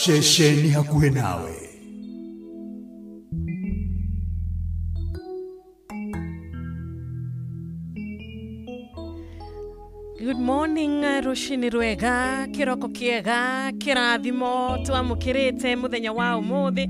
Ceceni hakuhĩ nawe. Good morning, rũcinĩ rwega, kĩroko kĩega, kĩrathimo twamũkĩrĩte mũthenya wa ũmũthĩ.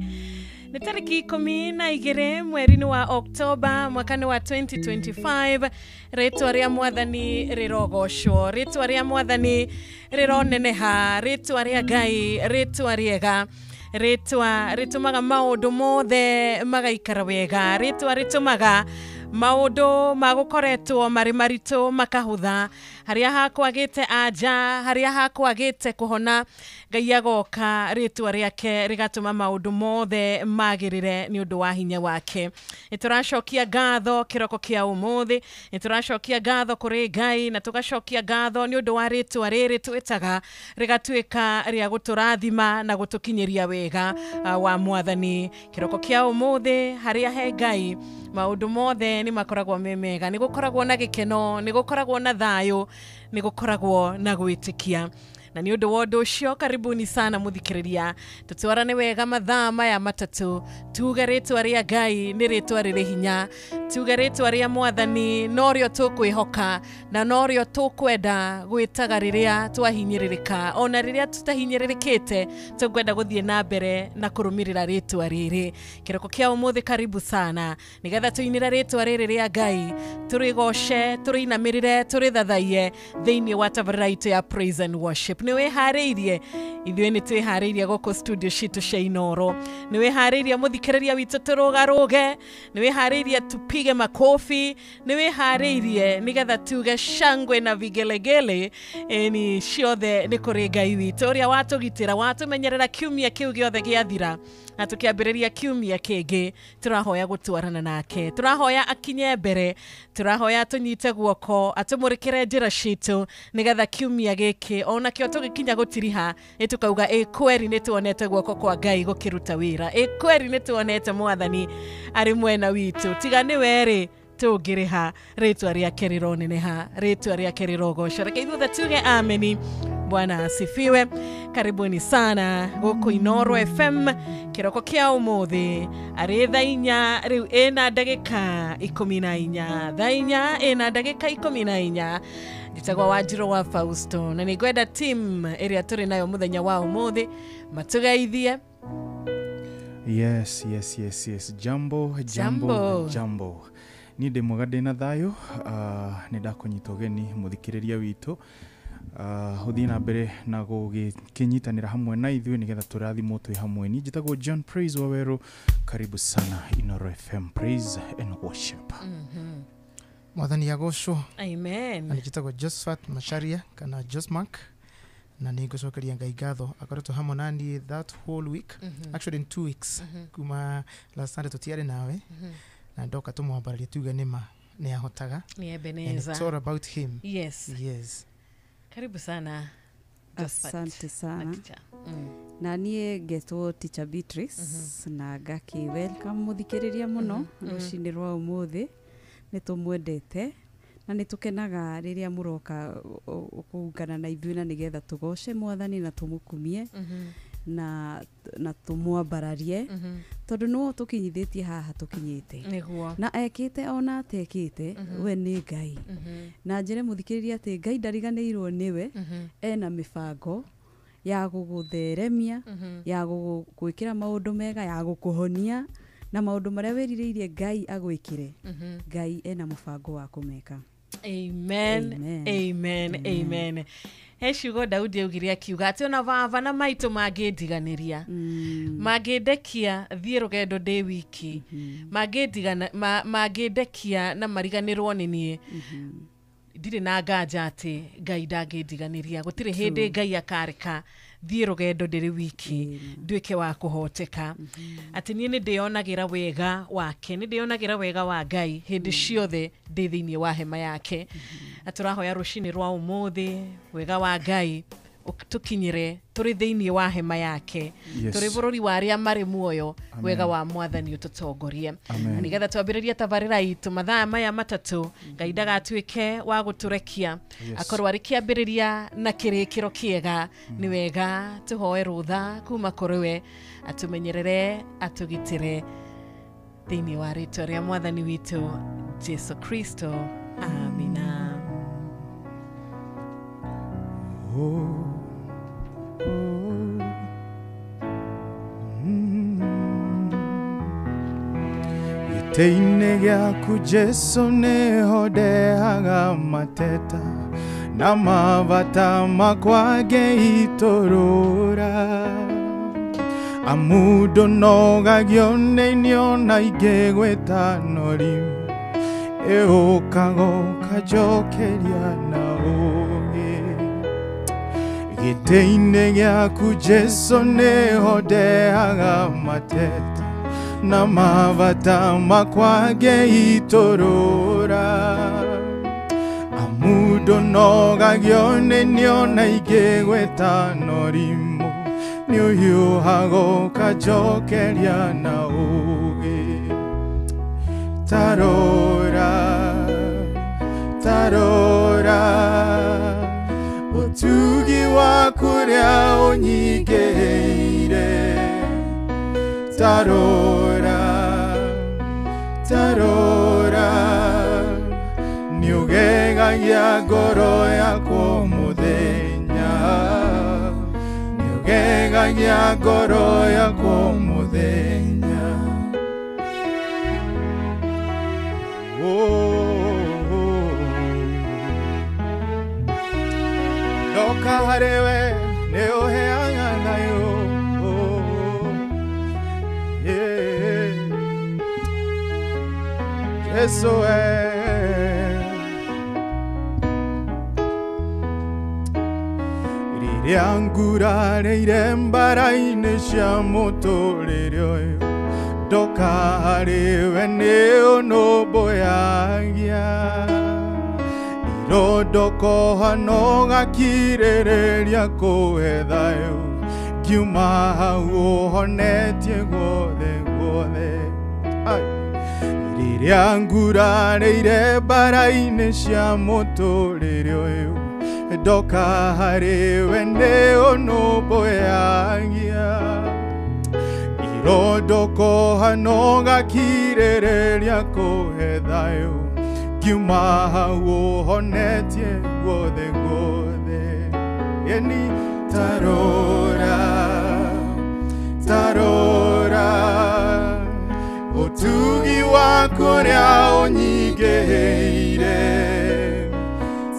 Nĩ tarĩki 12 mweri-inĩ wa Oktoba mwaka-inĩ wa 2025. Rĩtwa rĩa mwathani rĩrogocwo, rĩtwa rĩa mwathani rĩroneneha, rĩtwa rĩa Ngai, rĩtwa rĩega, rĩtwa rĩtũmaga maũndũ mothe magaikara wega, rĩtwa rĩtũmaga maũndũ magũkoretwo marĩ maritũ makahũtha, harĩa hakwagĩte anja, harĩa hakwagĩte kũhona, Ngai agoka rĩtwa rĩake rĩgatũma maũndũ mothe magĩrĩre nĩ ũndũ wa hinya wake. Nĩ tũracokia ngatho kĩroko kĩa ũmũthĩ, nĩ tũracokia ngatho kũrĩ Ngai na tũgacokia ngatho nĩ ũndũ wa rĩtwa rĩrĩ twĩtaga rĩgatuĩka rĩa gũtũrathima na gũtũkinyĩria wega wa mwathani. Kĩroko kĩa ũmũthĩ harĩa he Ngai maũndũ mothe nĩ makoragwo me mega, nĩ gũkoragwo na gĩkeno, nĩ gũkoragwo na thayũ, nĩ gũkoragwo na gwĩtĩkia. Na nĩ ũndũ wa ũndũ ũcio, karibuni sana mũthikĩrĩria, tũtwarane wega mathaa maya matatũ, tuge rĩtwa rĩa Ngai nĩ rĩtwa rĩrĩ hinya, tuge rĩtwa rĩa mwathani norĩo tũkwĩhoka na norĩo tũkwenda gwĩtaga rĩrĩa twahinyĩrĩrĩka, ona rĩrĩa tũtahinyĩrĩrĩkĩte tũkwenda gũthiĩ na mbere na kũrũmĩrĩra rĩtwa rĩrĩ. Kĩroko kĩa ũmũthĩ, karibu sana nĩgetha tũinĩre rĩtwa rĩrĩ rĩa Ngai, tũrĩgoce, tũrĩinamĩrĩre, tũrĩthathaiye thĩinĩ wa tabarĩra itũ ya praise and worship. Nĩ wĩharĩirie? Ithuĩ nĩ twĩharĩirie gũkũ studio citũ cia Inoro. Nĩ wĩharĩirie mũthikĩrĩria witũ tũrũgarũge? Nĩ wĩharĩirie tupige makofi? Nĩ wĩharĩirie nĩgetha tuge shangwe na vigelegele? Ĩni ciothe nĩ kũrĩ Ngai witũ ũrĩa watũgitĩra, watũmenyerera kiumia kĩu gĩothe gĩathira, na tũkĩambĩrĩria kiumia kĩngĩ tũrahoya gũtwarana nake, tũrahoya akinye mbere, tũrahoya atũnyite guoko, atũmũrĩkĩre njĩra citũ nĩgetha kiumia gĩkĩ onakĩo tũgĩkinya gũtiriha nĩ tũkauga ĩ kweri nĩ tuonete guoko kwa Ngai gũkĩruta wĩra, ĩ kweri nĩ tuonete mwathani arĩ mwena witũ, tiga nĩwe rĩ tũngĩrĩha. Rĩtwa rĩake rĩroneneha, rĩtwa rĩake rĩrogocwo. Reke ithuothe tuge ameni. Bwana asifiwe. Karibuni sana gũkũ Inoro FM kĩroko kĩa ũmũthĩ, arĩ thaa 4 rĩu ĩna ndagĩka 14, thaa 4 ĩna ndagĩka 14. Njĩtagwo Wanjirũ wa Fausto na nĩ ngwenda team ĩrĩa tũrĩ nayo mũthenya wa ũmũthĩ matũgeithie. Yes, yes, yes, yes. Jambo, jambo, Jambo. Jambo. Niĩ ndĩ mwega, ndĩ na thayũ. Nĩ ndakũnyita ũgeni mũthikĩrĩria witũ, ũthiĩ na mbere na gũgĩkĩnyitanĩra hamwe na ithuĩ nĩgetha tũrathimwo twĩ hamwe. Niĩ njĩtagwo John Praise Wawerũ. Karibu sana Inoro FM, praise and worship. Mwathani agocwo. Amen. Na nĩ Josephat Macharia kana Josmark, na nĩ ngũcokeria Ngai ngatho akoretwo hamwe na niĩ that whole week, actually in 2 weeks, kuma last Sunday tũtiarĩ nawe, na ndoka tũmwambararie tuge nĩma nĩ ahotaga. Ni And Ebeneza. it's all about him. Yes. Yes. Karibu sana Josephat. Asante Na sana. teacher. Na niĩ ngetwo Teacher Beatrice na ngakĩ welcome mũthikĩrĩria mũno rũcinĩ rwa ũmũthĩ. Nĩ tũmwendete na nĩ tũkenaga rĩrĩa mũroka kũungana na ithuĩ na nĩgetha tũgoce mwathani na tũmũkumie na tũmwambararie, tondũ nĩwe ũtũkinyithĩtie haha tũkinyĩte. Nĩguo. Na ekĩte ona atekĩte, we nĩ Ngai. Na njĩre mũthikĩrĩria atĩ Ngai ndariganĩirwo nĩwe, ena mĩbango ya gũgũtheremia, ya gũgwĩkĩra maũndũ mega, ya gũkũhonia, na maũndũ marĩa wĩrirĩirie Ngai agwĩkĩre, Ngai ena mũbango wa kũmeka. Amen. Amen. Amen. Amen. He ciugo Daudi augire akiuga atĩ ona baba na maitũ mangĩndiganĩria, mangĩndekia thiĩ rũgendo ndĩ wiki, mangĩndekia na mariganĩrwo nĩ niĩ, ndirĩ na nganja atĩ Ngai ndangĩndiganĩria. Gũtirĩ hĩndĩ Ngai akareka thiĩ rũgendo ndĩrĩ wiki nduĩke wa kũhoteka. Atĩ niĩ nĩ ndĩonagĩra wega wake, nĩ ndĩonagĩra wega wa Ngai hĩndĩ ciothe ndĩ thĩinĩ wa hema yake. Na tũrahoya rũcinĩ rwa ũmũthĩ wega wa Ngai Tukinyire turi thiini wa hema yake. Yes. Turi bururi wa aria mari muoyo. Amen. Wega wa mwathani ututongorie. Amen. Nigetha twambiririe tabarira itu mathaa maya matatu Ngai ndagatuike wa guturekia. Yes. Akorwo ari kiambiriria na kirikiro kiega ni wega tuhoe rutha kuma kuri we atumenyerere atugitire thiini wa ritwa ria mwathani witu Jesu Kristo. Amina. Oh, oh. Gĩtĩ-inĩ gĩaku Jesu nĩho ndehaga mateta na mabata makwa ngĩitũrũra amu ndũnogagio nĩ irio na ingĩgwĩta no rimwe ĩũkaga ũkanjokeria na ũũgĩ. Gĩtĩ-inĩ gĩaku Jesu nĩho ndehaga mateta na mabata makwa ngĩitũrũra amu ndũnogagio nĩ irio na ingĩgwĩta no rimũ nĩũhiũhaga ũkanjokeria na ũũgĩ. Tarora, tarora, utugi waku ũrĩa ũnyingĩhĩire. Tarora, tarora, nĩũgegagia ngoro yakwa mũthenya, nĩũgegagia ngoro yakwa mũthenya. Ndoka harĩ we nĩũheaga thayũ. Jesu rĩrĩa ngurarĩire mbara-inĩ cia mũtũrĩre ũyũ ndoka harĩ we nĩũnũmbũyagia irondokoha no gakirĩrĩria kũhe thayũ ngiuma hau ũhonetie guothe guothe. Rĩrĩa ngurarĩire mbara-inĩ cia mũtũrĩre ũyũ ndoka harĩ we nĩũnũmbũyagia irondokoha no gakirĩrĩria kũhe thayũ ngiuma hau ũhonetie guothe guothe. Ĩni tarora, tarora, utugi waku ũrĩa ũnyingĩhĩire.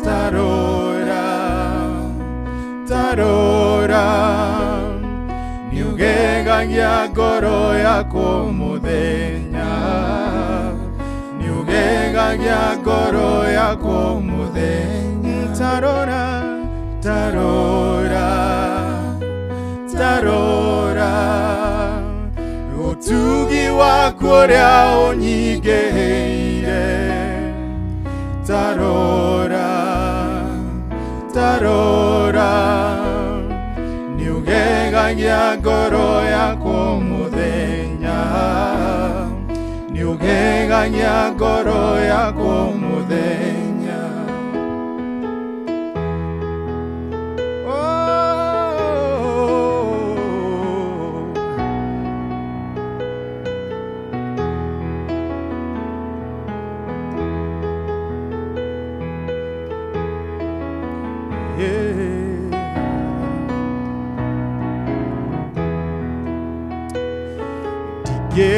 Tarora, tarora, nĩũgegagia ngoro yakwa mũthenya, nĩũgegagia ngoro yakwa mũthenya. Tarora, tarora, tarora, utugi waku ũrĩa ũnyingĩhĩire. Tarora, tarora, nĩũgegagia ngoro yakwa mũthenya, nĩũgegagia ngoro yakwa mũthenya.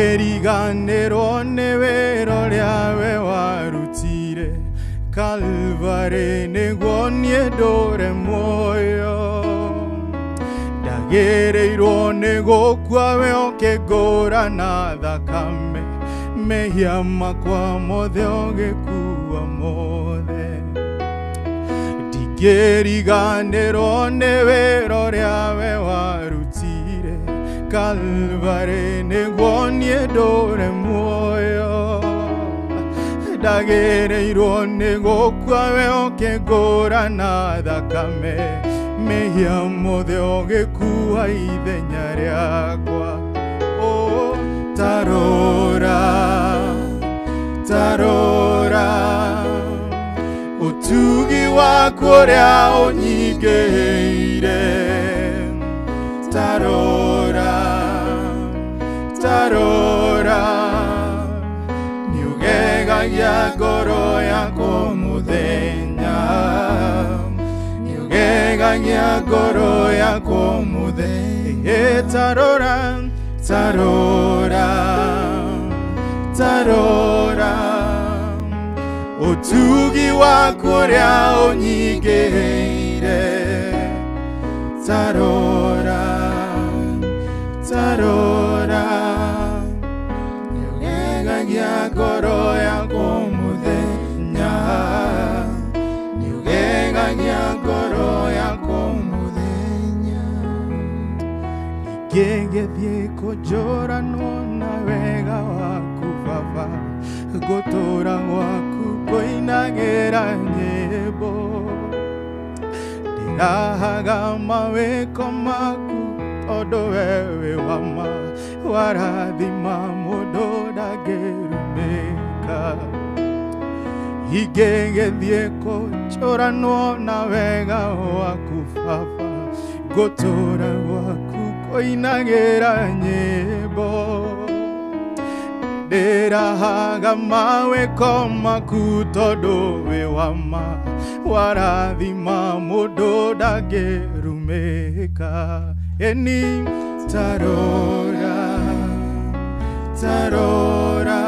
Ndingĩriganĩrwo nĩ wĩra ũrĩa we warutire Kalvarĩ nĩguo niĩ ndũre muoyo. Ndagĩrĩirwo nĩ gũkua we ũkĩngũra na thakame mehia makwa mothe ũgĩkua mothe. Ndingĩriganĩrwo nĩ wĩra ũrĩa we warutire Kalvarĩ nĩguo niĩ ndũre muoyo. Ndagĩrĩirwo nĩ gũkua we ũkĩngũra na thakame Mehia mothe ũgĩkua ithenya rĩakwa. Oh, tarora, tarora, utugi waku ũrĩa ũnyingĩhĩire. Tarora, tarora, nĩũgegagia ngoro yakwa mũthenya, nĩũgegagia ngoro yakwa mũthenya. Tarora, tarora, tarora, utugi waku ũrĩa ũnyingĩhĩire. Tarora, tarora, nĩũgegagia ngoro yakwa mũthenya, nĩũgegagia ngoro yakwa mũthenya. Ingĩgĩthiĩ kũnjũranwo na wega waku Baba, gũtũũra gwaku kũinagĩra nyĩmbo. Ndĩrahaga mawĩko maku tondũ we wĩ wa ma, warathima mũndũ ndangĩrumĩka. Ingĩgĩthiĩ kũnjũranwo na wega waku Baba, gũtũũra gwaku kũinagĩra nyĩmbo. Ndĩrahaga mawĩko maku tondũ wĩ wa ma, warathima mũndũ ndangĩrumĩka. Eni tarora, tarora,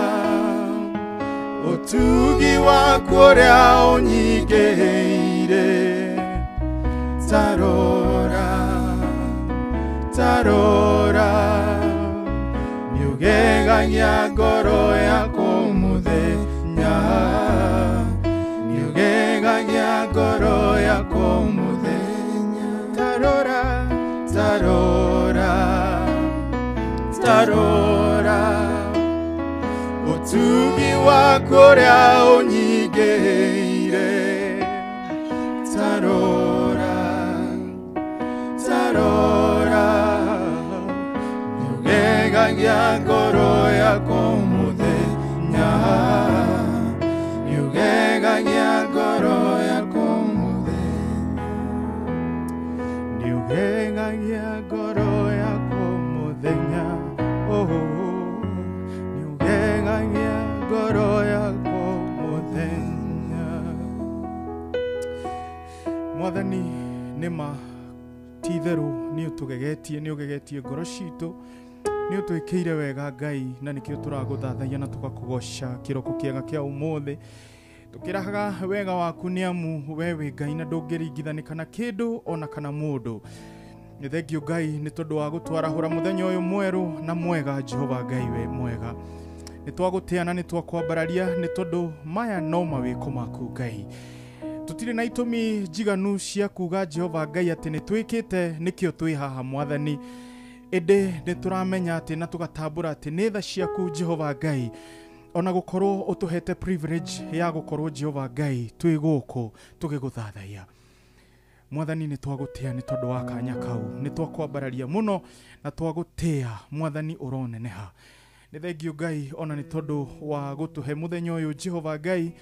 utugi waku ũrĩa ũnyingĩhĩire. Tarora, tarora, nĩũgegagia ngoro yakwa mũthenya, nĩũgegagia ngoro yakwa mũthenya. Tarora, tarora, tarora, utugi waku ũrĩa ũnyingĩhĩire. Tarora, tarora, nĩũgegagia ngoro yakwa mũthenya, nĩũgegagia ngoro yakwa mũthenya, nĩũgegagia ngoro yakwa mũthenya. Oh, nĩũgegagia ngoro yakwa mũthenya. Mwathani, nĩma ti itherũ nĩũtũgegetie, nĩũgegetie ngoro citũ, nĩũtwĩkĩire wega Ngai, na nĩkĩo tũragũthathaia na tũgakũgoca kĩroko kĩega kĩa ũmũthĩ. Tũkĩrahaga wega waku nĩ amu we wĩ Ngai na ndũngĩringithanĩka na kĩndũ ona kana mũndũ. Nĩ thengio Ngai nĩ tondũ wa gũtwarahũra mũthenya ũyũ mwerũ na mwega. Jehova Ngai we mwega, nĩ twagũtĩa na nĩ twakwambararia nĩ tondũ maya no mawĩko maku Ngai. Tũtirĩ na itũmi njiganu cia kuga Jehova Ngai atĩ nĩ twĩkĩte nĩkĩo twĩ haha Mwathani, ĩndĩ nĩ tũramenya atĩ na tũgatambũra atĩ nĩ tha ciaku Jehova Ngai, ona gũkorwo ũtũhete privilege ya gũkorwo Jehova Ngai twĩ gũkũ tũgĩgũthathaia. Mwathani nĩ twagũtĩa nĩ tondũ wa kanya kau, nĩ twakwambararia mũno na twagũtĩa Mwathani ũroneneha. Nĩ thengio Ngai ona nĩ tondũ wa gũtũhe mũthenya ũyũ Jehova Ngai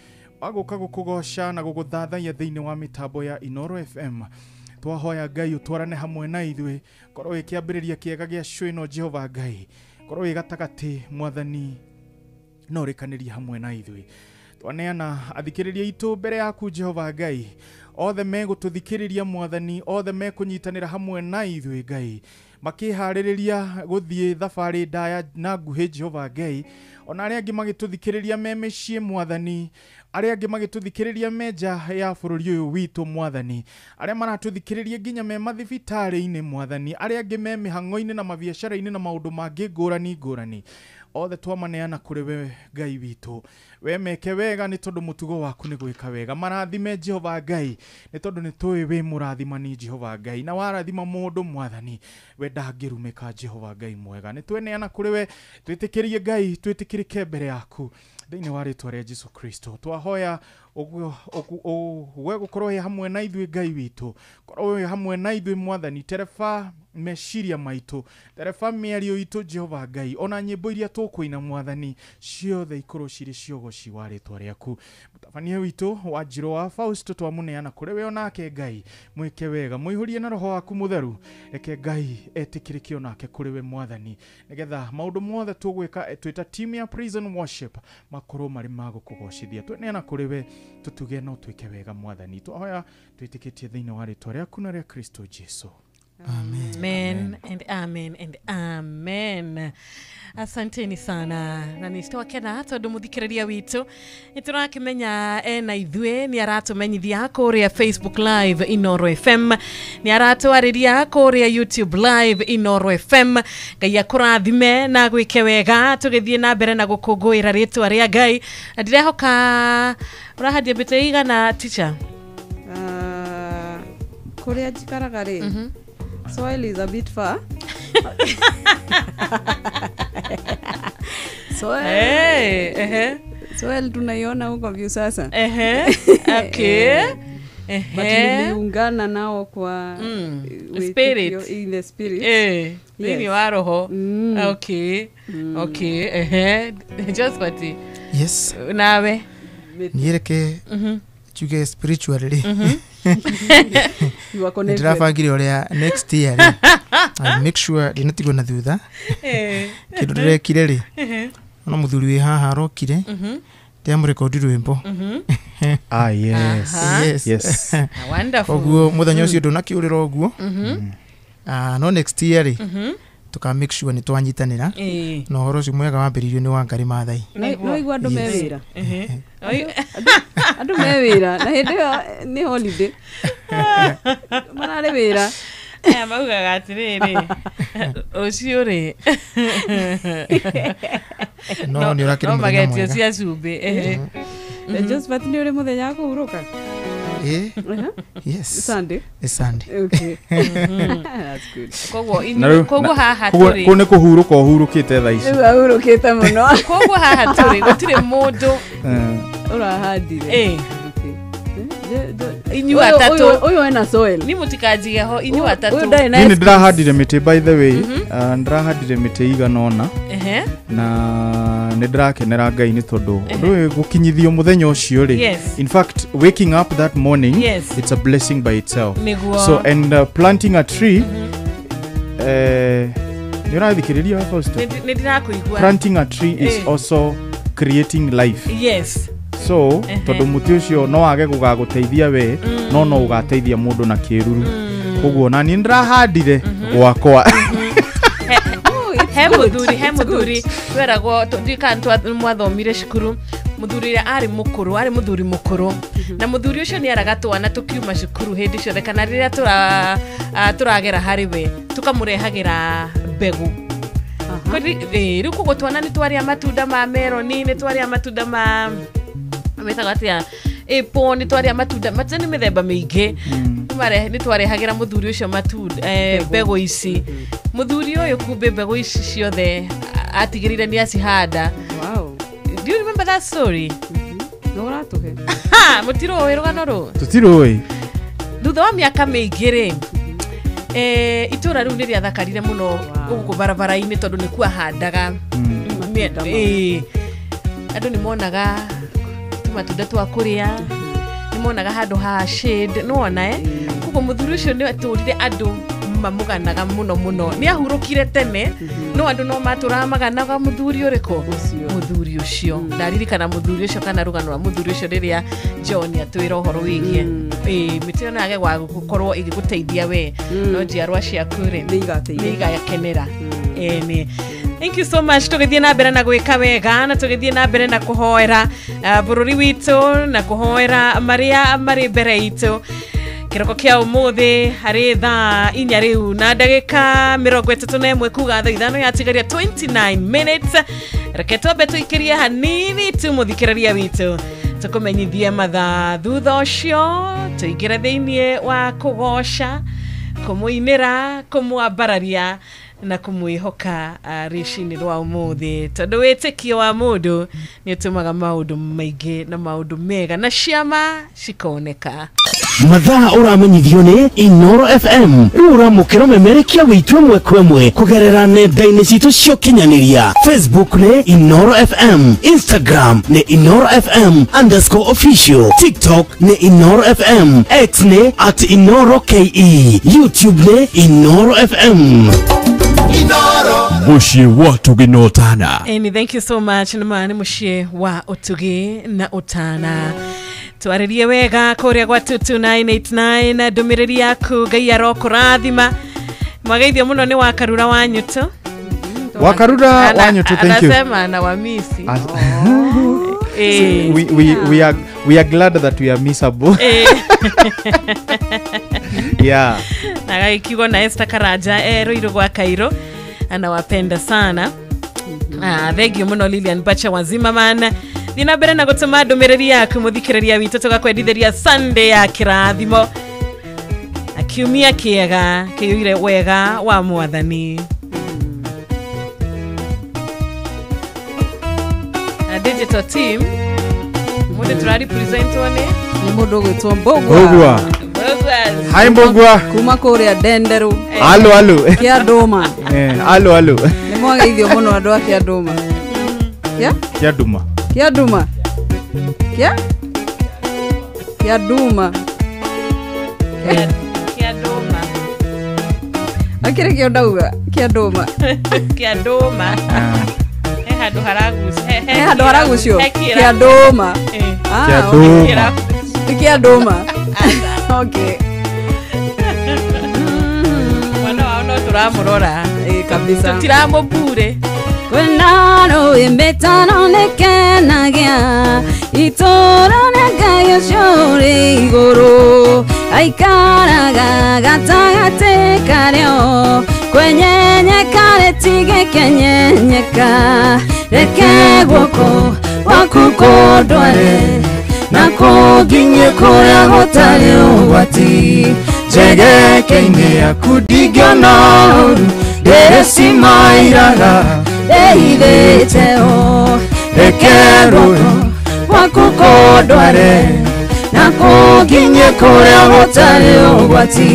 wa gũka gũkũgoca na gũgũthathaia thĩinĩ wa mĩtambo ya Inooro FM. Twahoya Ngai ũtwarane hamwe na ithuĩ, korwo wĩ kĩambĩrĩria kĩega gĩa show ĩno Jehova Ngai, korwo wĩ gatagatĩ Mwathani no ũrĩkanĩrie hamwe na ithuĩ. Twaneana athikĩrĩria itũ mbere yaku Jehova Ngai, othe megũtũthikĩrĩria Mwathani, othe mekũnyitanĩra hamwe na ithuĩ Ngai, makĩharĩrĩria gũthiĩ thabarĩ ndaya na nguhĩ Jehova Ngai, ona arĩa angĩ magĩtũthikĩrĩria me mĩciĩ Mwathani, arĩa angĩ magĩtũthikĩrĩria me nja ya bũrũri ũyũ witũ Mwathani, arĩa maratũthikĩrĩria nginya me mathibitarĩ-inĩ Mwathani, arĩa angĩ me mĩhang'o-inĩ na mabiacara-inĩ na maũndũ mangĩ ngũrani ngũrani, othe twamaneana kũrĩ we Ngai witũ. We meke wega nĩ tondũ mũtugo waku nĩ gwĩka wega. Marathime Jehova Ngai nĩ tondũ nĩ tũĩ wĩ mũrathimani Jehova Ngai, na warathima mũndũ Mwathani we ndangĩrumĩka Jehova Ngai mwega. Nĩ tweneana kũrĩ we, twĩtĩkĩrie Ngai, twĩtĩkĩrĩke mbere yaku Thĩinĩ wa rĩtwa rĩa Jesu Kristo twahoya we gũkorwo wĩ hamwe na ithuĩ Ngai witũ, korwo wĩ hamwe na ithuĩ Mwathani, tereba meciria maitũ, tereba mĩario itũ Jehova Ngai, ona nyĩmbo iria tũkũina Mwathani ciothe ikorwo cirĩ ciogoci wa rĩtwa rĩaku. Mũtabania witũ wa Njirũ wa Fausto twamũneana kũrĩ we onake Ngai, mwĩke wega, mũihũrie na roho waku mũtheru, reke Ngai etĩkĩrĩke onake kũrĩ we Mwathani, nĩgetha maũndũ mothe tũgwĩka twĩ ta team ya praise and worship makorwo marĩ ma gũkũgocithia. Tweneana kũrĩ we, tũtuge na ũtwĩke wega Mwathani, twahoya twĩtĩkĩtie thĩinĩ wa rĩtwa rĩaku na rĩa Kristo Jesu. Amen. Amen and amen and amen. Asanteni sana na nĩ twakena tondũ mũthikĩrĩria witũ nĩ tũrakĩmenya ena ithuĩ, nĩ aratũmenyithia kũrĩa Facebook Live Inoro FM, nĩ aratwarĩria kũrĩa YouTube Live Inoro FM. Ngai akũrathime na gwĩke wega tũgĩthiĩ na mbere na gũkũngũĩra rĩtwa rĩa Ngai. Na ndirehoka ũrahandia mĩtĩ igana teacher? Kũrĩa njikaraga rĩ, soil is a bit far. Soil, Hey, ehe. soil tunaiona huko view sasa. Ehe, okay. But Ehe. niliungana nao kwa with Spirit. In the spirit. Eh, thĩinĩ Yes. wa roho. Okay. Okay, ehe. Josphat, Yes. nawe. Niĩ reke njuge spiritually You are connected. ndĩrabangire ũrĩa next year rĩ, I make sure ndinatigwo na thutha. Kĩndũ ndĩrekire rĩ, ona mũthuri wĩ haha arokire ndĩamũrekondi rwĩmbo. Ah, yes. Aha. Yes. Yes. Wonderful. Koguo mũthenya ũcio ndũnakĩũrĩra ũguo. No next year rĩ, tũka make sure nĩ twanyitanĩra Eh. na ũhoro ũcio mwega wambĩrĩirio nĩ Wangari Maathai. No igua andũ me Yes. wĩra. Ehe. Oi, Andũ me wĩra na hĩndĩ ĩyo nĩ holiday. Mararĩ wĩra. Aya maugaga atĩrĩrĩ, rũciũ rĩ No nĩ ũrakĩrĩ no mũthenya magetio mwega. cia cumbĩ. Ehe. Josphat, nĩ ũrĩ mũthenya wa kũhurũka? Eh, yes. Sunday. Nĩ Sunday. Okay. That's good. Koguo Na inyuĩ, rĩu- koguo haha Koguo tũrĩ, kũu nĩ kũhurũka ũhurũkĩte thaa ici. Rĩu ahurũkĩte mũno. koguo haha tũrĩ gũtirĩ mũndũ Ũrahandire. Eh. Okay. Inyuĩ Ũyũ- atatũ. Ũyũ ena soil. Ni mũtikanjige ho inyuĩ Ũyũ atatũ. ndarĩ na Niĩ nĩ excuse. ndĩrahandire mĩtĩ by the way. Ndĩrahandire mĩtĩ igana ũna Ehe. na nĩ ndĩrakenera Ngai nĩ tondũ ũndũ ũyũ gũkinyithio mũthenya ũcio rĩ, Yes. in fact waking up that morning, Yes. it's a blessing by itself. Nĩguo. So and planting a tree, nĩ ũrathikĩrĩria Fausto? Nĩ ndĩrakũigua. Planting a tree is Eh. also creating life. Yes. So Ehe. tondũ mũtĩ ũcio no wage gũgagũteithia we, no ũgateithia mũndũ na kĩruru. Koguo na niĩ ndĩrahandire gwakwa. Oh, it's He good. mũthuri, he It's good. mũthuri tweragwo ndiũĩ kana mwathomire cukuru, mũthuri ũrĩa arĩ mũkũrũ, arĩ mũthuri mũkũrũ, na mũthuri ũcio nĩ araga twana tũkiuma cukuru hĩndĩ ciothe kana rĩrĩa tũragera harĩ we tũkamũrehagĩra mbegũ. Rĩu koguo twana nĩ twarĩa matunda ma meroni, nĩ twarĩa matunda ma metaga atĩa, apple, nĩ twarĩa matunda nĩ mĩthemba mĩingĩ. Nĩ twarehagĩra mũthuri ũcio matunda, mbegũ ici. Mũthuri ũyũ kumbe mbegũ ici ciothe atigĩrĩire nĩ acihanda. Wow. Do you remember that story? No ũratũhe. Ha, mũtirũĩ rũgano rũ? Tũtirũĩ. Thutha wa mĩaka mĩingĩ rĩ, itũra rĩu nĩ rĩathakarire mũno gũkũ barabara-inĩ tondũ nĩ kuahandaga. Matunda mau. Andũ nĩ monaga tũmatunda twa kũrĩa, nĩ monaga handũ ha shade, nĩ wona koguo mũthuri ũcio nĩ atũrire andũ mamũganaga mũno mũno, nĩ ahurũkire tene, no andũ no matũraga maganaga mũthuri ũrĩkũ? Ũcio. Mũthuri ũcio. Ndaririkana mũthuri ũcio kana rũgano rwa mũthuri ũcio rĩrĩa John atwĩra ũhoro wĩgiĩ mĩtĩ ĩyo no yage gwa gũkorwo ĩgĩgũteithia we, no njiarwa ciaku rĩ Nĩ igateithĩka. nĩ igakenera. Ĩni. Thank you so much. Tũgĩthiĩ na mbere na gwĩka wega na tũgĩthiĩ na mbere na kũhoera bũrũri witũ na kũhoera marĩa marĩ mbere itũ. Kĩroko kĩa ũmũthĩ harĩ thaa 4 rĩu na ndagĩka 31, kuga thaa 5 yatigaria 29 minutes. Reke twambe tũikĩrie hanini tu mũthikĩrĩria witũ, tũkũmenyithie mathaa, thutha ũcio tũingĩre thĩiniĩ wa kũgoca, kũmũinĩra, kũmwambararia. Na kumwihoka rĩcinĩ rwa ũmũthĩ tondũ wĩtĩkio wa mũndũ nĩ ũtũmaga maũndũ maingĩ na maũndũ mega na ciama cikoneka. Mathaa ũramenyithio nĩ Inoro FM rĩu ũramũkĩra memerekia witũ ĩmwe kwa ĩmwe kũgerera nenda-inĩ citũ cia ũkinyanĩria. Facebook nĩ Inoro FM, Instagram nĩ Inoro FM _official, TikTok nĩ Inoro FM, X nĩ @InoroKE, YouTube nĩ Inoro FM. Muciĩ wa ũtugi na ũtana. Eni, thank you so much. Nĩ nĩ mũciĩ wa ũtugi na ũtana. Twarĩrie wega kũrĩa gwa 22989 ndũmĩrĩri yaku Ngai arokũrathima. Mwageithio mũno nĩ Wakarura wa Nyutu. Wakarura wa Nyutu, thank you. Anasema na wamisi. We are glad that we are missable. Yeah. Na gaikigo na Esther Karaja Ruiru gwa Kairo anawapenda sana. Thank you muno Lilian Bacha wa Zimmerman. Thina mbere na gutuma ndumiriri yaku muthikiriria witũ tugakwendithiria Sunday ya kirathimo na kiumia kiega kiyuire wega wa mwathani. Na digital team mundu turari present one ni mundu gwitwo Mbugua. Hi Mbugua. Kuma kuria Ndenderu. Alo alo. Kia nduma. Alo alo. Ni mwageithio muno andu a kia nduma. Kia? Kia nduma. Kia nduma. Kia? Kia nduma. Kia nduma. Akire kio ndauga kia nduma. Kia nduma. He handu haragucio. He handu haragucio. Kia nduma. Kia nduma. Kia nduma. Okay. Mwana wao no turamurora. Kabisa. Tutiramubure. Kwena imbetano nekenagia itũũra rĩa Ngai ũcio ũrĩ igũrũ aikaraga gatagatĩ karĩo kwenyenyeka rĩtigĩkenyenyeka reke guoko gwaku kũndware na kũnginyie kũrĩa gũtarĩ ũgwati njegeke-inĩ yaku ndingĩona ũru ndĩrĩcimairaga ndeithĩte o reke rũĩ gwaku kũndware na kũnginyie kũrĩa gũtarĩ ũgwati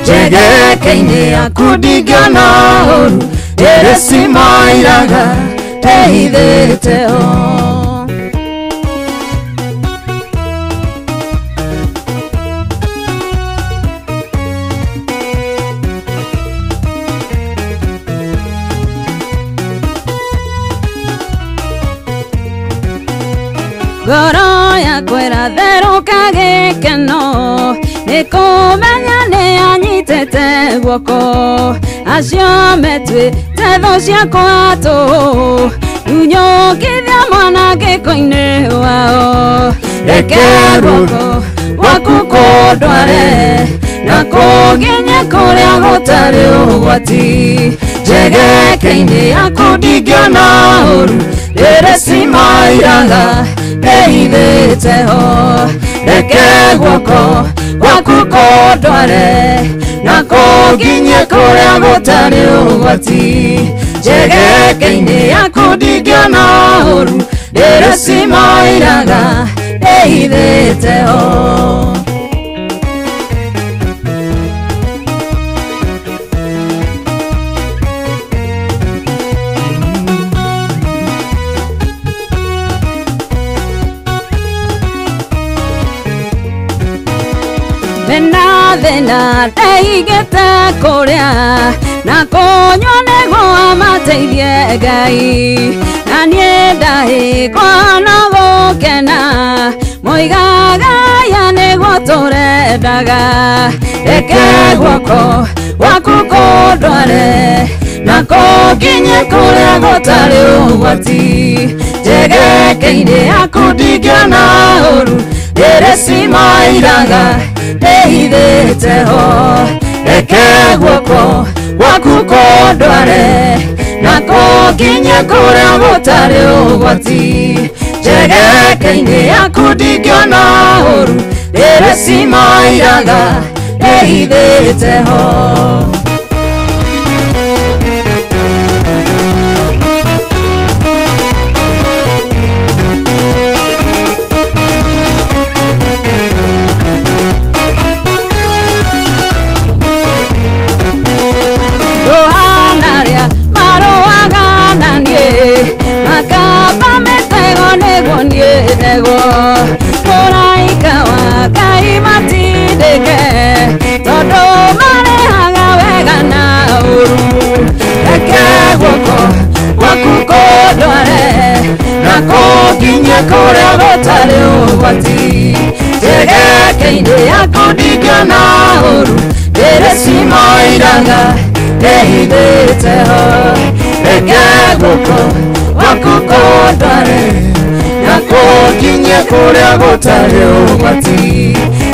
njegeke-inĩ yaku ndingĩona ũru ndĩrĩcimairaga ndeithĩte o. Ngoro yakwa ĩratherũka gĩkeno nĩ kũmenya nĩ anyitĩte guoko acio metuĩte thũ ciakwa tũhũ ndunyũkithia mwanangĩko-inĩ wao reke guoko gwaku kũndware na kũnginyie kũrĩa gũtarĩ ũgwati njegeke-inĩ yaku ndingĩona ũru ndĩrĩcimairaga ndeithĩte ho reke guoko gwaku kũndware na kũnginyie kũrĩa gũtarĩ ũgwati njegeke-inĩ yaku ndingĩona ũru ndĩrĩcimairaga ndeithĩte ho. Thĩna thĩna ndeigĩte kũrĩa na kũnyua nĩguo amateithie Ngai na niĩ ndahĩkwo no gũkena moigaga aya nĩguo tũrendaga reke guoko gwaku kũndware na kũnginyie kũrĩa gũtarĩ ũgwati njegeke-inĩ yaku ndingĩona ũru ndĩrĩcimairaga ndeithĩte ho reke guoko gwaku kũndware na kũnginyie kũrĩa gũtarĩ ũgwati njegeke-inĩ yaku ndingĩona ũru ndĩrĩcimairaga ndeithĩte ho. Njegekeine yaku ndingĩona ũru ndĩrĩcimoiraga ndĩhithĩte ho. Reke guoko gwaku kũndware na kũnginyie kũrĩa gũtarĩ ũgwati.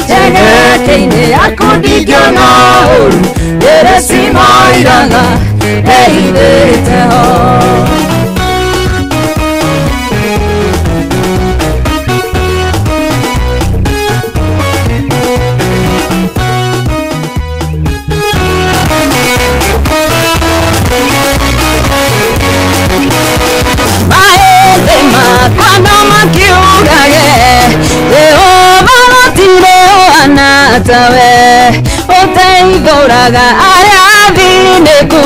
Njegekeine yaku ndingĩona ũru ndĩrĩcimoiraga ndĩhithĩte ho. Tawe ũteithũraga arĩa athinĩku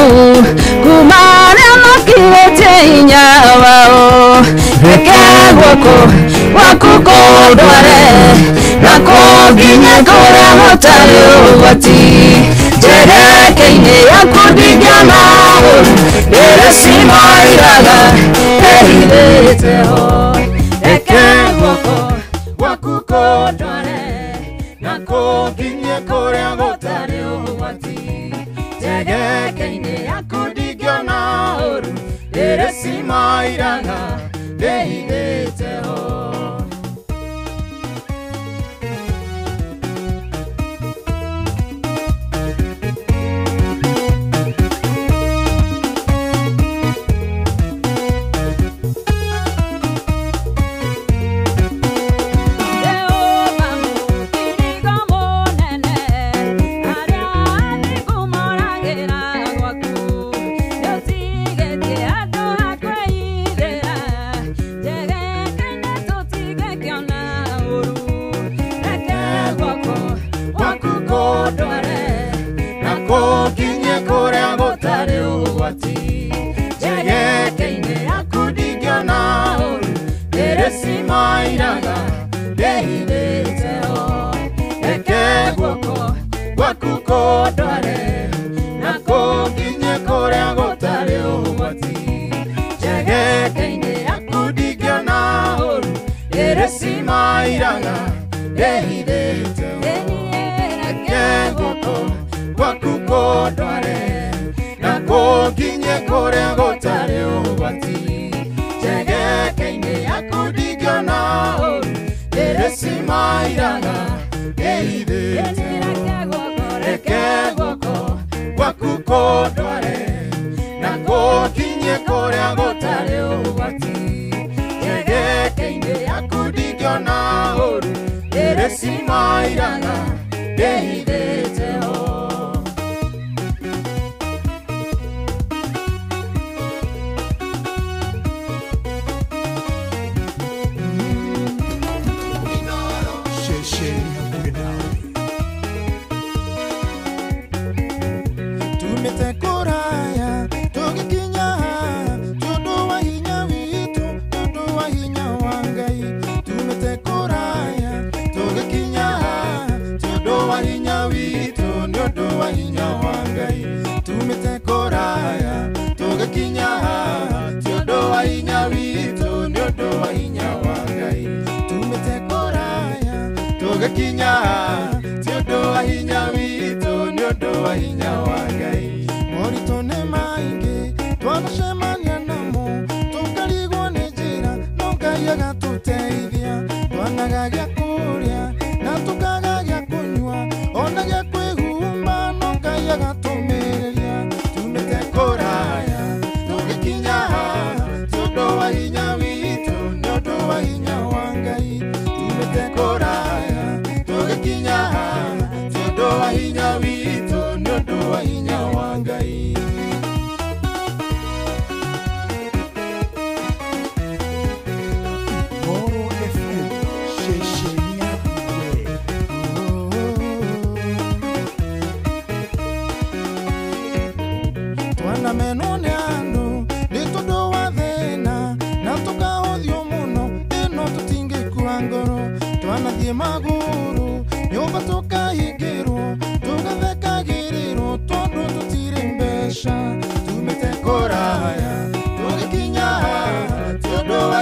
kuma arĩa makirĩtie hinya wao. Reke guoko gwaku kũndware na kũnginyie kũrĩa gũtarĩ ũgwati. Njegekeine yaku ndingĩona ũru ndĩrĩcimoiraga ndĩhithĩte ho. Reke guoko gwaku kũndware na kũnginyie kũrĩa gũtarĩ ũgwati. Njegekeine yaku ndingĩona ũru ndĩrĩcimoiraga ndĩhithĩte ho.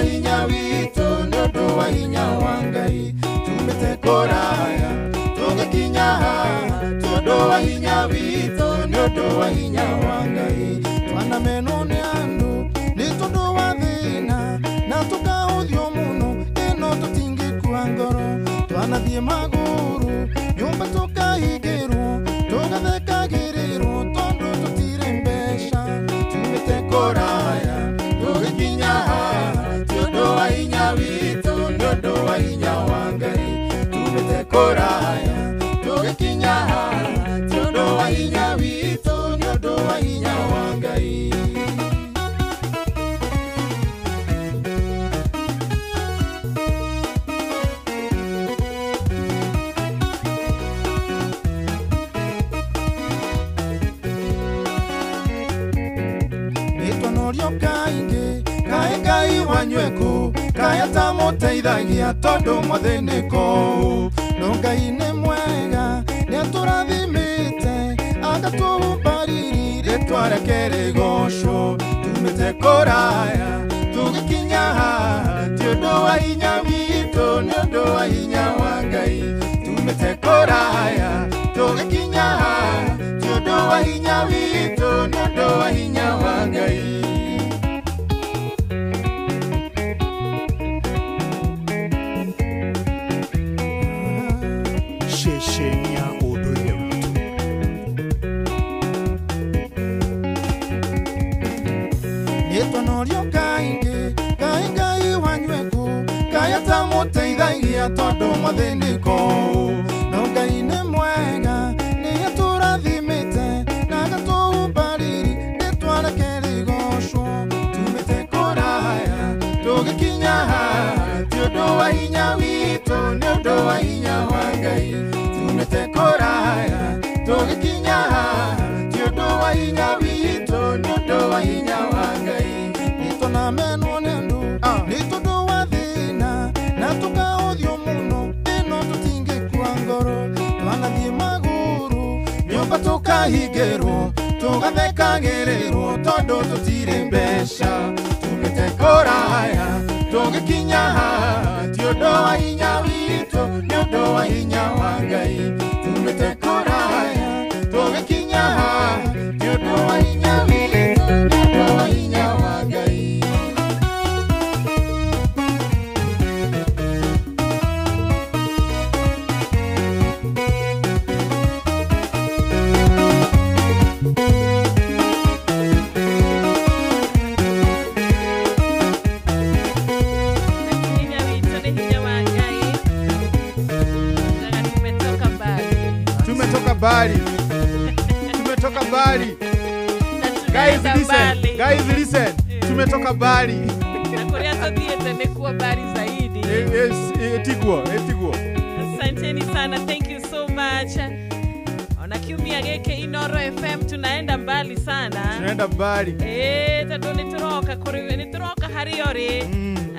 Hinya witũ nĩ ũndũ wa hinya wa Ngai. Tumĩte kũraya wa hinya witũ nĩ ũndũ wa hinya wa Ngai twanamenwo nĩ andũ nĩ tondũ wa thĩna na tũkahũthio mũno ĩno tũtingĩkua ngoro twanathiĩ magũrũ nyũmba tũkahingĩrwo tũgathekagĩrĩrwo tondũ tũtirĩ mbeca tumĩte kũraya tũgĩkinya haha ti ũndũ wa hinya witũ nĩ ũndũ wa hinya wa Ngai tumĩte kũraya tũgĩkinya haha ti ũndũ wa hinya witũ nĩ ũndũ wa hinya wa Ngai. Kaingi kae Ngai wanyweku kae atamũteithagia tondũ mwathĩnĩko no Ngai nĩ mwega nĩatũrathimĩte agatũhumba riri rĩtwa rĩake rĩgocwo tumĩte kũraya tũgĩkinya haha ti ũndũ wa hinya witũ nĩ ũndũ wa hinya wa Ngai tumĩte kũraya tũgĩkinya haha ti ũndũ wa hinya witũ nĩ ũndũ wa hinya wa Ngai. Mũteithagia tondũ mwathĩnĩko no Ngai nĩ mwega nĩatũrathimĩte na agatũhumba riri rĩtwa rĩake rĩgocwo tumĩte kũraya tũgĩkinya haha ti ũndũ wa hinya witũ nĩ ũndũ wa hinya wa Ngai tumĩte kũraya tũgĩkinya haha ti ũndũ wa hinya witũ nĩ ũndũ wa hinya wa Ngai nĩtũnamenwo nĩ andũ nĩ tondũ wa thĩna na tũkaũthio mũno ĩno tũtingĩkua ngoro twanathiĩ magũrũ nyũmba tũkahingĩrwo tũgathekagĩrĩrwo tondũ tũtirĩ mbeca tumĩte kũraya tũgĩkinya haha ti ũndũ wa hinya witũ nĩ ũndũ wa hinya wa Ngai tumĩte kũraya tũgĩkinya haha ti ũndũ wa hinya witũ nĩ ũndũ wa hinya wa Ngai. Bali. Tumetoka mbali. Guys listen. Guys listen. Tumetoka mbali. Na kuria tuthiete ni kuwa mbali zaidi. Yes, etiguo, etiguo. Asanteni sana. Thank you so much. Ona kiumia geke Inoro FM tunaenda mbali sana. Tunaenda mbali. Tondu nituroka kuri nituroka hariori.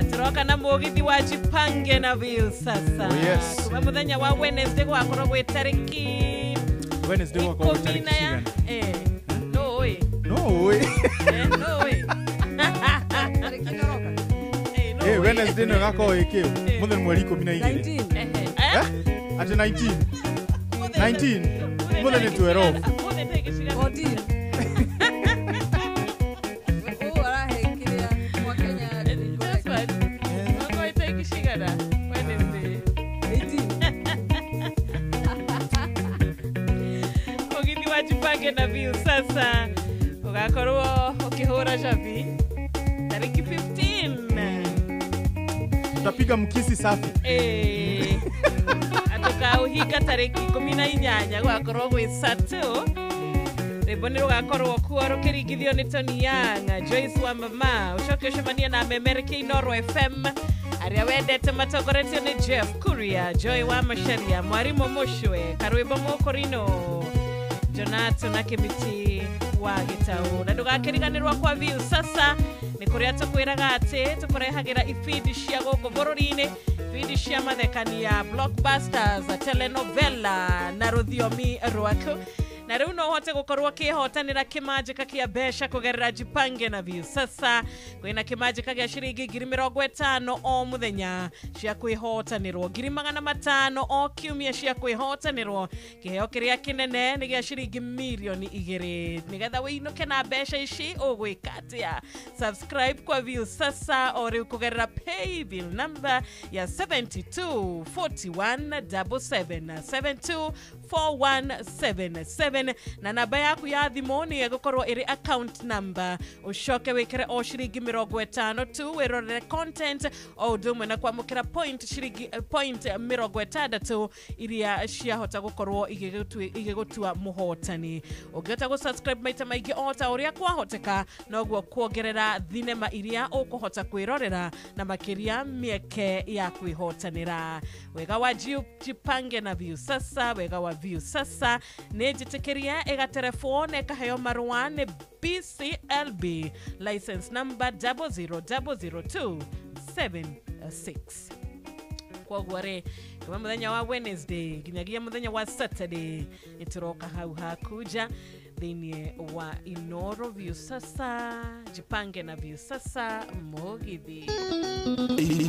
Aturoka na mugithi wa Jipange na Viusasa. Oh, yes. Kuma muthenya wa Wednesday gwakorwo gwi tariki Wednesday gwakorwo gwi tariki cigana? No oi. No oi. No oi. Tariki noroka. No oi. Wednesday no gakorwo ĩ muthenya mweri 12. 19. Ati 19. 19. Muthenya 12. Muthenya tariki cigana? 14. Oh, arahe kiria mwa Kenya. That's what. Gwakorwo tariki cigana? Wednesday. 18. Mugithi wa Jipange na Viusasa ugakorwo ukihura javi tariki 15. Tutapiga mkisi safi. Atukauhika tariki 18 gwakorwo gwi Satu. Rwimbo nĩ rũgakorwo kuo rũkĩringithio nĩ Tony Young, Joyce wa mama, ũcoke ũcemanie na Memereke Inoro FM arĩa wendete matongoretio nĩ Jeff Kuria, Joy wa Macharia, Mwarimũ Mũcwe, Karwimbo Mũkũrinũ, Jonato na Kĩmiti wa Gĩtaũ. Na ndũgakĩriganĩrwo kwa Viusasa nĩ kũrĩa tũkwĩraga atĩ tũkũrehagĩra ibindi cia gũkũ bũrũri-inĩ, ibindi cia mathekania, blockbusters, telenovela na rũthiomi rwaku. Na rĩu no ũhote gũkorwo ũkĩhotanĩra kĩmanjĩka kĩa mbeca kũgerera Jipange na Viusasa. Kwĩna kĩmanjĩka gĩa ciringi 50,000 o mũthenya cia kwĩhotanĩrwo, 500,000 o kiumia cia kwĩhotanĩrwo. Kĩheo kĩrĩa kĩnene nĩ gĩa ciringi 2,000,000. Nĩgetha wĩinũke na mbeca ici ũgwĩka atĩa? Subscribe kwa Viusasa o rĩu kũgerera paybill number ya 724177 724177, na namba yaku ya thimũ nĩ ĩgũkorwo ĩrĩ account number. Ũcoke wĩkĩre o ciringi 50 tu wĩrorere content o ũndũ ũmwe na kwamũkĩra point ciringi point 60 iria ciahota gũkorwo igĩgũtua mũhotani. Ũngĩhota gũ-subscribe maita maingĩ o ta ũrĩa kwahoteka, noguo kuongerera thinema iria ũkũhota kwĩrorera na makĩria mĩeke ya kwĩhotanĩra. Wega wa Jipange na Viusasa, wega wa Viusasa nĩ njĩtĩkĩrie ĩgaterebwo na ĩkaheo marũa nĩ BCLB license number 0000276. Koguo rĩ, kuma mũthenya wa Wednesday nginyagia mũthenya wa Saturday nĩtũroka hau hakuja thĩinĩ wa Inoro Viusasa, Jipange na Viusasa Mũgithi.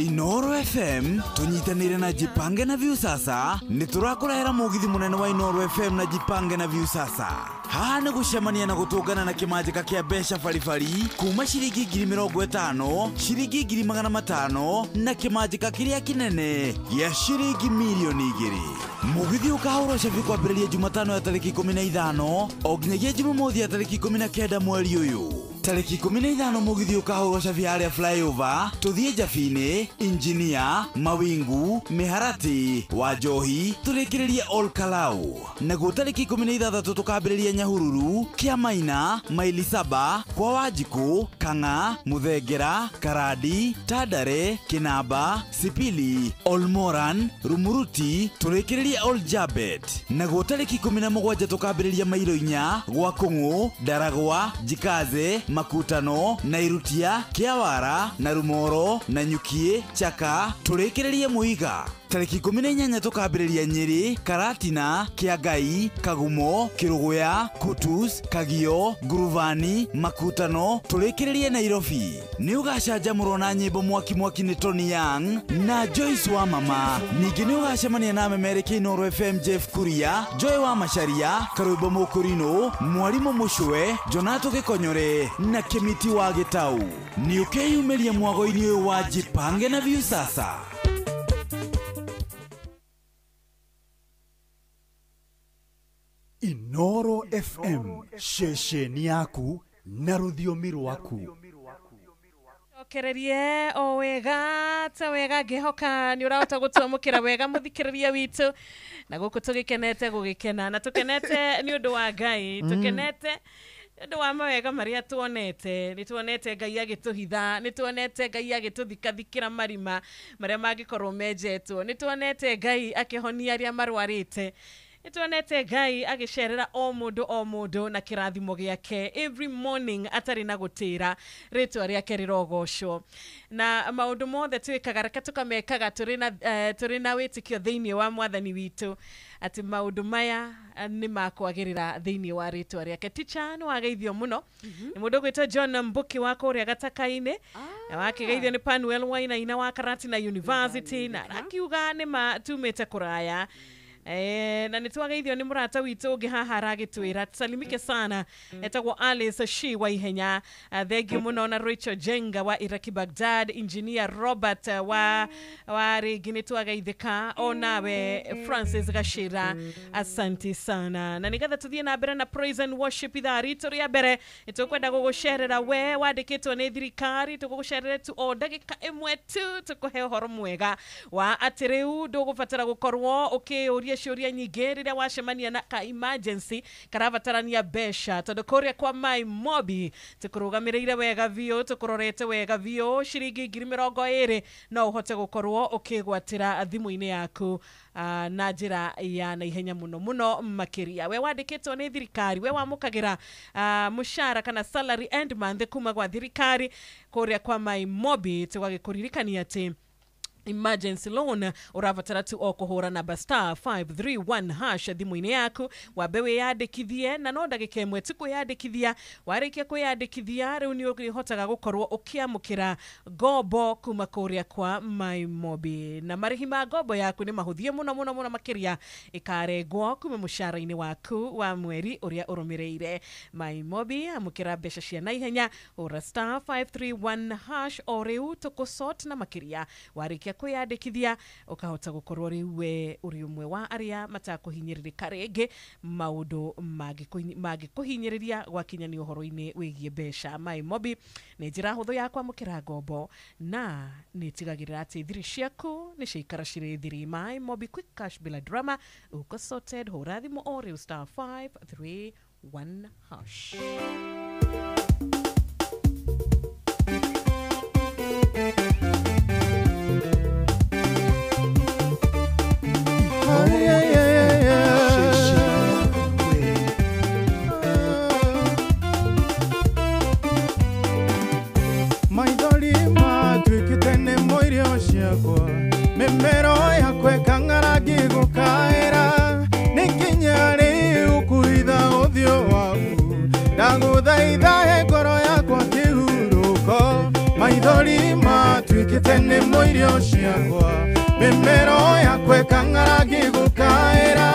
Inoro FM tunyitanire na Jipange na Viusasa nĩ tũrakũrehera mũgithi mũnene wa Inoro FM na Jipange na Viusasa. Haha nĩ gũcemania na gũtũngana na kĩmanjĩka kĩa mbeca baribari kuma ciringi 50,000, ciringi 500,000 na kĩmanjĩka kĩrĩa kĩnene gĩa ciringi 2,000,000. Mũgithi ũkahũrwo cabi kwambĩrĩria Jumatano ya tarĩki 15 o nginyagia Jumamothi ya tarĩki 19 mweri ũyũ. Tarĩki 15 mũgithi ũkahũrwo cabi harĩa flyover tũthiĩ Njabinĩ, Injinia, Mawingu, Mĩharatĩ, Wanjohi, tũrĩkĩrĩrie Ol Kalou. Naguo tarĩki 16 tũkambĩrĩria Nyahururu, Kĩamaina, Maili Saba, kwa Wanjikũ, Kang'a, Mũthengera, Karandi, Tandare, Kĩnamba, Sipili, Olmoran, Rumuruti, tũrĩkĩrĩrie Ol Jabet. Naguo tarĩki 17 tũkambĩrĩria Mairo inya, gwa Kũng'ũ, Ndaragwa, Jikaze, Makutano, Nairutia, Kĩawara, Narumoro, Nanyukie, Chaka, tũrĩkĩrĩrie Mũiga. Tarĩki 18 tũkambĩrĩria Nyĩrĩ, Karatina, Kĩangai, Kagumo, Kĩrũgũya, Kutus, Kagio, Nguruvani, Makutano, tũrĩkĩrĩrie Nairobi. Nĩ ũgacanjamũrwo na nyĩmbo mwaki mwaki nĩ Tony Young na Joyce wa Mama. Ningĩ nĩ ũgacemania na memereki Inoro FM Jeff Kuria, Joy wa Macharia, Karwĩmbo Mũkũrinũ, Mwarimũ Mũcwe, Jonato Gĩkonyore na Kĩmiti wa Gĩtau. Nĩ ũkeyumĩria mwago-inĩ ũyũ wa Jipange na Viusasa. Inoro FM, ceceni yaku na rũthiomi rwaku. Cokererie o wega ta wega, ngĩhoka nĩ ũrahota gũtwamũkĩra wega mũthikĩrĩria witũ, na gũkũ tũgĩkenete gũgĩkena na tũkenete nĩ ũndũ wa Ngai, tũkenete nĩ ũndũ wa mawega marĩa tuonete. Nĩ tuonete Ngai agĩtũhitha, nĩ tuonete Ngai agĩtũthikathikĩra marima marĩa mangĩkorwo menjetwo, nĩ tuonete Ngai akĩhonia arĩa marwarĩte, nĩ tuonete Ngai agĩcerera o mũndũ na kĩrathimo gĩake every morning atarĩ na gũtĩra, rĩtwa rĩake rĩrogocwo. Na maũndũ mothe twĩkaga reke tũkamekaga tũrĩ na wĩtĩkio thĩinĩ wa mwathani witũ atĩ maũndũ maya nĩ makwagĩrĩra thĩinĩ wa rĩtwa rĩake. Ticha nĩ wageithio mũno nĩ mũndũ ũgwĩtwo John Mbuki wa kũrĩa Gataka-inĩ, na wakĩgeithio nĩ Panuel Wainaina wa Karatina University, na akiuga nĩ ma tumĩte kũraya. Na nĩtwageithio nĩ mũrata witũ ũngĩ haha aragĩtwĩra tusalimike sana, etagwo Alice Shi wa Ihenya. Thengiũ mũno na Rachel Jenga wa Iraki Baghdad, Engineer Robert wa rĩngĩ nĩtwageithĩka, o nawe Francis Gashira, asanti sana. Na nĩgetha tũthiĩ na mbere na praise and worship ithaa ritũ rĩa mbere, nĩtũkwenda gũgũcerera we wandĩkĩtwo nĩ thirikari, tũgũgũcerere tu o ndagĩka ĩmwe tu tũkũhe ũhoro mwega wa atĩ rĩu ndũgũbatara gũkorwo ũkĩũria ciũria nyingĩ rĩrĩa wacemania na ka emergency karabatarania mbeca, tondũ kũrĩa kwa Mai Mobi tũkũrũgamĩrĩire wega biũ, tũkũrorete wega biũ, ciringi 20,000 no ũhote gũkorwo ũkĩgwatĩra thimũ-inĩ yaku na njĩra ya naihenya mũno mũno makĩria. We wandĩkĩtwo nĩ thirikari, we wamũkagĩra mũcara kana salary end month kuma gwa thirikari kũrĩa kwa Mai Mobi, tũgagĩkũririkania atĩ Emergency loan ũrabatara tu o kũhũra namba star 531 hash thimũ-inĩ yaku, wambe wĩyandĩkithie, na no ndagĩka ĩmwe tu kwĩyandĩkithia. Warĩkia kwĩyandĩkithia rĩu nĩ ũrĩhotaga gũkorwo ũkĩamũkĩra ngombo kuma kũrĩa kwa MyMobi, na marĩhi ma ngombo yaku nĩ mahũthie mũno mũno mũno makĩria, ĩkarengwo kuma mũcara-inĩ waku wa mweri ũrĩa ũrũmĩrĩire. MyMobi, amũkĩra mbeca cia naihenya, hũra star 531 hash o rĩu tũkũsort, na makĩria warĩkia kwĩyandĩkithia ũkahota gũkorwo rĩu we ũrĩ ũmwe wa arĩa matakũhinyĩrĩrĩka rĩngĩ maũndũ mangĩkũhinyĩrĩria gwakinya nĩ ũhoro-inĩ wĩgiĩ mbeca. MyMobi nĩ njĩra hũthũ ya kwamũkĩra ngombo na nĩ ĩtigagĩrĩra atĩ thiri ciaku nĩ ciaikara cirĩ thiri. MyMobi, quick cash bila drama, uko sorted. Hũra thimũ o rĩu star 531 hash. Maithori matuĩkĩte nĩ irio ciakwa, mĩmero yakwa ĩkang'ara ngĩgũkaĩra, nĩ nginya rĩ ũkũhitha ũthiũ waku, ndagũthaitha he ngoro yakwa kĩhurũko. Maithori matuĩkĩte nĩ irio ciakwa, mĩmero yakwa ĩkang'ara ngĩgũkaĩra,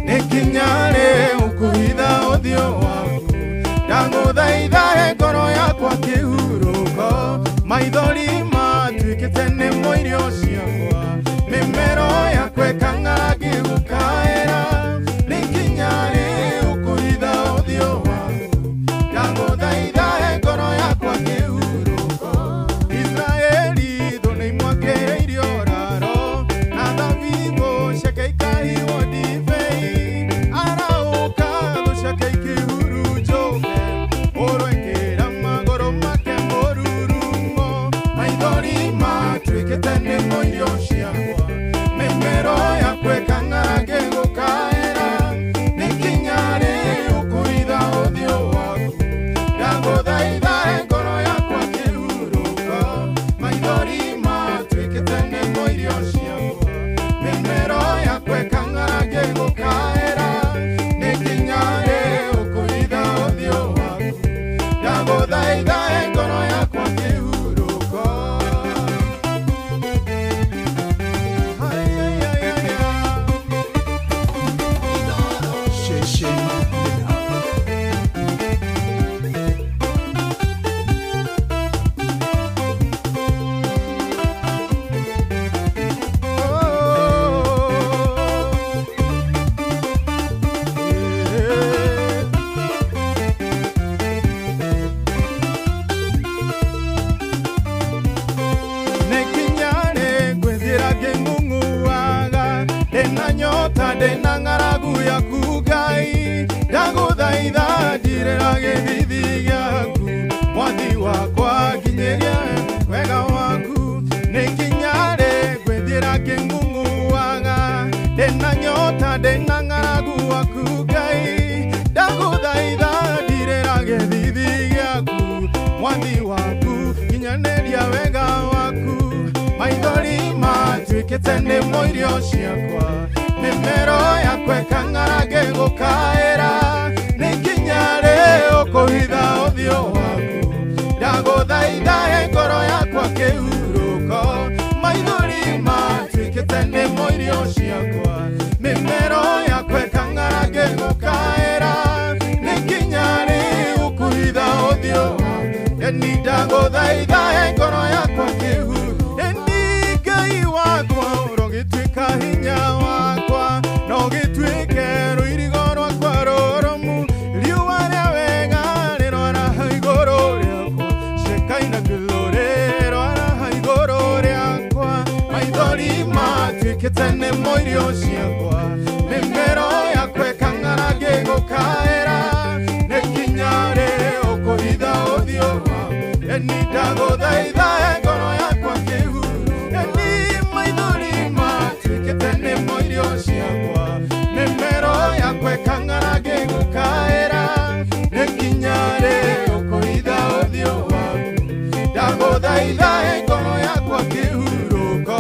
nĩ nginya rĩ ũkũhitha ũthiũ waku, ndagũthaitha he ngoro yakwa kĩhurũko. Maithori matuĩkĩte nĩ irio ciakwa, mĩmero yakwa ĩkang'ara ngĩgũkaĩra, nĩ nginya rĩ ũkũhitha ũthiũ waku, ndagũthaitha he ngoro yakwa kĩhurũko. Israeli thũ nĩimwakĩire ũraro, na thabibũ ciake ikahihwo ndibei, arahũka thũ ciake ikĩhurunjũke, ũrwekĩra magũrũ make mũrurumo. Maithori matuĩkĩte nĩ irio ciakwa, mĩmero yakwa ĩkang'ara ngĩgũkaĩra, nĩ nginya rĩ ũkũhitha ũthiũ waku, ndagũthaitha he ngoro yakwa kĩhurũko. Maithori matuĩkĩte nĩ irio ciakwa, mĩmero yakwa ĩkang'ara ngĩgũkaĩra, nĩ nginya rĩ ũkũhitha ũthiũ waku, ndagũthaitha he ngoro yakwa kĩhurũko. Ai, ai, ai, ai, ai. Ceceni nene. Nĩnginya rĩ ngwĩthiĩra ngĩng'ung'uaga, ndĩna nyota ndĩna ng'aragu yaku Ngai, ndagũthaitha njirĩra gĩthithi gĩaku, mwathi wakwa nginyĩria wega waku. Nĩnginya rĩ ngwĩthiĩra ngĩng'ung'uaga, ndĩna nyota ndĩna ng'aragu waku Ngai, ndagũthaitha ndirĩra gĩthithi gĩaku, mwathi waku nginyanĩria wega waku. Maithori matuĩkĩte nĩ irio ciakwa, mĩmero yakwa ĩkang'ara ngĩgũkaĩra, nĩ nginya rĩ ũkũhitha ũthiũ waku, ndagũthaitha he ngoro yakwa kĩhurũko. Maithori matuĩkĩte nĩ irio ciakwa, mĩmero yakwa ĩkang'ara ngĩgũkaĩra, nĩ nginya rĩ ũkũhitha ũthiũ waku, ĩni ndagũthaitha he ngoro yakwa kĩhurũko. Ĩni Ngai wakwa ũrogĩtuĩka hinya wakwa, na ũgĩtuĩke rũirigo rwakwa rũrũmu, riũa rĩa wega rĩroaraha igũrũ rĩakwa, cekaina kĩrũrĩ rĩroaraha igũrũ rĩakwa. Maithori matuĩkĩte nĩ irio ciakwa, mĩmero yakwa ĩkang'ara ngĩgũkaĩra, nĩ nginya rĩ ũkũhitha ũthiũ waku, ĩni ndagũthaitha he ngoro yakwa kĩhuru, ĩni maithori matuĩkĩte nĩ irio ciakwa, mĩmero yakwa ĩkang'ara ngĩgũkaĩra, nĩ nginya rĩ ũkũhitha ũthiũ waku, ndagũthaitha he ngoro yakwa kĩhurũko.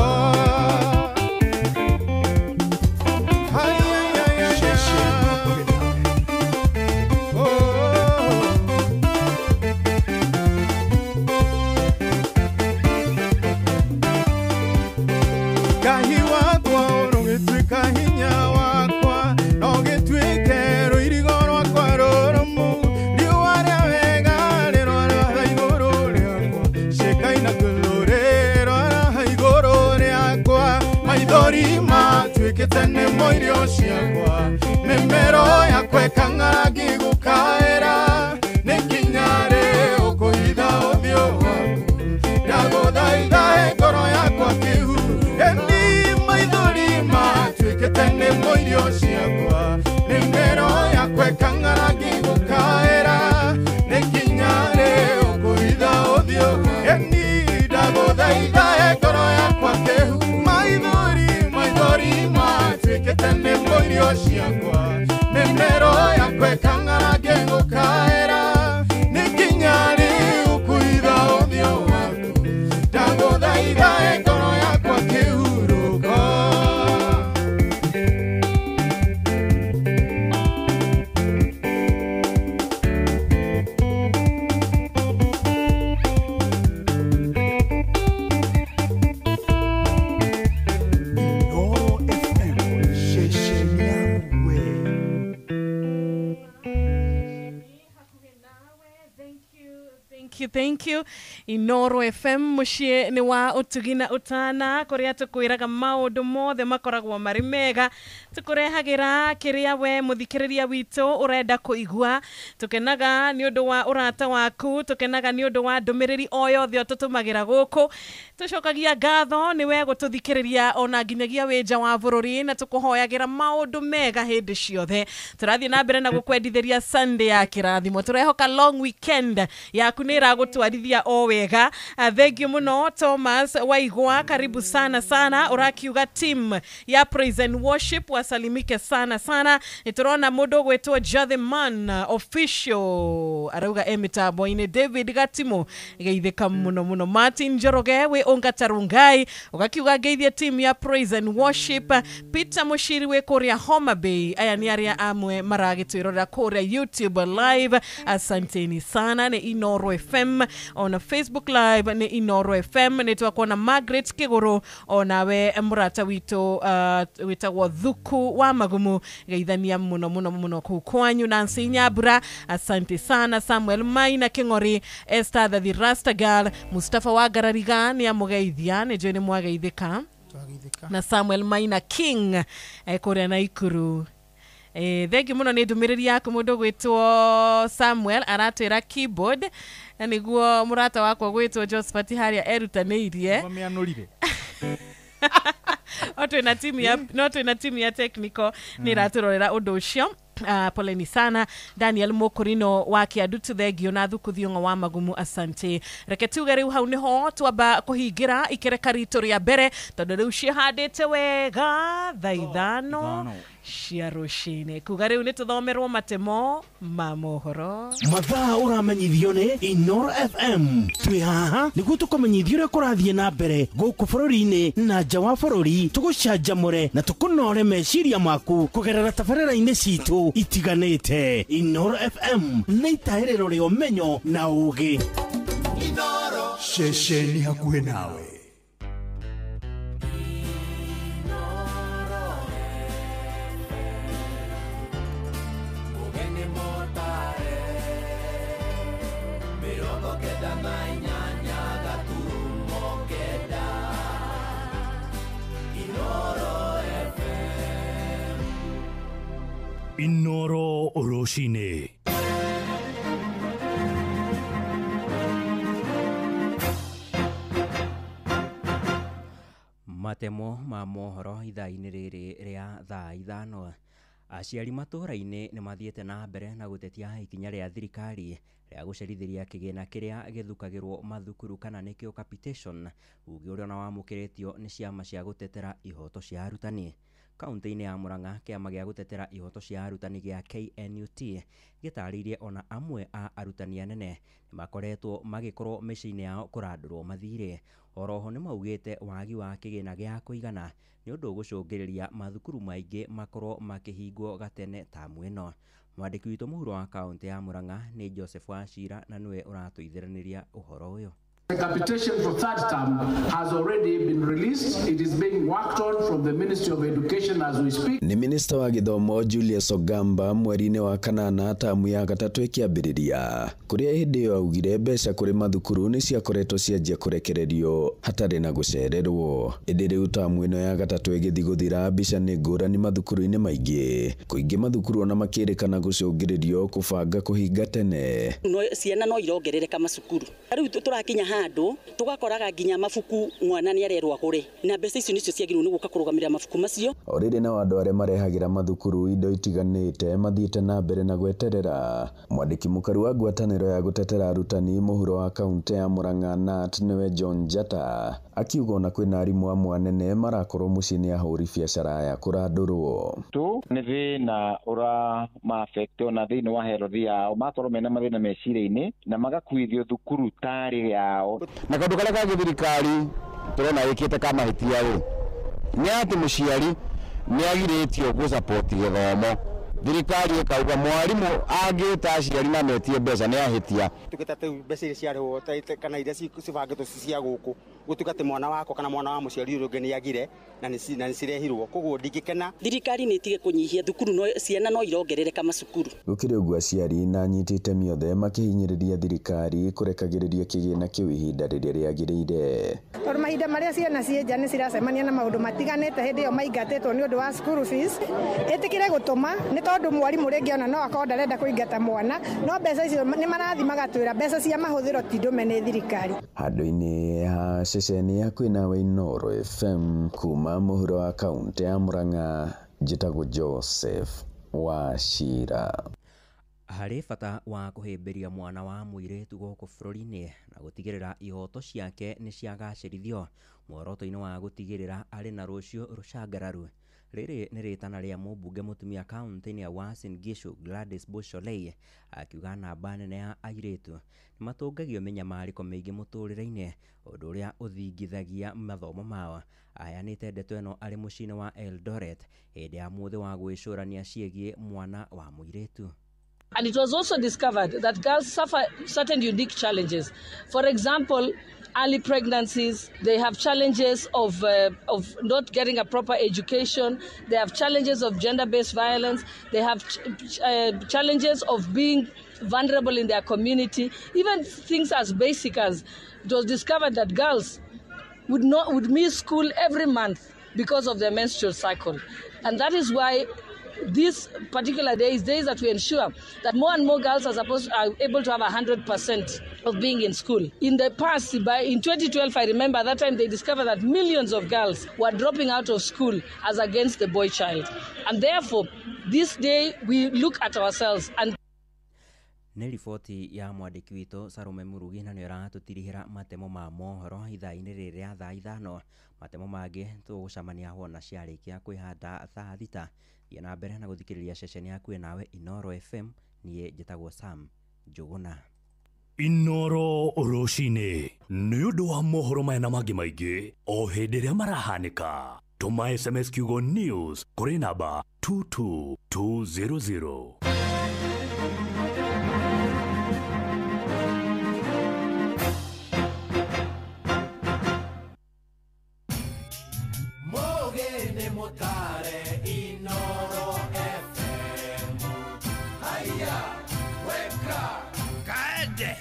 Thank you, thank you. Inoro FM muciĩ nĩ wa ũtugi na ũtana kũrĩa tũkwĩraga maũndũ mothe makoragwo marĩ mega, tũkũrehagĩra kĩrĩa we mũthikĩrĩria witũ ũrenda kũigua. Tũkenaga nĩ ũndũ wa ũrata waku, tũkenaga nĩ ũndũ wa ndũmĩrĩri o yothe ũtũtũmagĩra gũkũ. Tũcokagia ngatho nĩ we gũtũthikĩrĩria ona nginyagia wĩ nja wa bũrũri, na tũkũhoyagĩra maũndũ mega hĩndĩ ciothe. Tũrathiĩ na mbere na gũkwendithĩria Sunday ya kĩrathimo. Tũrehoka long weekend yaku nĩ ĩragũtwarithia o wega. Thank you mũno Thomas Waigwa, karibu sana sana. Ũrakiuga team ya praise and worship wasalimike sana sana. Nĩ tũrona mũndũ ũgwĩtwo Jothyman official arauga e mĩtambo-inĩ. David Gatimo geithĩka mũno mũno. Martin Njoroge wĩ Ũngatarungai ũgakiuga ngeithie team ya praise and worship. Peter Mushiri wĩ kũrĩa Homa Bay, aya nĩ arĩa amwe maragĩtwĩrorera kũrĩa YouTube live, asanteni sana. Nĩ Inoro FM ona Facebook live nĩ Inoro FM. Nĩ twakuona Margaret Kiguru onawe mũrata witũ wĩtagwo Thuku wa Magumu, geithania mũno mũno mũno kũu kwanyu. Nancy Nyabura asante sana. Samuel Maina King'ori, Esther the Rasta Girl, Mustafa Wagarariga nĩ amũgeithia, nĩ njũĩ nĩ mwageithĩka, na Samuel Maina King kũrĩa Naikuru. Thank you mũno nĩ ndũmĩrĩri yaku. Mũndũ gwĩtwo Samuel aratwĩra keyboard na nĩguo mũrata wakwa gwĩtwo Josephat harĩa erutanĩirie. No twĩna timu ya technical nĩ ĩratũrorera ũndũ ũcio. Poleni sana Daniel Mokorino wa Kiadutu, thengio na Thuku Thiong'o wa Magumu, asante. Reke tuge rĩu hau nĩho twamba kũhingĩra ikereka ritũ rĩa mbere, tondũ rĩu ciĩhandĩte wega thaa 5 cia rũcinĩ. Kuga rĩu nĩ tũthomerwo matemo ma mohoro. Mathaa ũramenyithio nĩ Inoro FM. Twĩ haha nĩguo tũkũmenyithia ũrĩa kũrathiĩ na mbere gũkũ bũrũri-inĩ na nja wa bũrũri, tũgũcanjamũre na tũkũnore meciria maku kũgerera tabarĩra-inĩ citũ itiganĩte. Inoro FM nĩ itahĩrĩro rĩa ũmenyo na ũũgĩ. Inoro ceceni hakuhĩ nawe. Inoro rũcinĩ. Matemo ma mohoro ithaa-inĩ rĩrĩ rĩa thaa 5. Aciari matũũra-inĩ nĩ mathiĩte na mbere na gũtetia ikinya rĩa thirikari rĩa gũcerithĩria kĩgĩna kĩrĩa gĩthukagĩrwo mathukuru kana nĩkĩo capitation, uge ũrĩa ona wamũkĩrĩtio nĩ ciama cia gũtetera ihoto cia arutani. Kaunti-inĩ ya Murang'a, kĩama gĩa gũtetera ihoto cia arutani gĩa KNUT gĩtarĩirie ona amwe a arutani anene nĩ makoretwo magĩkorwo mĩciĩ-inĩ yao kũrandũrwo mathirĩ. Oroho nĩ maugĩte wagi wa kĩgĩna gĩa kũigana nĩ ũndũ ũgũcũngĩrĩria mathukuru maingĩ makorwo makĩhingwo gatene tamu ĩno. Mwandĩki witũ mũhuro wa kaunti ya Murang'a nĩ Joseph Wachira na nĩwe ũratũithĩranĩria ũhoro ũyũ. The capitation for third term has already been released. It is being worked on from the Ministry of Education as we speak. Ni Minista wa Githomo Julius Ogamba mweri-inĩ wa kanana tamu ya gatatũ ĩkĩambĩrĩria, kũrĩa hĩndĩ ĩyo augire mbeca kũrĩ mathukuru nĩ ciakoretwo cianjia kũrekererio hatarĩ na gũcererwo. Ĩndĩ rĩu tamu ĩno ya gatatũ ĩgĩthiĩ gũthira, mbica nĩ ngũrani mathukuru-inĩ maingĩ, kũingĩ mathukuru ona makĩrĩkana gũcũngĩrĩrio kũbanga kũhinga tene. No ciana no irongerereka macukuru. Rĩu tũrakinya handu tugakoraga nginya mabuku mwana ni arerwo agure na mbeca icio nicio ciagirwo ni guka kurugamirira mabuku macio. O rĩrĩ nao andũ arĩa marehagĩra mathukuru indo itiganĩte mathiĩte na mbere na gweterera. Mwandĩki mũkaru wa ngwatanĩro ya gũtetera arutani mũhuro wa kaunti ya Murang'a Nat nĩwe John Njata akiuga ona kwĩna arimũ amwe anene marakorwo mũciĩ nĩ ahũri biacara ya kũrandũrwo. Tu nĩ thĩna ũra ma affect ona thĩinĩ wa health yao, makorwo mena mathĩna meciria-inĩ na magakuithio thukuru tarĩ yao. Na kaundu karia kangĩ thirikari tũrona ĩkĩte ka mahĩtia rĩ, nĩ atĩ mũciari nĩ agirĩtio gũ support gĩthomo. Thirikari ĩkauga mwarimũ angĩta aciari na metie mbeca nĩ ahĩtia. Tugĩte atĩ mbeca iria ciarĩhwo kana iria cibangĩtwo cia gũkũ gũtuĩka atĩ mwana wakwa kana mwana wa mũciari ũrĩa ũngĩ nĩ agire na nĩ cirehirwo, koguo ndingĩkena. Thirikari nĩ ĩtige kũnyihia thukuru, no ciana no irongerereka macukuru. Gũkĩrĩ ũguo aciari na anyiti itemi othe makĩhinyĩrĩria thirikari kũrekagĩrĩria kĩgĩna kĩu ihinda rĩrĩa rĩagĩrĩire. Tondũ mahinda marĩa ciana ciĩ nja nĩ ciracemania na maũndũ matiganĩte hĩndĩ ĩyo maingatĩtwo nĩ ũndũ wa school fees, ĩtĩkĩre gũtũma nĩ tondũ mwarimũ rĩngĩ ona no akorwo ndarenda kũingata mwana, no mbeca icio nĩ marathiĩ magatwĩra mbeca cia mahũthĩro ti ndũme nĩ thirikari. Handũ-inĩ ha ceceni ya kwĩnawe Inooro FM kuma mũhuro wa kaunti ya Murang'a, njĩtagwo Joseph Wachira. Harĩ bata wa kũhĩmbĩria mwana wa mũirĩtu gũkũ bũrũri-inĩ na gũtigĩrĩra ihoto ciake nĩ ciagacĩrithio muoroto-inĩ wa gũtigĩrĩra arĩ na rũciũ rũcangararu. Rĩrĩ nĩ rĩtana rĩa mũmbunge mũtumia kaunti-inĩ ya Uasin Gishu Gladys Busholei akiuga namba nene ya airĩtu nĩ matũngagio mĩnyamarĩko mĩingĩ mũtũrĩre-inĩ, ũndũ ũrĩa ũthingithagia mathomo mao. Aheanĩte ndeto ĩno arĩ mũciĩ-inĩ wa Eldoret hĩndĩ ya mũthĩ wa gwĩcũrania ciĩgiĩ mwana wa mũirĩtu. And it was also discovered that girls suffer certain unique challenges. For example, early pregnancies, they have challenges of not getting a proper education, they have challenges of gender-based violence, they have challenges of being vulnerable in their community. Even things as basic as it was discovered that girls would miss school every month because of their menstrual cycle. And that is why this particular day is days that we ensure that more and more girls are able to have 100% of being in school. In the past, in 2012, I remember that time they discovered that millions of girls were dropping out of school as against the boy child. And therefore, this day we look at ourselves and Nĩ riboti ya mwandĩki witũ Salome Murugi na nĩ ũratũtirihĩra matemo ma mohoro ithaa-inĩ rĩrĩ rĩa thaa 5. Matemo mangĩ tũgũcemania wona ciarĩkia kwĩhanda thaa 6. Thiĩ na mbere na gũthikĩrĩria ceceni yaku nawe Inooro FM. Niĩ njĩtagwo Sam Njũgũna. Inooro rũcinĩ nĩ ũndũ wa mohoro maya na mangĩ maingĩ o hĩndĩ ĩrĩa marahanĩka. Tũma SMS kiugo news kũrĩ namba 22200. Mutare Inooro FM. Haya, weka kaende.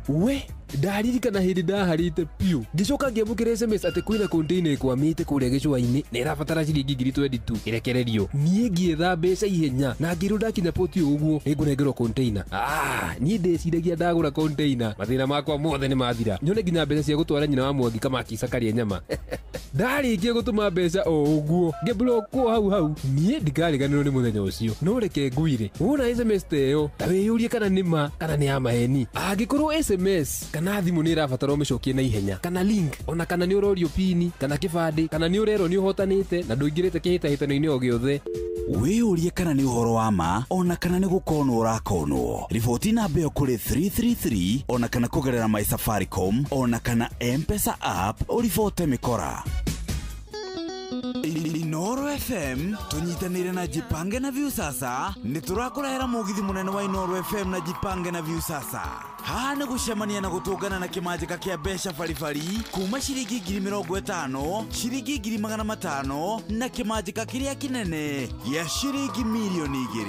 We ndaririkana hĩndĩ ndaharĩte piũ ngĩcoka ngĩamũkĩra SMS atĩ kwĩna container ĩkwamĩte kũrĩa gĩcũa-inĩ na ĩrabatara ciringi 22,000 ĩrekererio. Niĩ ngĩetha mbeca ihenya na ngĩrwo ndakinya poti ũguo nĩngũnengerwo container. Niĩ ndĩciragia ndagũra container mathĩna makwa mothe nĩ mathira, nyone nginya mbeca cia gũtwara nyina wa Mwangi Kamakisa karĩe nyama. Ndarĩkia gũtũma mbeca o ũguo ngĩblockwo hau hau. Niĩ ndikariganĩrwo nĩ mũthenya ũcio, no reke ngwire wona SMS ta ĩyo ta wĩyũrie kana nĩ ma kana nĩ ya maheni. Angĩkorwo SMS kana thimũ nĩ ĩrabatara ũmĩcokie na ihenya, kana link, ona kana nĩ ũrorio pini kana kĩbandĩ, kana nĩ ũrerwo nĩ ũhotanĩte na ndũingĩrĩte kĩhĩtahĩtano-inĩ o gĩothe, wĩyũrie kana nĩ ũhoro wa ma ona kana nĩ gũkonwo ũrakonwo. Riboti namba ĩyo kũrĩ 333 ona kana kũgerera My Safaricom ona kana M-Pesa app ũribote mĩkora. Inooro FM tunyitanire na Jipange na Viusasa. Nĩ tũrakũrehera mũgithi mũnene wa Inooro FM na Jipange na Viusasa. Haha nĩ gũcemania na gũtũngana na kĩmanjĩka kĩa mbeca baribari kuma ciringi 50,000, ciringi 500,000 na kĩmanjĩka kĩrĩa kĩnene gĩa ciringi 2,000,000.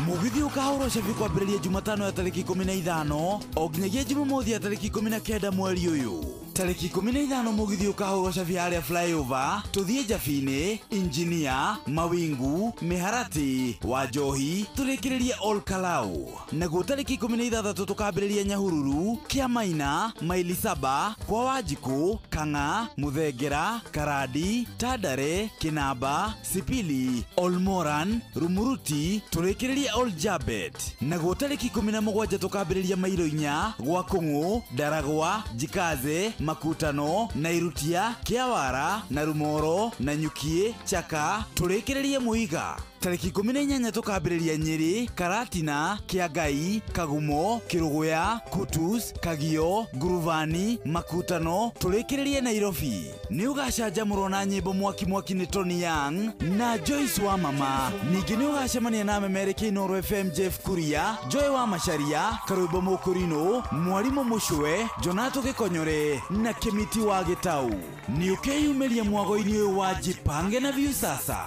Mũgithi ũkahũrwo cabi kwambĩrĩria Jumatano ya tarĩki 15 o nginyagia Jumamothi ya tarĩki 19 mweri ũyũ. Tarĩki 15 mũgithi ũkahũrwo cabi harĩa flyover tũthiĩ Jabini, Injinia, Mawingu, Miharati, Wanjohi, tũrĩkĩrĩrie Ol Kalou. Naguo tarĩki 16 tũkambĩrĩria Nyahururu, Kĩamaina, Maili Saba, kwa Wanjikũ, Kang'a, Muthengera, Karandi, Tandare, Kinamba, Sipili, Olmoran, Rumuruti, tũrĩkĩrĩrie Ol Jabet. Naguo tarĩki 17 tũkambĩrĩria Mairo Inya, gwa Kũng'ũ, Ndaragwa, Jikaze, Makutano, Nairutia, Kĩawara, na Rumoro, na Nyukie, Chaka, tũrĩkĩrĩrie Mũiga. Tarĩki 18 tũkambĩrĩria Nyĩrĩ, Karatina, Kĩangai, Kagumo, Kĩrũgũya, Kutus, Kagio, Nguruvani, Makutano, tũrĩkĩrĩrie Nairobi. Nĩ ũgacanjamũrwo na nyĩmbo mwaki mwaki nĩ Tony Young na Joyce wa Mama. Ningĩ nĩ ũgacemania na memereki Inooro FM Jeff Kuria, Joy wa Macharia, Karwĩmbo Mũkũrinũ, Mwarimũ Mũcwe, Jonato Gĩkonyore na Kĩmiti wa Gĩtau. Nĩ ũkeyumĩria mwago-inĩ ũyũ wa Jipange na Viusasa.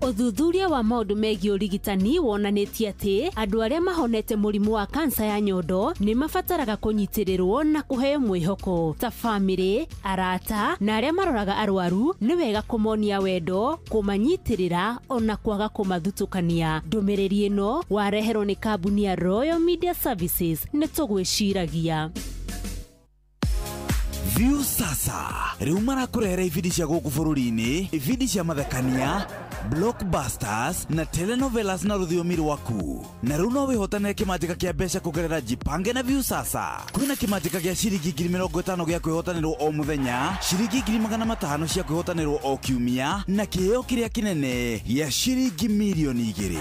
Ũthuthuria wa maũndũ megiĩ ũrigitani wonanĩtie atĩ andũ arĩa mahonete mũrimũ wa kansa ya nyondo nĩ mabataraga kũnyitĩrĩrwo na kũheo mwĩhoko. Ta bamĩrĩ, arata na arĩa maroraga arwaru nĩ wega kũmonia wendo, kũmanyitĩrĩra ona kwaga kũmathutũkania. Ndũmĩrĩri ĩno wareherwo nĩ kambuni ya Royal Media Services. Nĩ tũgwĩciragia. Viusasa rĩu marakũrehera ibindi cia gũkũ bũrũri-inĩ, ibindi cia mathekania, blockbusters na telenovelas na rũthiomi rwaku. Na rĩu no wĩhotanĩre kĩmanjĩka kĩa mbeca kũgerera Jipange na Viusasa. Kwĩna kĩmanjĩka gĩa ciringi 50,000 gĩa kwĩhotanĩrwo o mũthenya, ciringi 500,000 cia kwĩhotanĩrwo o kiumia, na kĩheo kĩrĩa kĩnene gĩa ciringi 2,000,000.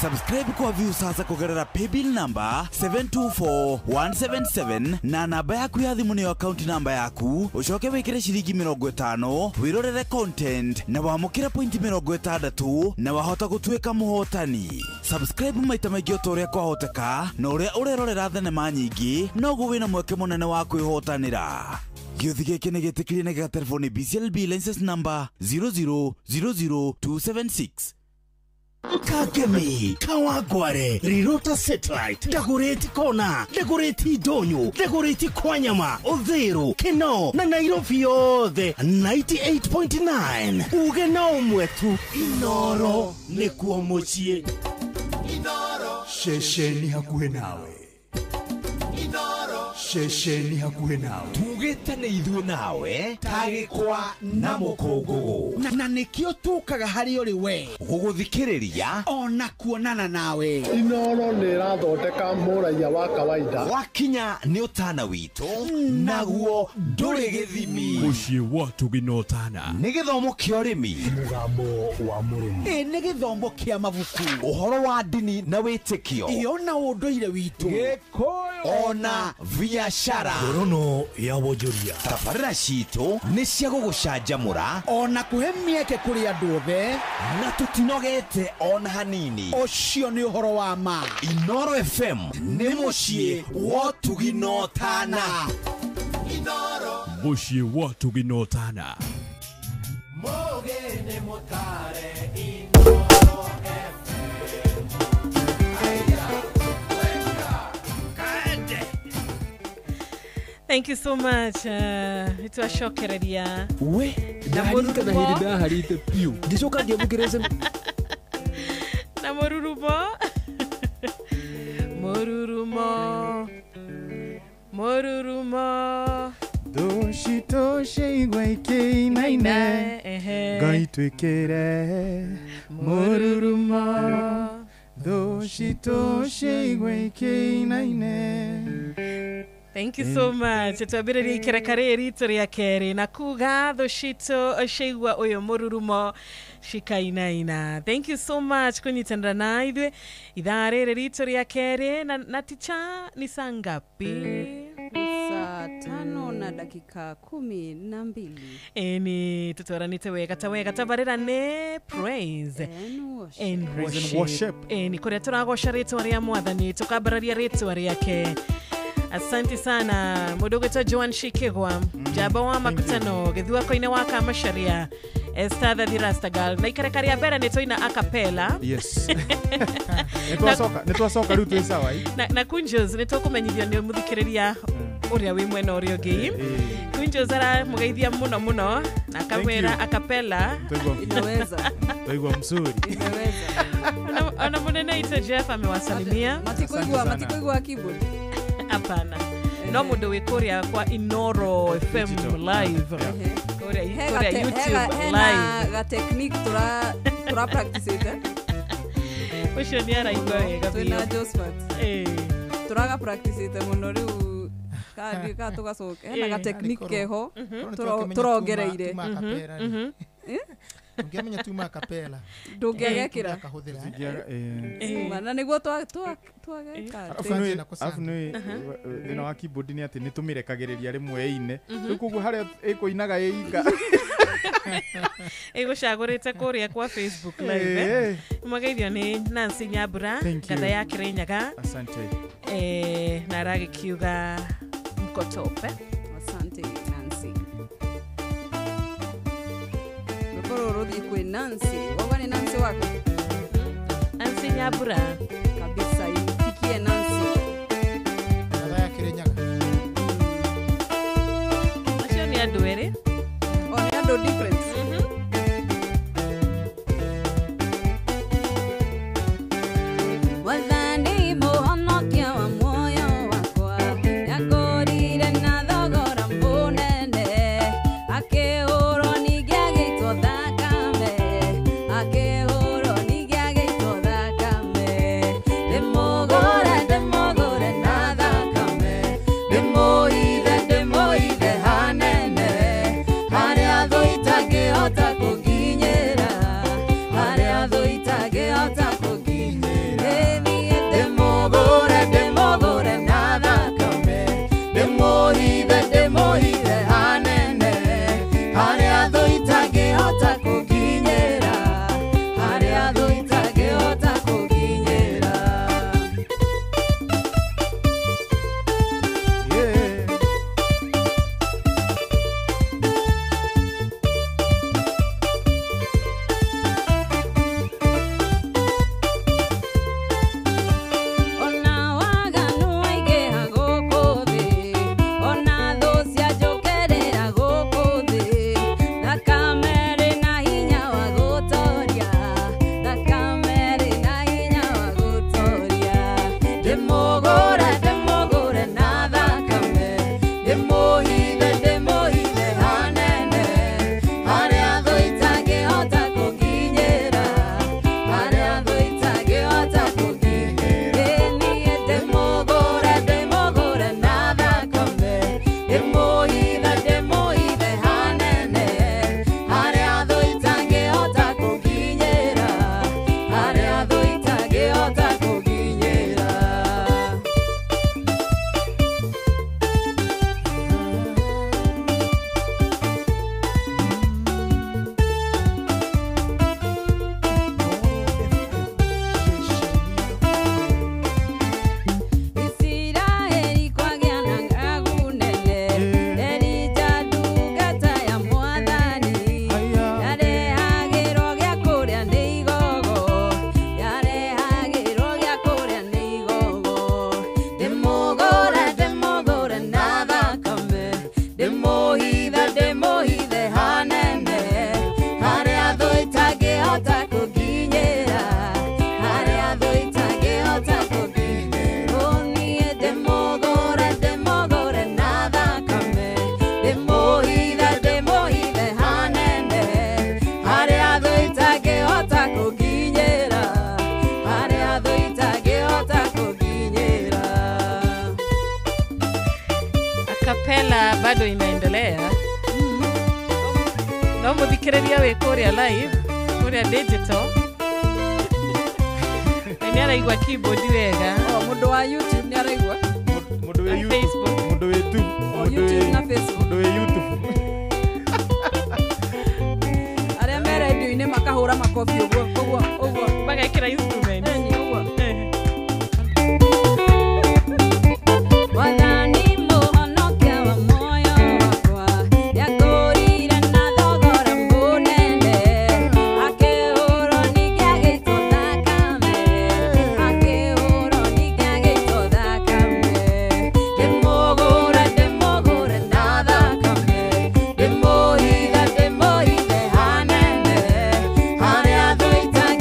Subscribe kwa Viusasa kũgerera paybill number 724177 na namba yaku ya thimũ nĩyo account number yaku, ũcoke wĩkĩre ciringi 50 wĩrorere content na wamũkĩre pointi 60 na wahota gũtuĩka mũhotani. Subscribe maita maingĩ o ta ũrĩa kwahoteka, na ũrĩa ũrerorera thenema nyingĩ noguo wĩna mweke mũnene wa kwĩhotanĩra. Gĩũthi gĩkĩ nĩ gĩtĩkĩrie na gĩgaterwo nĩ BCLB license number 0000276. Kagemi, Kawagware, Rirota Satellite, Dagoretti Kona, Dagoretti Donyo, Dagoretti Kwanyama, Odhero, Keno, na Nairobi yothe 98.9. Uge na umwetu, Inooro nĩkuo mũciĩ. Inooro. Ceceni hakuhĩ nawe. Inooro. Ceceni hakuhĩ nawe. Tugĩte nĩ ithuĩ nawe tagĩkwa na mũkũngũgũ. Na nĩkĩo tũkaga harĩ ũrĩ we gũgũthikĩrĩria ona kuonana nawe. Inooro nĩ ĩrathondeka mũraiya wa kawaida. Wakinya nĩ ũtana witũ naguo ndũrĩ gĩthimi. Mũciĩ wa tũginotana. Nĩ gĩthomo kĩa ũrĩmi, mũgambo wa mũrĩmi, ĩ nĩ gĩthomo kĩa mabuku, ũhoro wa ndini na wĩtĩkio, ĩ ona ũndũire witũ, Gĩkũyũ ona biashara. Ngorono ya wonjoria. Tabarĩra citũ nĩ cia gũgũcanjamũra ona kũhe mĩeke kũrĩ andũ othe, na tũtinogete ona hanini. Ũcio nĩ ũhoro wa ma. Inooro FM nĩ mũciĩ wa tũginotana. Inooro. Mũciĩ wa tũginotana. Mũgĩ nĩ mũtare Inooro FM. Thank you so much. Itwashokereria. We, ndaririkana hĩndĩ ndaharĩte piũ ngĩcoka ngĩamũkĩra SMS na mũrurumo. Mũrurumo. Mũrurumo. Doshitoshe igwe ikĩinaine, Ngai twĩkĩre mũrurumo. Doshitoshe igwe ikĩinaine. Thank you so much. Twambĩrĩrie ikereka rĩrĩ ritũ rĩa kerĩ na kuga thũ citũ ciaigua ũyũ mũrurumo cikainaina. Thank you so much kũnyitanĩra na ithuĩ ithaa rĩrĩ ritũ rĩa kerĩ. Na ticha ni saa ngapi? Saa 5:12. Ĩni tũtwaranĩte wega ta wega. Tabarĩra nĩ praise and worship. Ĩni kũrĩa tũragoca rĩtwa rĩa Mwathani, tũkambararia rĩtwa rĩake. Asante sana mũndũ ũgwĩtwo Joan Shikigwa, njamba wa makutano gĩthuako-inĩ wa Kamacharia, Esther the Rastagal. Na ikereka rĩa mbere nĩ tũina a cappella. Yes. Nĩ twacoka rĩu twĩ sawa. Na Kunjos nĩ tũkũmenyithio nĩ mũthikĩrĩria ũrĩa wĩ mwena ũrĩa ũngĩ. Kunjos aramũgeithia mũno mũno na akamwĩra a cappella inaweza. Twaigua mzuri. Inaweza. Ona mũnene itũ Jeff amewasalimia. Matikuigua keyboard. Hapana. No mũndũ wĩ kũrĩa kwa Inooro FM live. Kũrĩa YouTube live. Ga technique tura practice ite. Ũcio nĩ araigua wega biũ. Twĩna Josephat. Turaga practice ite mũno rĩu ka tũgacoka. Hena ga technique keho turongereire. Ũngĩamenya tuma kapela. Ndũngĩagekĩra. Kahũthĩra. Na nĩguo twageka. Arabu nĩ thĩna wa keyboard nĩ atĩ nĩ tũmĩrekagĩrĩria rĩmwe ĩine. Rĩu koguo harĩa ĩkũinaga ĩika. Ĩgũcagũrĩte kũrĩa kwa Facebook live. Mwageithio nĩ Nancy Nyambura ngatha ya Kirinyaga. Asante. Na aragĩkiuga mkotope. Asante Nancy. Rũkoro rũthiĩ kwĩ Nancy. Wauga nĩ Nancy wako? Nancy Nyambura. Kabisa imfikie Nancy. Ngatha ya Kirinyaga. Acio nĩ andũ erĩ. Oh, nĩ andũ different. Wathani mũhonokia wa muoyo wakwa nĩakũrire na thogora mũnene akĩhũrwo ningĩ agĩitwo thakame akĩhũrwo ningĩ agĩitwo thakame ndĩmũgũre na thakame ndĩmũhithe hanene harĩa thũ itangĩhota kũnginyĩra harĩa thũ itangĩhota kũnginyĩra ndĩmũgũre na thakame ndĩmũhithe hanene harĩa thũ itangĩhota kũnginyĩra harĩa thũ itangĩhota kũnginyĩra. Ona waganu waingĩha gũkũ thĩ ona thũ cianjũkĩrĩra gũkũ thĩ thakame ĩrĩ na hinya wa gũtoria thakame ĩrĩ na hinya wa gũtoria ndĩmũgũre na thakame ndĩmũhithe hanene harĩa thũ itangĩhota kũnginyĩra harĩa thũ itangĩhota kũnginyĩra niĩ ndĩmũgũre na thakame ndĩmũhithe hanene harĩa thũ itangĩhota kũnginyĩra harĩa thũ itangĩhota kũnginyĩra. Isiraeli kwagĩa na ng'aragu nene Elija ndungata ya mwathani yarehagĩrwo gĩa kũrĩa nĩ igogo yarehagĩrwo gĩa kũrĩa nĩ igogo ndĩmũgũre na thakame ndĩmũhithe hanene harĩa thũ itangĩhota kũnginyĩra harĩa thũ itangĩhota kũnginyĩra niĩ ndĩmũgũre na thakame ndĩmũhithe hanene harĩa thũ itangĩhota kũnginyĩra harĩa thũ itangĩhota kũnginyĩra. Acapella bado inaendelea. No mũthikĩrĩria wĩ kũrĩa live kũrĩa digital na nĩ araigua keyboard wega. Oh, mũndũ wa YouTube nĩ araigua. Mũndũ wĩ Facebook. Mũndũ wĩ tu. Oh, YouTube na Facebook. Mũndũ wĩ YouTube. Arĩa me radio-inĩ makahũra makobi ũguo ũguo ũguo magekĩra instrument. Ĩni ũguo. Mwathani mũhonokia wa muoyo wakwa nĩakũrire na thogora mũnene akĩhũrwo ningĩ agĩitwo thakame akĩhũrwo ningĩ agĩitwo thakame ndĩmũgũre na thakame ndĩmũhithe hanene harĩa thũ itangĩhota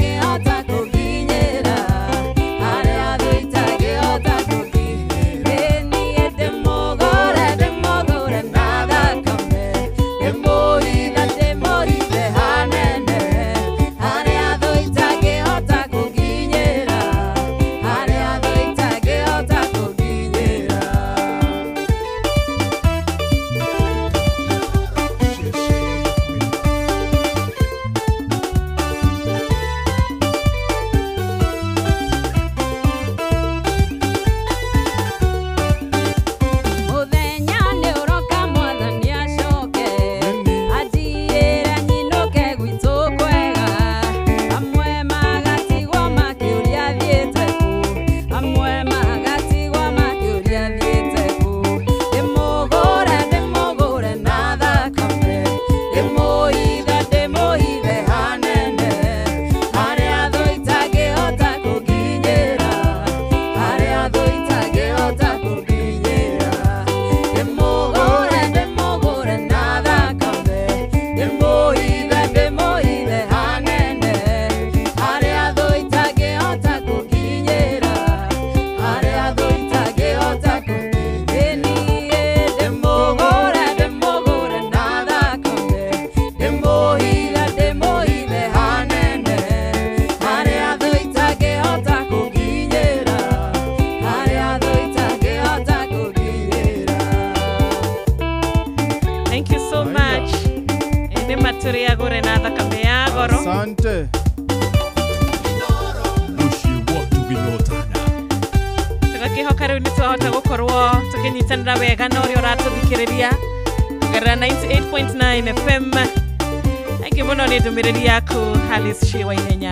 Ngwihoka riu ni twahota gukorwo tukinyitanira wega na uria uratuthikiriria kugerera 98.9 FM. Thank muno ni ndumiriri yaku Alice Shiwa Ihenya.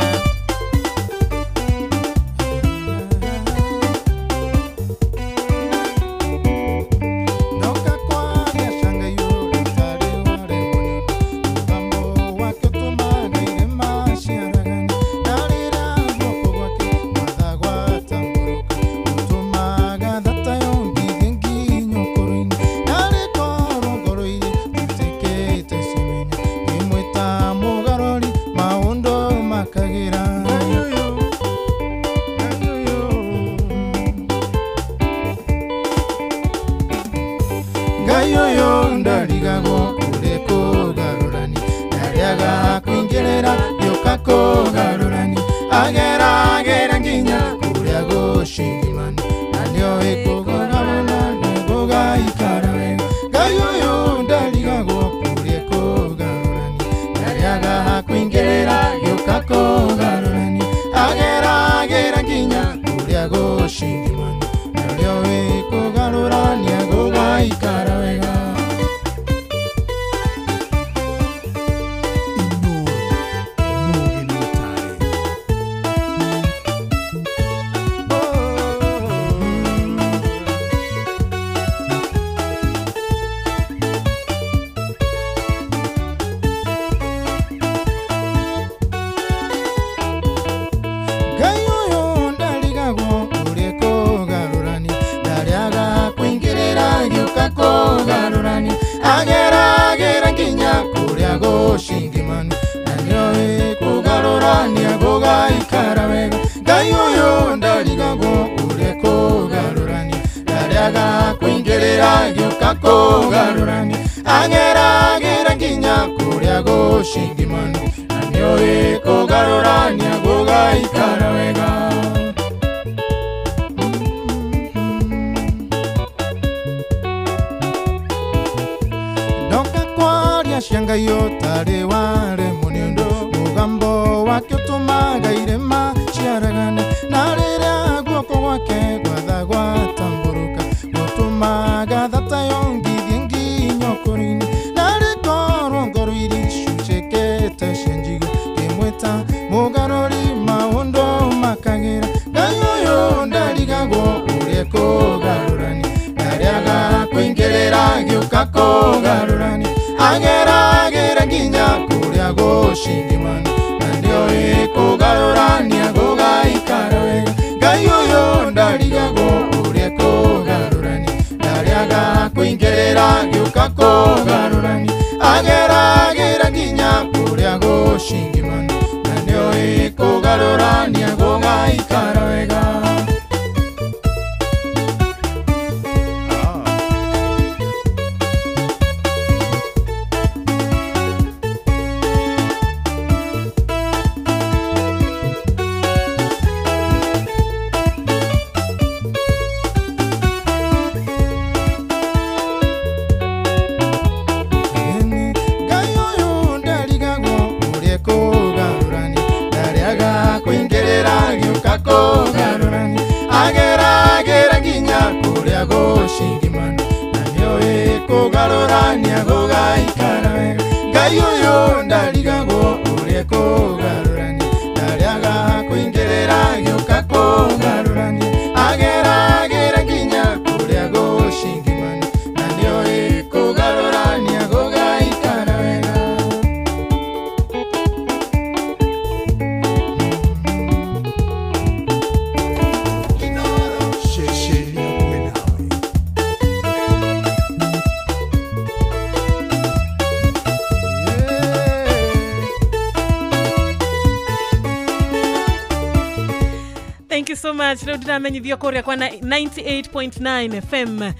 Ndamenyithio kuria kwa 98.9 FM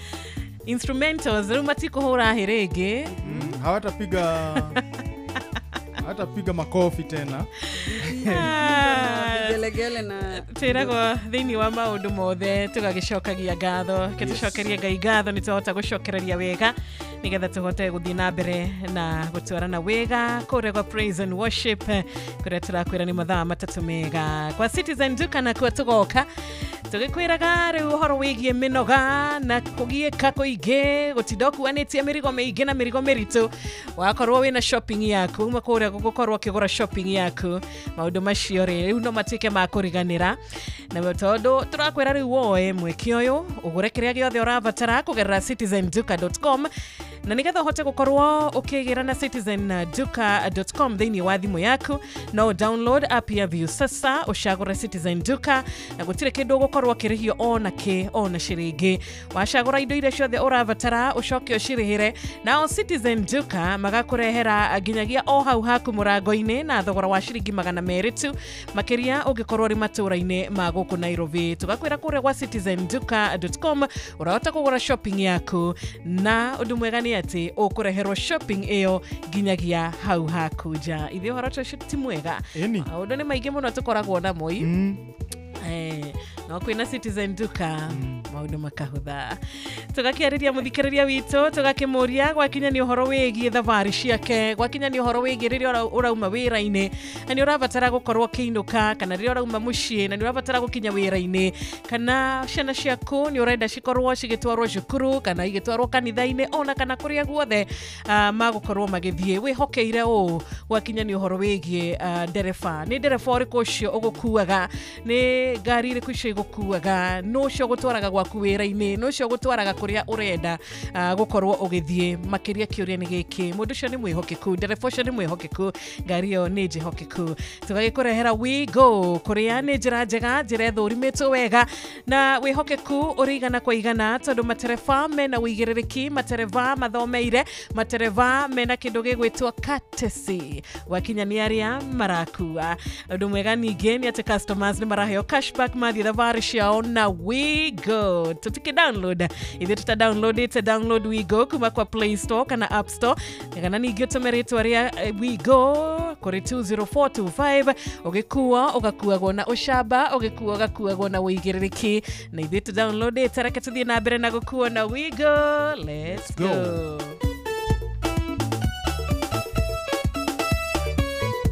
instrumentals riu matikuhura hiringi. Hawatapiga makofi tena. Gelegele na twiragwo thiini wa maundu mothe tugagicokagia ngatho kitucokeria Ngai ngatho ni twahota gucokereria wega nigetha tuhote guthii na mbere na gutwarana wega kuria kwa praise and worship kuria turakwira ni mathaa matatu mega kwa Citizen Duka na kwa tugoka Tũgĩkwĩraga rĩu ũhoro wĩgiĩ mĩnoga na kũgiĩka kũingĩ, gũtinda ũkuanĩtie mĩrigo mĩingĩ na mĩrigo mĩritũ. Wakorwo wĩna shopping yaku, uma kũrĩa gũgũkorwo ũkĩgũra shopping yaku, maũndũ macio rĩ rĩu no matuĩke ma kũriganĩra. Na tondũ tũrakwĩra rĩu woe mweke ũyũ ũgũre kĩrĩa gĩothe ũrabatara kũgerera citizenduka.com, na nĩgetha ũhote gũkorwo ũkĩgĩra na citizenduka.com thĩinĩ wa thimũ yaku, no download app ya Viusasa ũcagũre Citizen Duka, na gũtirĩ kĩndũ ũgũkorwo ũkĩrĩhio ona kĩ ona ciringi. Wacagũra indo iria ciothe ũrabatara ũcoke ũcirĩhĩre, nao Citizen Duka magakũrehera nginyagia o hau haku mũrango-inĩ na thogora wa ciringi 200 tu, makĩria ũngĩkorwo ũrĩ matũũra-inĩ ma gũkũ Nairobi. Tũgakwĩra kũrĩa gwa citizenduka.com ũrahota kũgũra shopping yaku, na ũndũ mwega nĩ atĩ ũkũreherwo shopping ĩyo nginyagia hau haku nja. Ithuĩ ũhoro ũcio ti mwega, maũndũ nĩ maingĩ mũno tũkoragwo namo no kwĩna Citizen Duka maũndũ makahũtha. Tũgakĩarĩria mũthikĩrĩria witũ, tũgakĩmũria gwakinya nĩ ũhoro wĩgiĩ thabarĩ ciake, gwakinya nĩ ũhoro wĩgiĩ rĩrĩa ũrauma wĩra-inĩ na nĩ ũrabatara gũkorwo ũkĩinũka, kana rĩrĩa ũrauma mũciĩ na nĩ ũrabatara gũkinya wĩra-inĩ, kana ciana ciaku nĩ ũrenda cikorwo cigĩtwarwo cukuru kana igĩtwarwo kanitha-inĩ ona kana kũrĩa guothe magũkorwo magĩthiĩ, wĩhokeire ũũ gwakinya nĩ ũhoro wĩgiĩ ndereba. Nĩ ndereba ũrĩkũ ũcio ũgũkuaga? Nĩ ngari ĩrĩkũ icio igũkuaga? Nũ ũcio ũgũtwaraga gwaku wĩra-inĩ? Nũ ũcio ũgũtwaraga kũrĩa ũrenda gũkorwo ũgĩthiĩ? Makĩria kĩũria nĩ gĩkĩ, mũndũ ũcio nĩ mwĩhokeku? Ndereba ũcio nĩ mwĩhokeku? Ngari ĩyo nĩ njĩhokeku? Tũgagĩkũrehera WeGo, kũrĩa nĩ njĩra njega, njĩra ĩthũrimĩtwo wega na wĩhokeku ũrĩ igana kwa igana, tondũ matereba mena ũigĩrĩrĩki, matereba mathomeire, matereba mena kĩndũ gĩgwĩtwo courtesy gwakinya nĩ arĩa marakua. Ũndũ mwega ningĩ nĩ atĩ customers nĩ maraheo cashback mathiĩ thabarĩ ciao na WeGo. Tũtikĩ download, ithuĩ tuta download ite download WeGo kuma kwa Play Store kana App Store, kana ningĩ ũtũme rĩtwa rĩa WeGo kũrĩ 20425. Ũgĩkua ũgakuagwo na ũcamba, ũgĩkua ũgakuagwo na ũigĩrĩrĩki, na ithuĩ tu download ite. Reke tũthiĩ na mbere na gũkuo na WeGo. Let's go.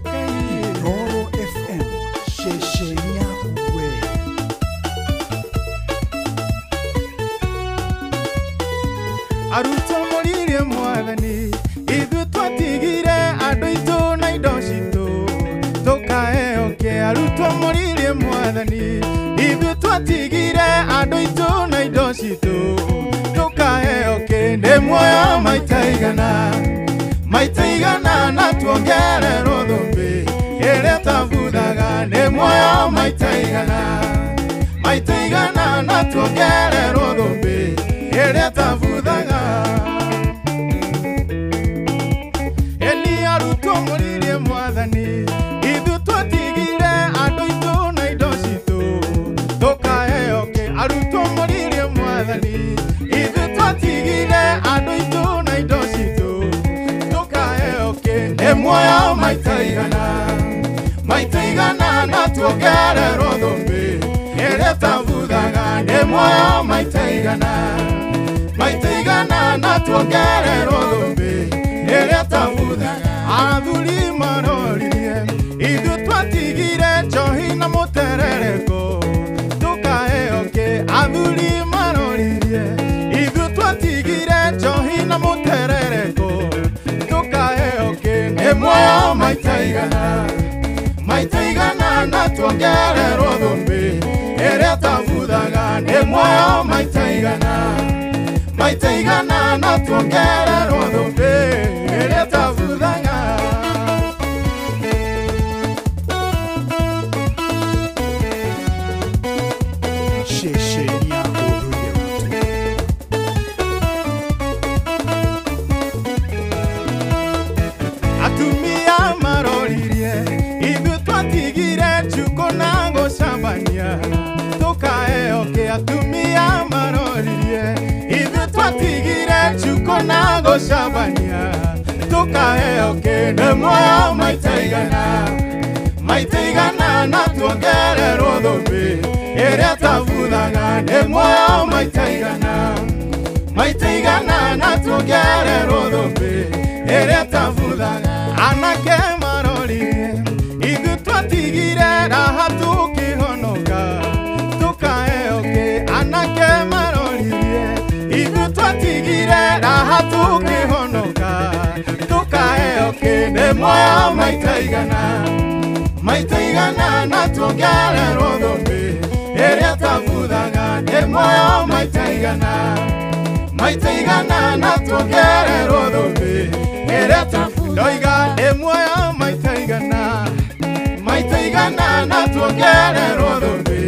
Inooro FM, ceceni yaku we. Arutwo mũririe mwathani, ithuĩ twatigire andũ aitũ na indo citũ tũkaheo kĩ? Arutwo mũririe mwathani, ithuĩ twatigire andũ aitũ na indo citũ tũkaheo kĩ? Nĩ muoyo maita igana, maita igana na tuongererwo thũmbĩ ĩrĩa tabuthaga. Nĩ muoyo maita igana, maita igana na tuongererwo thũmbĩ ĩrĩa tabuthaga. Eni arutwo mũririe mwathani, ithuĩ twatigire andũ aitũ na indo citũ tũkaheo kĩ? Arutwo mũririe mwathani, ithuĩ twatigire andũ aitũ na indo citũ tũkaheo kĩ? Nĩ muoyo maita igana, maita igana na tuongererwo thũmbĩ ĩrĩa tabuthaga. Nĩ muoyo maita igana, maita igana na tuongererwo thũmbĩ ĩrĩa tabuthaga. Athuri maroririe, ithuĩ twatigire njohi na mũterereko tũkaheo kĩ? Athuri maroririe, ithuĩ twatigire njohi na mũterereko tũkaheo kĩ? Nĩ muoyo maita igana, maita igana na tuongererwo thũmbĩ ĩrĩa tabuthaga. Nĩ muoyo maita igana, maita igana na tuongererwo thũmbĩ ĩrĩa tabuthaga. Ceceni ya ũndũire witũ. Atumia maroririe, ithuĩ twatigire njukũ na gũcambania tũkaheo kĩ? Atumia maroririe, ithuĩ twatigire njukũ na gũcambania tũkaheo kĩ? Nĩ muoyo maita igana, maita igana na tuongererwo thũmbĩ ĩrĩa tabuthaga. Nĩ muoyo maita igana, maita igana na tuongererwo thũmbĩ ĩrĩa tabuthaga. Anake maroririe, ithuĩ twatigire raha tũkĩhonoka tũkaheo Ndĩ muoyo maita igana, maita igana na tuongererwo thũmbĩ ĩrĩa ĩtabuthaga. Ndĩ muoyo maita igana, maita igana na tuongererwo thũmbĩ ĩrĩa ĩtabuthaga. Ndoiga ndĩ muoyo maita igana, maita igana na tuongererwo thũmbĩ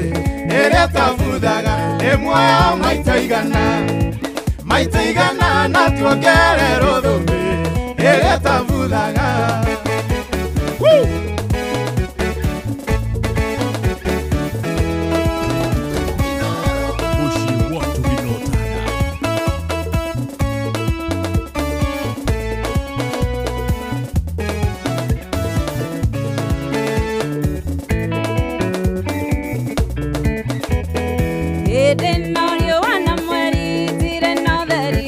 ĩrĩa ĩtabuthaga. Ndĩ muoyo maita igana, maita igana na tuongererwo thũmbĩ ĩrĩa ĩtabuthaga. Woo! Mũciĩ wa Tũginotana. Hĩndĩ ĩno riũa na mweri itirĩ na ũtheri,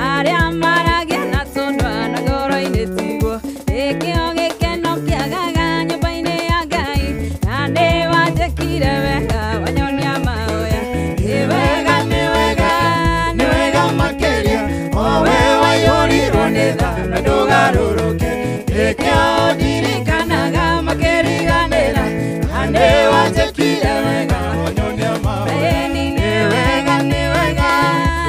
arĩa maragia na tũnua na ngoro-inĩ tiguo. Nĩkĩo gĩkeno kĩagaga nyũmba-inĩ ya Ngai, na nĩwanjĩkire wega wanyonia mahoya. Nĩ wega, nĩ wega, nĩ wega makĩria o we waiyũrirwo nĩ tha na ndũgarũrũke. Nĩkĩo ndirikanaga makĩriganĩra, na nĩwanjĩkire wega wanyonia mahoya. Nĩ wega, nĩ wega,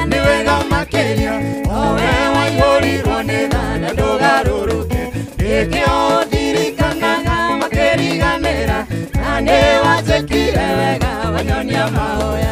nĩ wega makĩria o we waiyũrirwo nĩ tha na ndũgarũrũke. Nĩkĩo ndirikanaga makĩriganĩra, na nĩwanjĩkire wega wanyonia mahoya.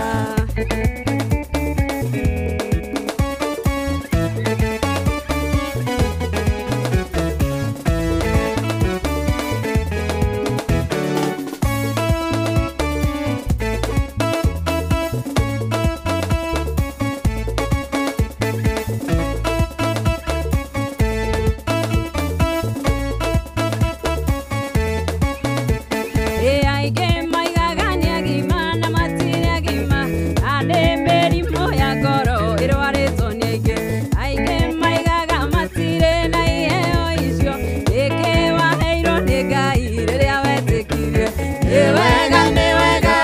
Ĩ aingĩ maigaga nĩ agima na matirĩ agima, na nĩ mĩrimũ ya ngoro ĩrwarĩtwo nĩ aingĩ. Aingĩ maigaga matirĩ na iheo icio, nĩkĩ waheirwo nĩ Ngai rĩrĩa wetĩkirie. Nĩ wega, nĩ wega,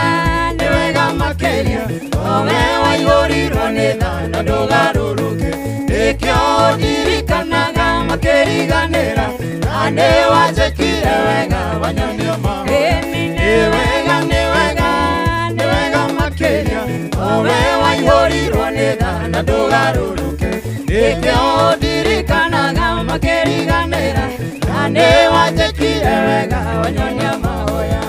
nĩ wega makĩria o we waiyũrirwo nĩ tha na ndũgarũrũke. Nĩkĩo ndirikanaga makĩriganĩra, na nĩwanjĩkire wega wanyonia mahoya. Nĩ wega, nĩ wega, nĩ wega makĩria o we waiyũrirwo nĩ tha na ndũgarũrũke. Nĩkĩo ndirikanaga makĩriganĩra, na nĩwanjĩkire wega wanyonia mahoya.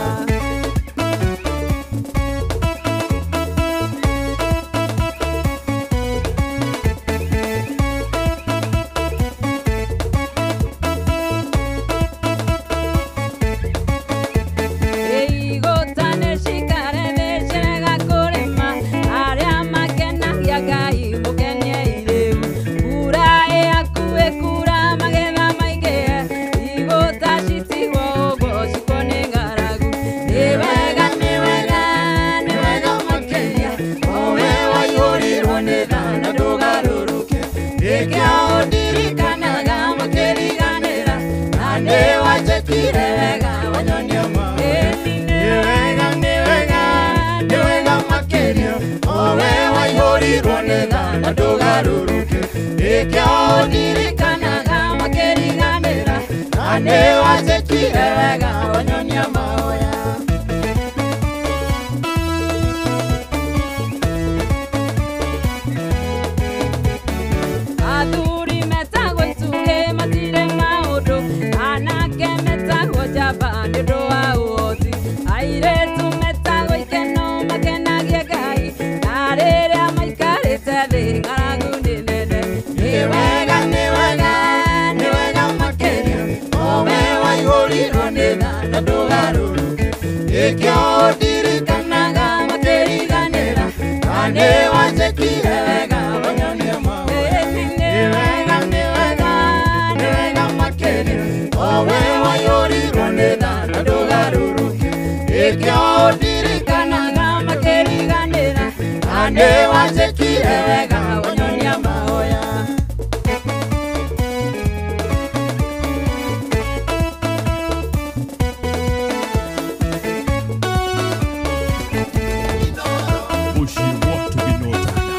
Igũta nĩcikare thĩ cirega kũrĩma, arĩa makenagia Ngai mũkeniei rĩu. Mbura ĩhakuhĩ kuura magetha maingĩhe, igũta citigwo ũguo cikwo nĩ ng'aragu. Nĩ wega, nĩ wega, nĩ wega makĩria o we waiyũrirwo nĩ tha na ndũgarũrũke. Nĩkĩo ndirikanaga makĩriganĩra, na nĩwanjĩkire wega wanyonia mahoya. Nĩ wega, nĩ wega, nĩ wega makĩria o we waiyũrirwo nĩ tha na ndũgarũrũke. Nĩkĩo ndirikanaga makĩriganĩra, na nĩwanjĩkire wega wanyonia mahoya. Athuri metagwo itugĩ matirĩ maũndũ, anake metagwo njamba nĩ ũndũ wa ũhoti, airĩtu metagwo ikeno makenagie Ngai, na rĩrĩa maikarĩte thĩ ng'aragu nĩ nene. Nĩ wega, nĩ wega, nĩ wega makĩria o we waiyũrirwo nĩ tha na ndũgarũrũke. Nĩkĩo ndirikanaga makĩriganĩra, na nĩwanjĩkire wega wanyonia mahoya. Nĩ wega, nĩ wega, nĩ wega makĩria o we waiyũrirwo nĩ tha na ndũgarũrũke. Nĩkĩo ndirikanaga makĩriganĩra, na nĩwanjĩkire wega wanyonia mahoya. Mũciĩ wa Tũginotana.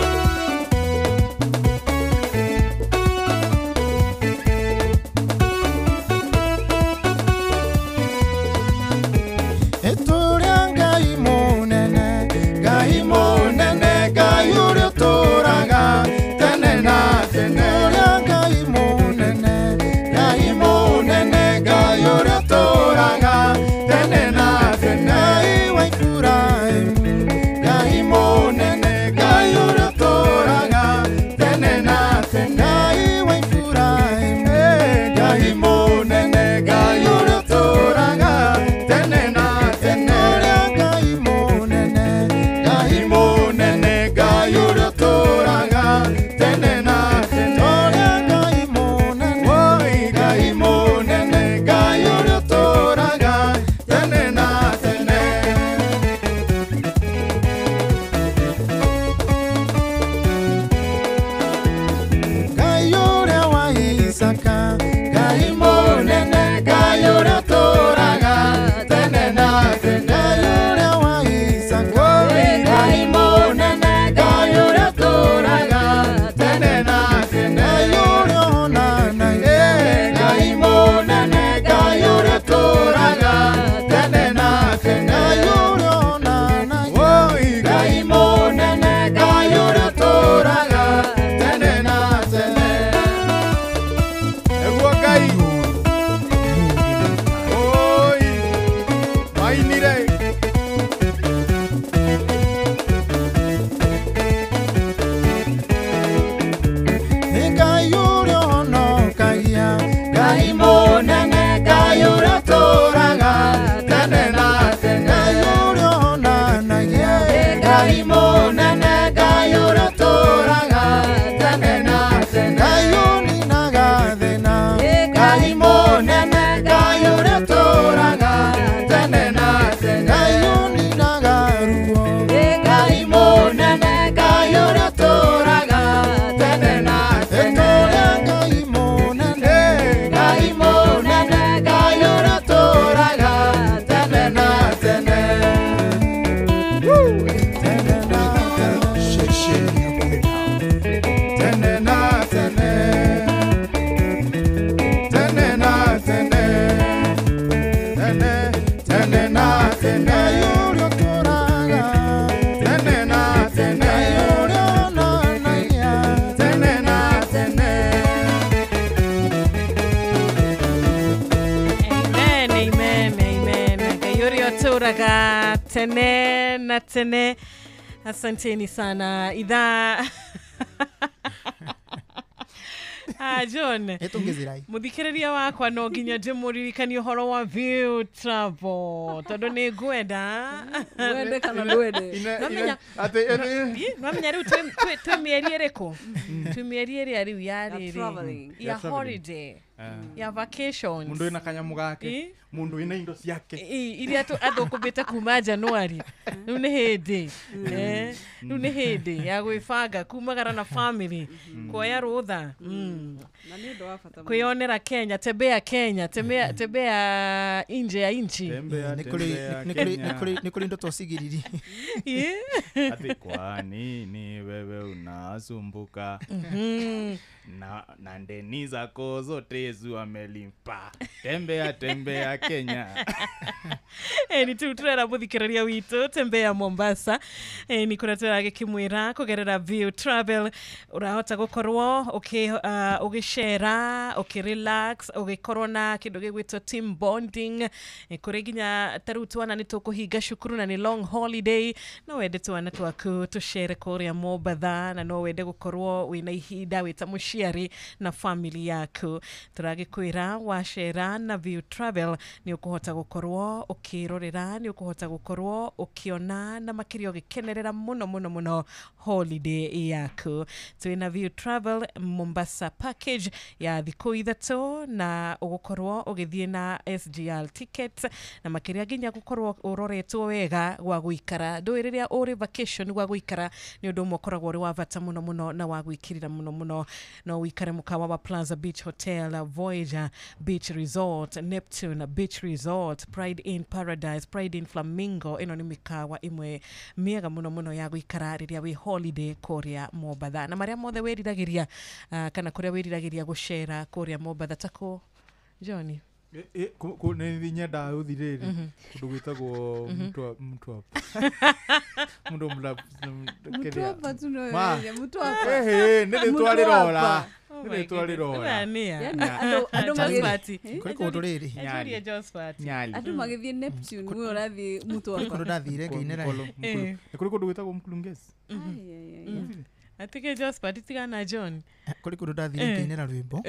Ũtũraga tene na tene. Asanteni sana idhaa. Ah, John. Muthikiriria wakwa no nginya ndĩmũririkanie ũhoro wa View Travel tondũ nĩ ngwenda wende kana ndwende. Nwamenya rĩu twĩ mĩeri ĩrĩkũ? Twĩ mĩeri ĩrĩa rĩu ya rĩrĩ ya holiday, ya vacations. Mundu wĩna kanyamũ gake, mundu wĩna indo ciake iria athũkũmĩte kuma January. Rĩu nĩ hĩndĩ, rĩu nĩ hĩndĩ ya gwĩbanga kumagara na family, kuoya rũtha, kwĩyonera Kenya, tembea Kenya, tembea nje ya nchi. Nĩ kũrĩ ndoto cigiriri. Ati kwa nini wewe unasumbuka na ndeni zako zote zuamelimpa, tembea tembea Kenya. Ni turera muthikiriria witu tembea Mombasa. Ni kuria turagikimwira kugerera View Travel urahota gukorwo ugicera, ukirelax, ugikorwo na kindu gigwitwo team bonding. Kuri nginya ta riu twana ni tukuhinga cukuru na ni long holiday, no wende twana twaku tucere kuria Mombatha, na no wende gukorwo wina ihinda wita muciari na family yaku. Turagikwira wacera na View Travel ni ukuhota gukorwo ukirorera, ni ukuhota gukorwo ukiona na makiria ugikenerera muno muno muno holiday yaku. Twina View Travel Mombasa package ya thikũ ithatũ na ugukorwo ugithie na SGR ticket na makiria nginya gukorwo uroretwo wega gwa guikara. Ndũĩ rĩrĩa ũrĩ vacation gwa guikara ni ũndũ ũmwe ũkoragwo ũrĩ wa bata muno muno na wa gwikirira muno muno. No wikare mukawa wa Plaza Beach Hotel, Voyager Beach Resort, Neptune Beach Resort, Pride in Paradise, Pride in Flamingo. Ĩno nĩ mĩkawa ĩmwe mĩega muno muno ya guikara rĩrĩa wĩ holiday kũrĩa Mombatha, na marĩa mothe wĩriragĩria kana kũrĩa wĩriragĩria gũcera kũrĩa Mombatha tako Johnny. Nĩ nyendaga gũthiĩ rĩrĩ kũndũ gwĩtagwo Mtwapa. Mũndũ Mtwapa. Nĩ rĩtwa rĩrora. Nĩ rĩtwa rĩrora. Kũrĩ kũndũ rĩrĩ andũ magĩthiĩ Neptune, we ũrathiĩ Mtwapa. Kũndũ ndathire ngĩinĩra. Nĩ kũrĩ kũndũ gwĩtagwo Mkulungezi. Atike Josphat tigana John. Kũrĩ kũndũ ndathire ngĩinĩra rwĩmbo.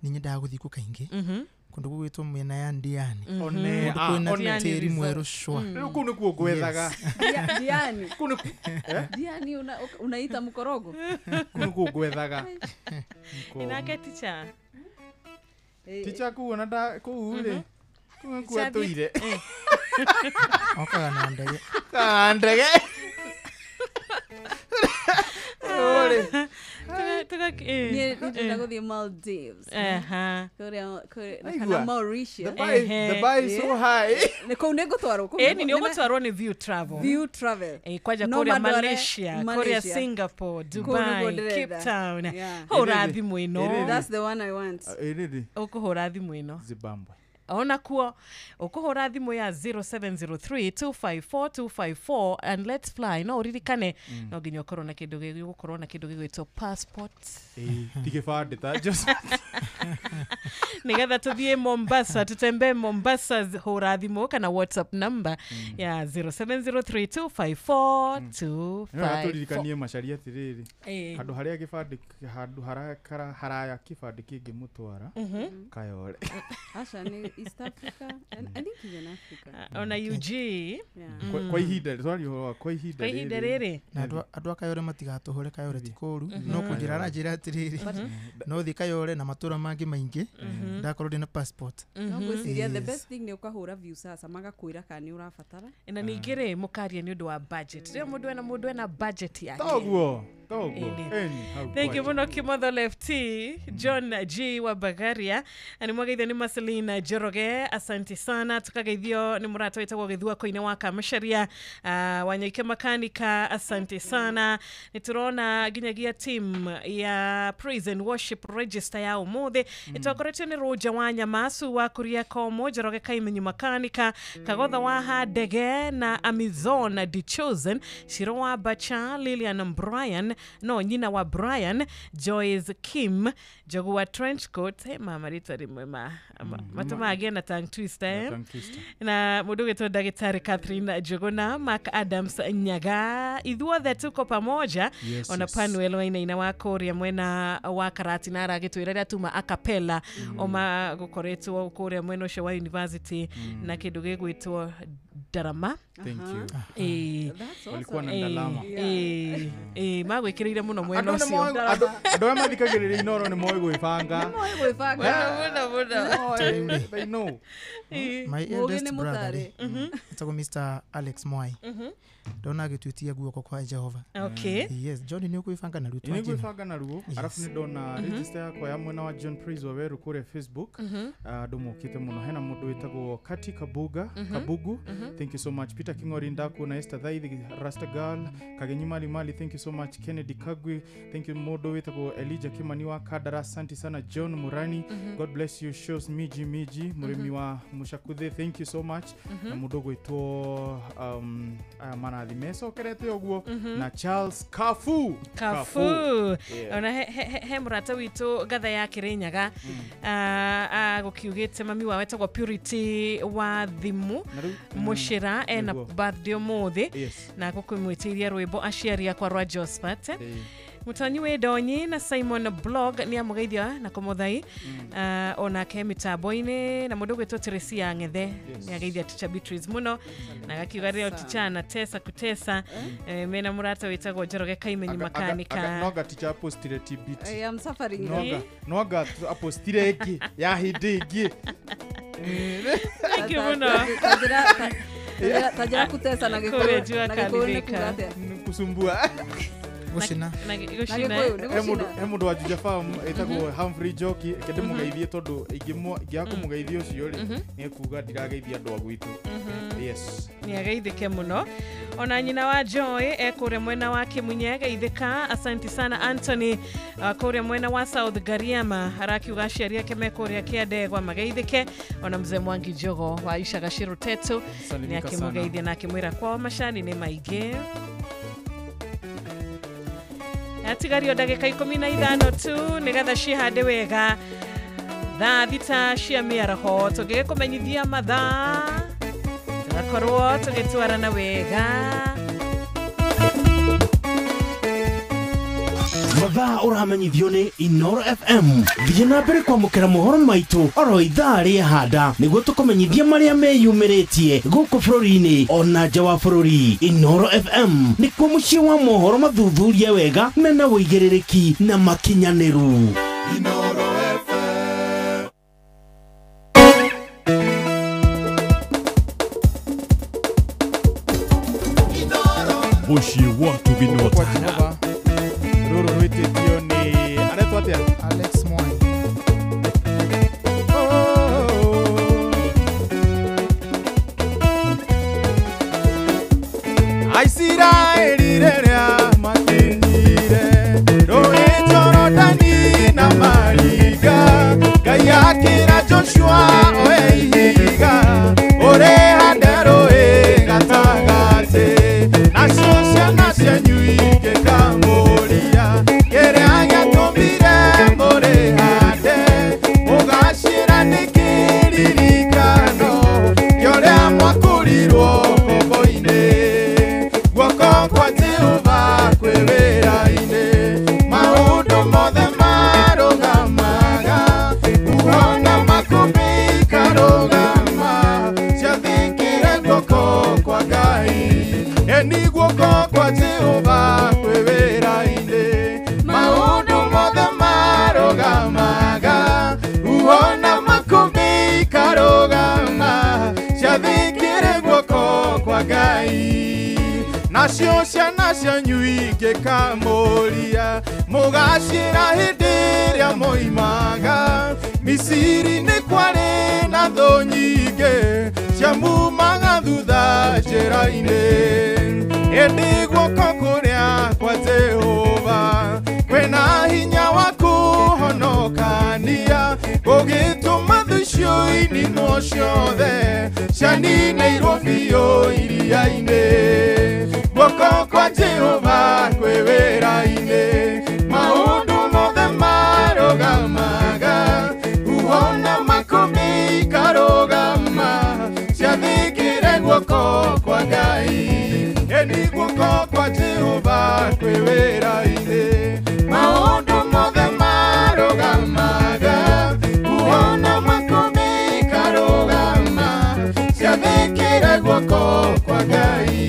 Nĩ nyendaga gũthiĩ kũ kaingĩ. Kũndũ gũgwĩtwo mĩena ya Ndiani. One, kwĩna tĩri mwerũ cwa. Rĩu kũu nĩkuo ngwethaga. Diani. Diani unaita mkorogo. Kũu nĩkuo ngwethaga. Inake teacher. Teacher kũu ona kũu rĩ. Kũu nĩkuo atũire. Okaga na ndege. Ka ndege. Niĩ ndĩrenda gũthiĩ Maldives. Kana Mauritius. The bar is so high. Kũu nĩ ngũtwarwo. Ĩni nĩ ũgũtwarwo nĩ View Travel. View Travel. Kwanja kũrĩa Malaysia, kũrĩa Singapore, Dubai, Cape Town. Hũra thimũ ĩno. That's the one I want. Ũkũhũra thimũ ĩno. Zimbabwe. Ona kuo ũkũhũra thimũ ya 0703 254 254 and let's fly. No ũririkane no nginya ũkorwo na kĩndũ gĩgũkorwo na kĩndũ gĩgwĩtwo passport. Ti gĩbandĩ ta Joseph. Nĩgetha tũthiĩ Mombasa, tutembee Mombasa, hũra thimũ kana WhatsApp number ya 0703 254 254. Tũririkanie Macharia atĩrĩrĩ, handũ harĩa gĩbandĩ, handũ haraya kĩbandĩ kĩngĩmũtwara Kayole. Aca nĩ East Africa and I think even Africa. Ona UG. Kwa ihinda sorry kwa ihinda rĩrĩ. Na andũ a Kayole matigatũhũre, Kayole ti kũũru. No kũnjĩra aranjĩra atĩrĩrĩ, no thiĩ Kayole na matũra mangĩ maingĩ ndakorwo ndĩna passport. No ngwĩciria the best thing nĩ ũkahũra View sasa magakwĩra kana nĩ ũrabatara. Na ningĩ rĩ mũkaria nĩ ũndũ wa budget. Rĩo mũndũ ena budget yake. Toguo. Thank you muno Kimotho Lefty John G wa Bagaria. Ani mwageithio ni Marcelina Njoroge, asante sana. Tukageithio ni mũrata wĩtagwo Gĩthua Koine wa Kamacharia, Wanyoike Makanika, asante sana. Nĩtũrona nginyagia team ya Praise and Worship Register ya ũmũthĩ ĩtongoretio nĩ Roger wa Nyamasu wa Kuria Komo, Njoroge Kaimenyu Makanika, Kagotha wa Handege na Amazon The Chosen, Shiro wa Bacha, Lilian Brian, no nyina wa Brian Joyce Kim Njogu wa trenchcoat mama ritwa rimwe ma matũmaga na tongue twister na mũndũ ũgĩtwo ndagĩtarĩ Catherine Njuguna Mark Adams Nyaga ithuothe tuko pamoja. Yes, ona yes. Panuel Wainaina wa kũrĩa mwena wa Karatina aragĩtwĩra rĩrĩa tuma acapella oma gũkoretwo kũrĩa mwena ũcio wa university na kĩndũ gĩgwĩtwo Darama. Thank you. Walikuwa na ndalama. Magwĩkĩrĩire mũno mwena ũcio. Andũ arĩa mathikagĩrĩria Inoro nĩ moĩ gwĩbanga. Mũno. They know. My eldest brother etagwo Mr. Alex Mwai. Ndona agĩtuĩtia guoko kwa Jehova. Okay. Yes, John nĩ ũkwĩbanga na ruo. Nĩ gwĩbanga na ruo. Arafu nĩ ndona register yakwa ya mwena wa John Praise Waweru kũrĩa Facebook. Andũ mokĩte mũno. Hena mũndũ wĩtagwo Kati Kabuga, Kabugu. Thank you so much. Peter Kingori Ndaku na Esther Dhaithi Rasta Girl Kagenyi Mali Mali, thank you so much. Kennedy Kagwi, thank you. Mũndũ wĩtagwo Elijah Kimani wa Kadara, asante sana. John Murani, God bless you. Shows Miji Miji mũrĩmi wa Mushakuthe, thank you so much. Na mũndũ ũgwĩtwo aya marathi mecokerete ũguo na Charles Kafu. Yeah. Ona he mũrata witũ ngatha ya Kĩrĩnyaga gũkiugĩte mami wao etagwo Purity wa Thimu Mũcĩra ena birthday ũmũthĩ na gũkũmwĩtĩirie rwĩmbo aciari akwa rwa Josephat. Mũtonyi wĩ Ndonyi na Simon Blog nĩ amũgeithia na kũmũthai onake mĩtambo-inĩ na mũndũ ũgwĩtwo Teresia Ng'ethe nĩ ageithia Teacher Beatrice mũno na agakiuga rĩo teacher anatesa kutesa mena mũrata wĩtagwo Njoroge Kaimenyi makanika. Noga teacher apostire TBT. I am suffering. Noga apostire ĩngĩ ya hĩndĩ ĩngĩ. Thank you mũno. Tajira kutesa na gĩkũyũ nĩ kuga atĩa? Kusumbua. Gucina. He mũndũ wa Juja Farm etagwo Humphrey Njoki kende mũgeithie tondũ ingĩaga kũmũgeithia ũcio rĩ nĩ kuga ndirageithia andũ a gwitũ. Yes. Nĩ ageithĩke mũno. Ona nyina wa Joy ekũrĩa mwena wa Kĩmunye ageithĩka. Asante sana Anthony kũrĩa mwena wa South Gariama arakiuga aciari ake me kũrĩa Kĩandegwa mageithĩke. Ona mzee Mwangi Njogo wa Icaga Cirutetu nĩ akĩmũgeithia na akĩmwĩra kwao macani nĩ maingĩ. Atigario ndagĩka 15 tu nĩgetha cihande wega thaa 6 cia mĩaraho tũngĩgĩkũmenyithia mathaa tũgakorwo tũgĩtwarana wega. Mathaa ũramenyithio nĩ Inoro FM. Thiĩ na mbere kwamũkĩra mohoro maitũ oro ithaa rĩahanda nĩguo tũkũmenyithia marĩa meyumĩrĩtie gũkũ bũrũri-inĩ ona nja wa bũrũri. Inoro FM nĩkuo mũciĩ wa mohoro mathuthurie wega mena ũigĩrĩrĩki na makinyanĩru. Inoro FM. Mũciĩ wa Tũginotana. Rũrũ rwĩtĩtio nĩ aretwo atĩa? Alex Mwai. Aisiraeli rĩrĩa makinyire rũĩ Jorodani na mariga Ngai akĩra Joshua oe ihiga ũrĩhande rũĩ gatagatĩ nacio ciana cianyu ingĩkamũria kĩrĩa gĩatũmire mũrĩhande mũgacĩra nĩ kĩririkano kĩa ũrĩa mwakũrirwo ngombo-inĩ guoko kwa Jehova kwĩ wĩra-inĩ maũndũ mothe marũgamaga huho na makũmbĩ ikarũgama ciathĩkĩre guoko kwa Ngai ĩni guoko kwa Jehova kwĩ wĩra-inĩ maũndũ mothe marũgamaga huho na makũmbĩ ikarũgama ciathĩkĩre guoko kwa Ngai nacio ciana cianyu ingĩkamũria mũgacĩra hĩndĩ ĩrĩa moimaga Misiri nĩ kwarĩ na thũ nyingĩ ciamumaga thutha njĩra-inĩ ĩndĩ guoko kũrĩa kwa Jehova kwĩna hinya wa kũhonokania gũgĩtũma thũ icio ininwo ciothe cianinĩirwo biũ iria-inĩ guoko kwa Jehova kwĩ wĩra-inĩ kwa Ngai eni guoko kwa Jehova kwĩ wĩra-inĩ maũndũ mothe marũgamaga uona makũmbĩ ikarũgama ciathĩkĩre guoko kwa Ngai.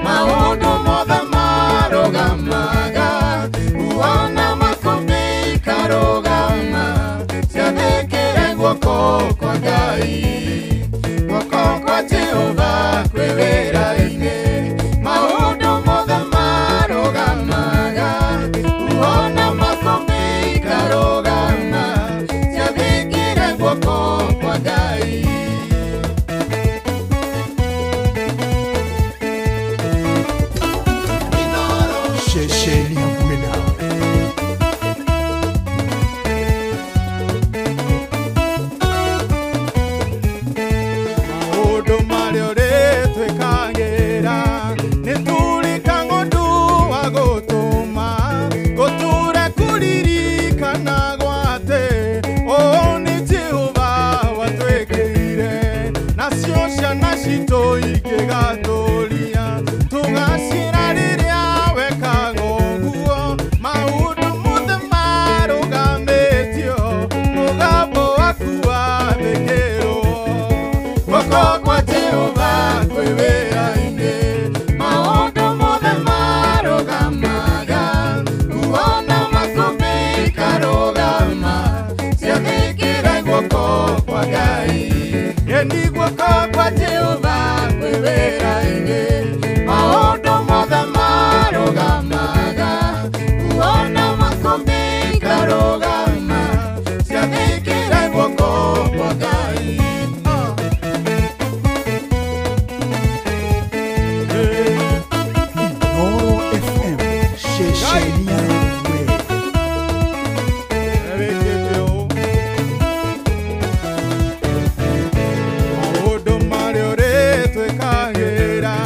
Maũndũ mothe marũgamaga uona makũmbĩ ikarũgama ciathĩkĩre guoko kwa Ngai guoko kwa Jehova kwĩ wĩra-inĩ maũndũ mothe marũgamaga uona makũmbĩ ikarũgama ciathĩkĩre guoko kwa Ngai. Ceceni hakuhĩ nawe. Maũndũ marĩa ũrĩtwĩkagĩra nĩ tũrĩka ng'ondu wa gũtũma gũtũre kũririkana gwatĩ ũũ nĩ Jehova watwĩkĩire nacio ciana citũ ingĩgatũria tũgacĩra rĩrĩa wekaga ũguo maũndũ mothe marũgamĩtio mũgambo waku wathĩkĩrwo guoko kwa Jehova kwĩ wĩra-inĩ maũndũ mothe marũgamaga uona makũmbĩ ikarũgama ciathĩkĩre guoko kwa Ngai eni guoko kwa Jehova kwĩ wĩra-inĩ maũndũ mothe marũgamaga uona makũmbĩ ikarũgama ciathĩkĩre guoko kwa Ngai. Inooro FM ceceni yawe. Maũndũ marĩa ũrĩtwĩkagĩra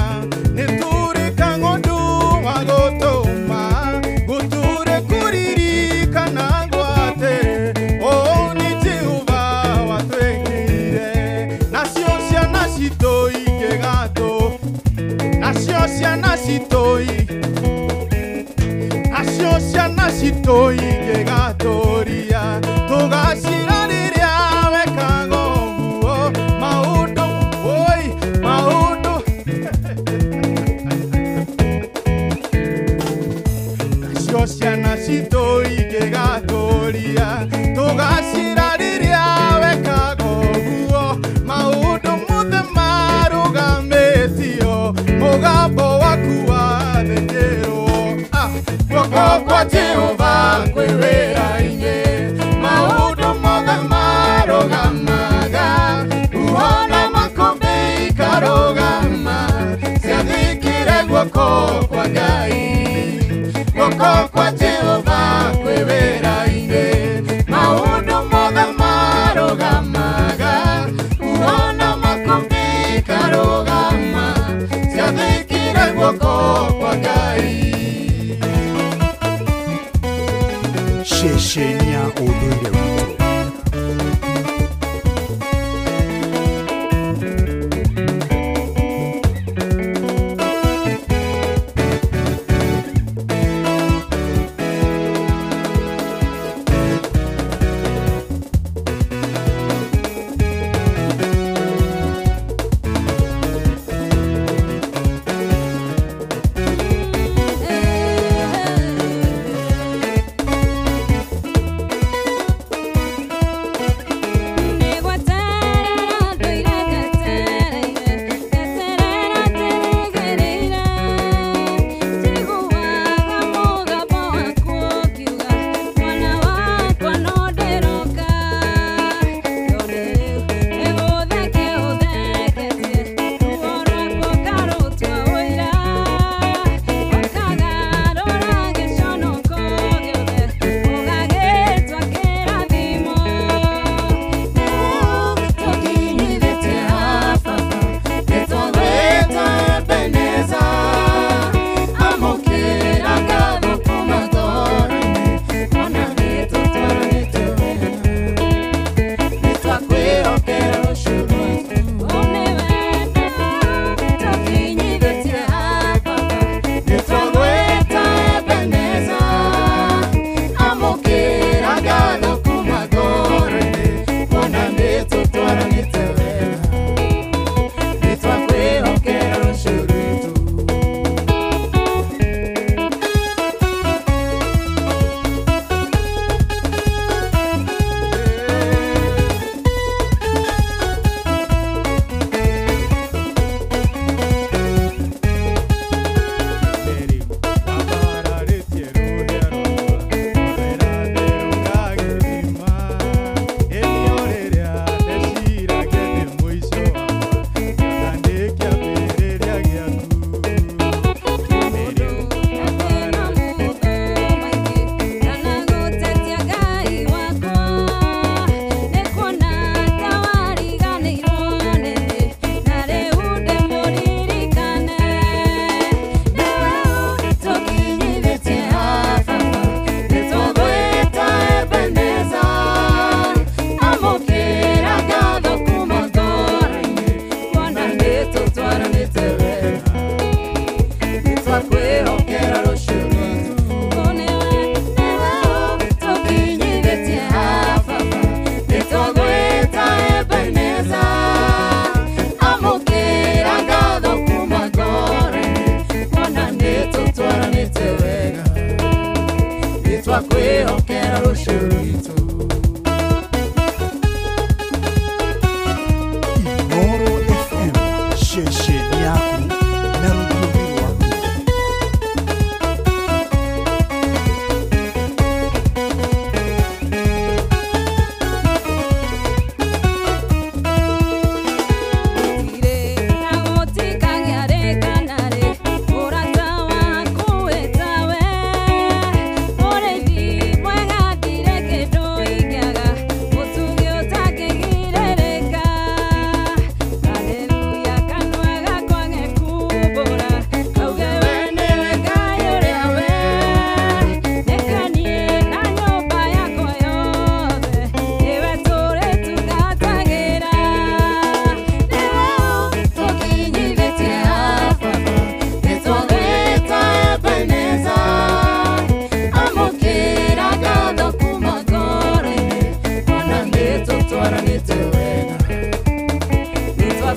nĩ tũrĩka ng'ondu wa gũtũma gũtũre kũririkana gwatĩ ũũ nĩ Jehova watwĩkĩire nacio ciana citũ ingĩgatũ nacio ciana citũ nacio ciana citũ ingĩgatũria tũgacĩra rĩrĩa wekaga ũguo maũndũ oi maũndũ nacio ciana citũ ingĩgatũria tũgacĩra rĩrĩa wekaga ũguo maũndũ mothe marũgamĩtio mũgambo waku wathĩkĩrwo guoko kwa Jehova kwĩ wĩra-inĩ maũndũ mothe marũgamaga uona makũmbĩ ikarũgama ciathĩkĩre guoko kwa Ngai guoko kwa Jehova kwĩ wĩra-inĩ maũndũ mothe marũgamaga uona makũmbĩ ikarũgama ciathĩkĩre guoko kwa Ngai. Ceceni ya ũndũire witũ.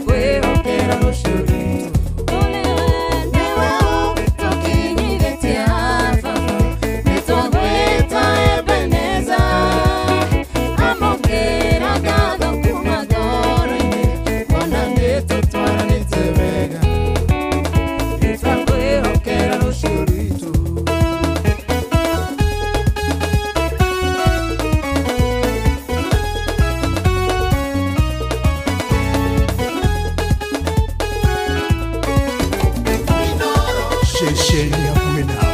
Nĩtwakwĩhokera rũciũ rwitũ. Nĩwe ũtũkinyithĩtie baba, nĩtwagwĩta Ebeneza. Amũkĩra ngatho kuma ngoro-inĩ, kuona nĩtũtwaranĩte wega. Nĩtwakwĩhokera rũciũ rwitũ. Ceceni hakuhĩ nawe.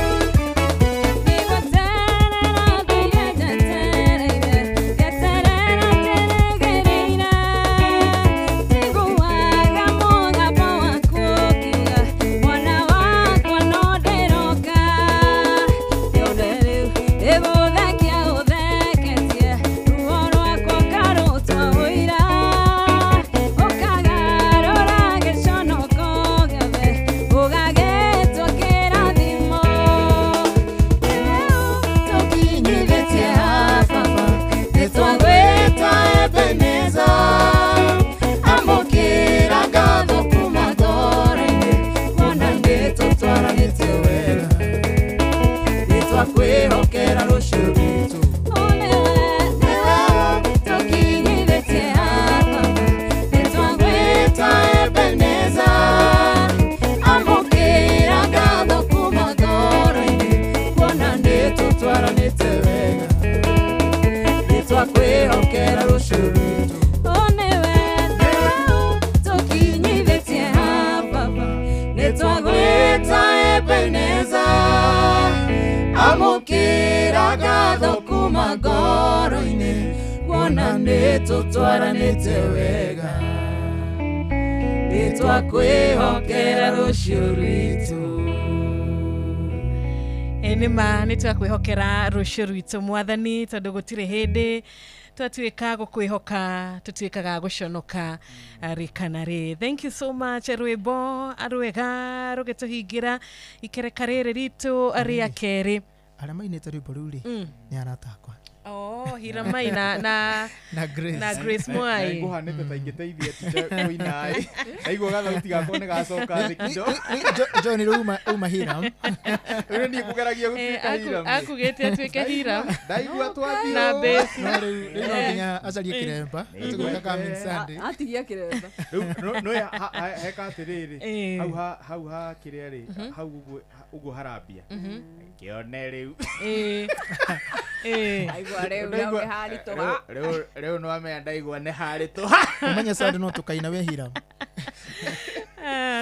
Nĩtwagwĩta Ebeneza. Amũkĩra ngatho kuma ngoro-inĩ, kuona nĩtũtwaranĩte wega. Nĩtwakwĩhokera rũciũ rwitũ. Nĩwe ũtũkinyithĩtie baba, nĩtwagwĩta Ebeneza. Amũkĩra ngatho kuma ngoro-inĩ, kuona nĩtũtwaranĩte wega. Nĩtwakwĩhokera rũciũ rwitũ. Nĩtwagwĩta Ebeneza. Amũkĩra ngatho kuma ngoro-inĩ, kuona nĩtũtwaranĩte wega. Nĩtwakwĩhokera rũciũ rwitũ. Nĩ ma nĩ twakwĩhokera rũciũ rwitũ mwathani, tondũ gũtirĩ hĩndĩ twatuĩka gũkwĩhoka tũtuĩkaga gũconoka rĩ kana rĩ. Thank you so much rwĩmbo rwega rũgĩtũhingĩra ikereka rĩrĩ ritũ rĩa kerĩ. Arĩa mainĩte rwĩmbo rũu rĩ, nĩ arata akwa. Oh, Hiramai na na Grace, na Grace Mwai. Nguhanĩte ta ingĩteithia teacher kũina ĩ. Ndaigua gathauti gakwa nĩ gacoka thĩ kindo. John rĩu uma Hiram. Rĩu niĩ ngũgeragia gũtuĩka Hiram. Akugĩte atuĩke Hiram. Ndaigua twathiĩ na bass. No rĩu no nginya acarie kĩremba. Tũgũka coming Sunday. Atigia kĩremba. Rĩu no heka atĩrĩrĩ, hau ha kĩrĩa rĩ, hau ũguo harambia. Kĩone rĩu. Aigua rĩu nĩ haritũha. Rĩu no amenya ndaigua nĩ haritũha. Ũmenye Sunday no tũkaina we Hiram.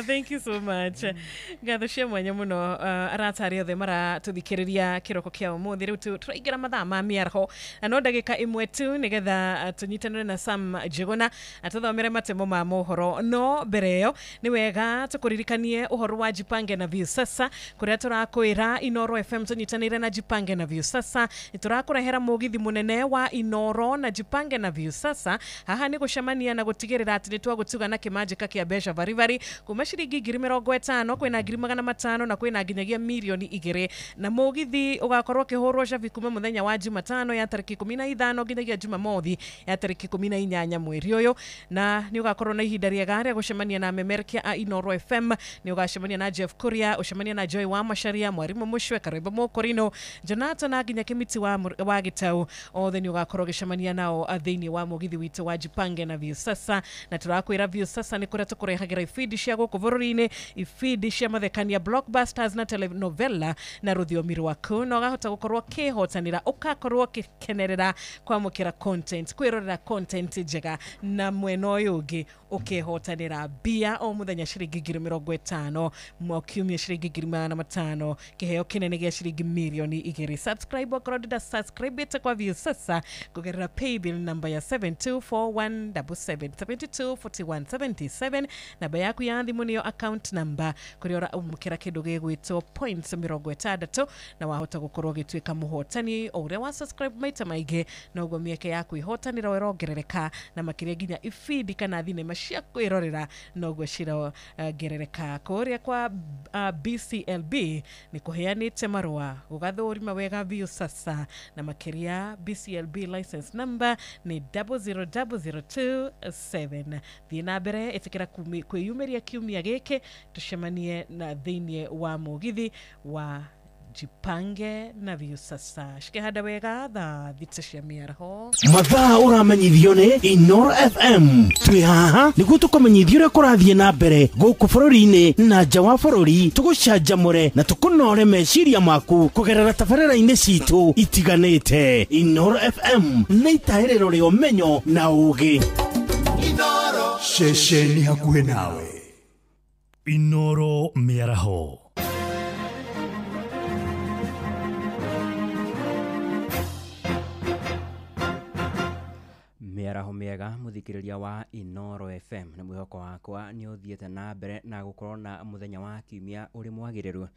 Thank you so much. Ngatho cia mwanya mũno arata arĩa othe maratũthikĩrĩria kĩroko kĩa ũmũthĩ. Rĩu tũraingĩra mathaa ma mĩaraho na no ndagĩka ĩmwe tu nĩgetha tũnyitanĩre na Sam Njuguna atũthomere matemo ma mohoro. No mbere ĩyo nĩ wega tũkũririkanie ũhoro wa Jipange na Viusasa, kũrĩa tũrakwĩra Inoro FM tũnyitanĩire na Jipange na Viusasa. Nĩtũrakũrehera mũgithi mũnene wa Inoro na Jipange na Viusasa. Haha nĩ gũcemania na gũtigĩrĩra atĩ nĩtwagũtuga na kĩmanjĩka kĩa mbeca baribari kuma ciringi 50,000 kwĩna 500,000 na kwĩna nginyagia 2 million. Na mũgithi ũgakorwo ũkĩhũrwo cabi kuma mũthenya wa Jumatano ya tarĩki 15 nginyagia Jumamothi ya tarĩki 18 mweri ũyũ. Na nĩ ũgakorwo na ihinda rĩega rĩa gũcemania na memerekia a Inoro FM. Nĩ ũgacemania na Jeff Kuria, ũcemania na Joy wa Macharia, Mwarimũ Mũcwe, Karwĩmbo Mũkũrinũ, Jonathan na nginya Kĩmiti wa Gĩtau. Othe nĩ ũgakorwo ũgĩcemania nao thĩinĩ wa mũgithi witũ wa Jipange na Viusasa. Na tũrakwĩra Viusasa nĩ kũrĩa tũkũrehagĩra ibindi cia gũkũ bũrũri-inĩ, ibindi cia mathekania, blockbusters na telenovela na rũthiomi rwaku, na ũgahota gũkorwo ũkĩhotanĩra, ũgakorwo ũgĩkenerera kwamũkĩra content, kwĩrorera content njega, na mwena ũyũ ũngĩ ũkĩhotanĩra mbia o mũthenya ciringi 50,000, o kiumia ciringi 500,000, kĩheo kĩnene gĩa ciringi 2 million. Subscribe okorwo ndũda subscribe kwa Viusasa kũgerera paybill namba ya 724177, 724177. Namba yaku ya thimũ nĩyo account number kũrĩa ũramũkĩra kĩndũ gĩgwĩtwo points 60 na wahota gũkorwo ũgĩtuĩka mũhotani o ũrĩa wa subscribe maita maingĩ noguo mĩeke ya kwĩhotanĩra ĩrongerereka na makĩria nginya ibindi kana thinema cia kwĩrorera noguo cirongerereka. Kũrĩa kwa BCLB nĩ kũheanĩte marũa gũgathũrima wega Viusasa na makĩria BCLB license number nĩ 000027. Thiĩ na mbere ĩtĩkĩra kwĩyumĩria kiumia gĩkĩ tũcemanie na thĩinĩ wa mũgithi wa Jipange na Viusasa. Cikĩhanda wega thaa 6 cia mĩaraho. Mathaa ũramenyithio nĩ Inoro FM. Twĩ haha nĩguo tũkũmenyithia ũrĩa kũrathiĩ na mbere gũkũ bũrũri-inĩ na nja wa bũrũri, tũgũcanjamũre na tũkũnore meciria maku kũgerera tabarĩra-inĩ citũ itiganĩte. Inoro FM nĩ itahĩrĩro rĩa ũmenyo na ũũgĩ. Ceceni hakuhĩ nawe. Inoro mĩaraho. Mĩaraho mĩega mũthikĩrĩria wa Inoro FM nĩ mwĩhoko wakwa nĩ ũthiĩte na mbere na gũkorwo na mũthenya wa kiumia ũrĩ mwagĩrĩru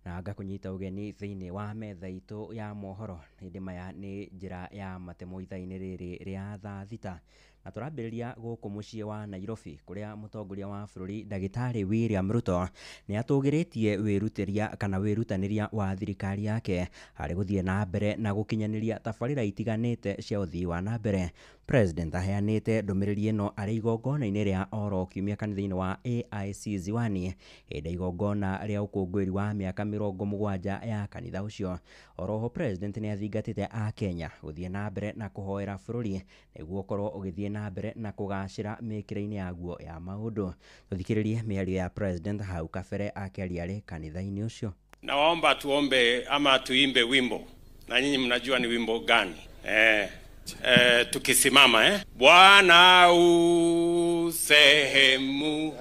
na ngakũnyita ũgeni thĩinĩ wa metha itũ ya mohoro. Hĩndĩ maya nĩ njĩra ya matemo ithaa-inĩ rĩrĩ rĩa thaa 6 na tũrambĩrĩria gũkũ mũciĩ wa Nairobi kũrĩa mũtongoria wa bũrũri ndagĩtarĩ William Ruto nĩ atũgĩrĩtie wĩrutĩria kana wĩrutanĩria wa thirikari yake harĩ gũthiĩ na mbere na gũkinyanĩria tabarĩra itiganĩte cia ũthii wa na mbere. President aheanĩte ndũmĩrĩri ĩno arĩ igongona-inĩ rĩa oro kiumia kanitha-inĩ wa AIC Ziwani hĩndĩ ya igongona rĩa ũkũngũĩri wa mĩaka 70 ya kanitha ũcio. Oroho President nĩ athingatĩte Akenya gũthiĩ na mbere na kũhoera bũrũri nĩguo ũkorwo ũgĩthiĩ na mbere na kũgacĩra mĩkĩre-inĩ yaguo ya maũndũ. Tũthikĩrĩrie mĩario ya President hau kabere akĩaria arĩ kanitha-inĩ ũcio. Nawaomba tuombe ama tuimbe wimbo, na nyinyi mnajua ni wimbo gani. Tukisimama Bwana u sehemu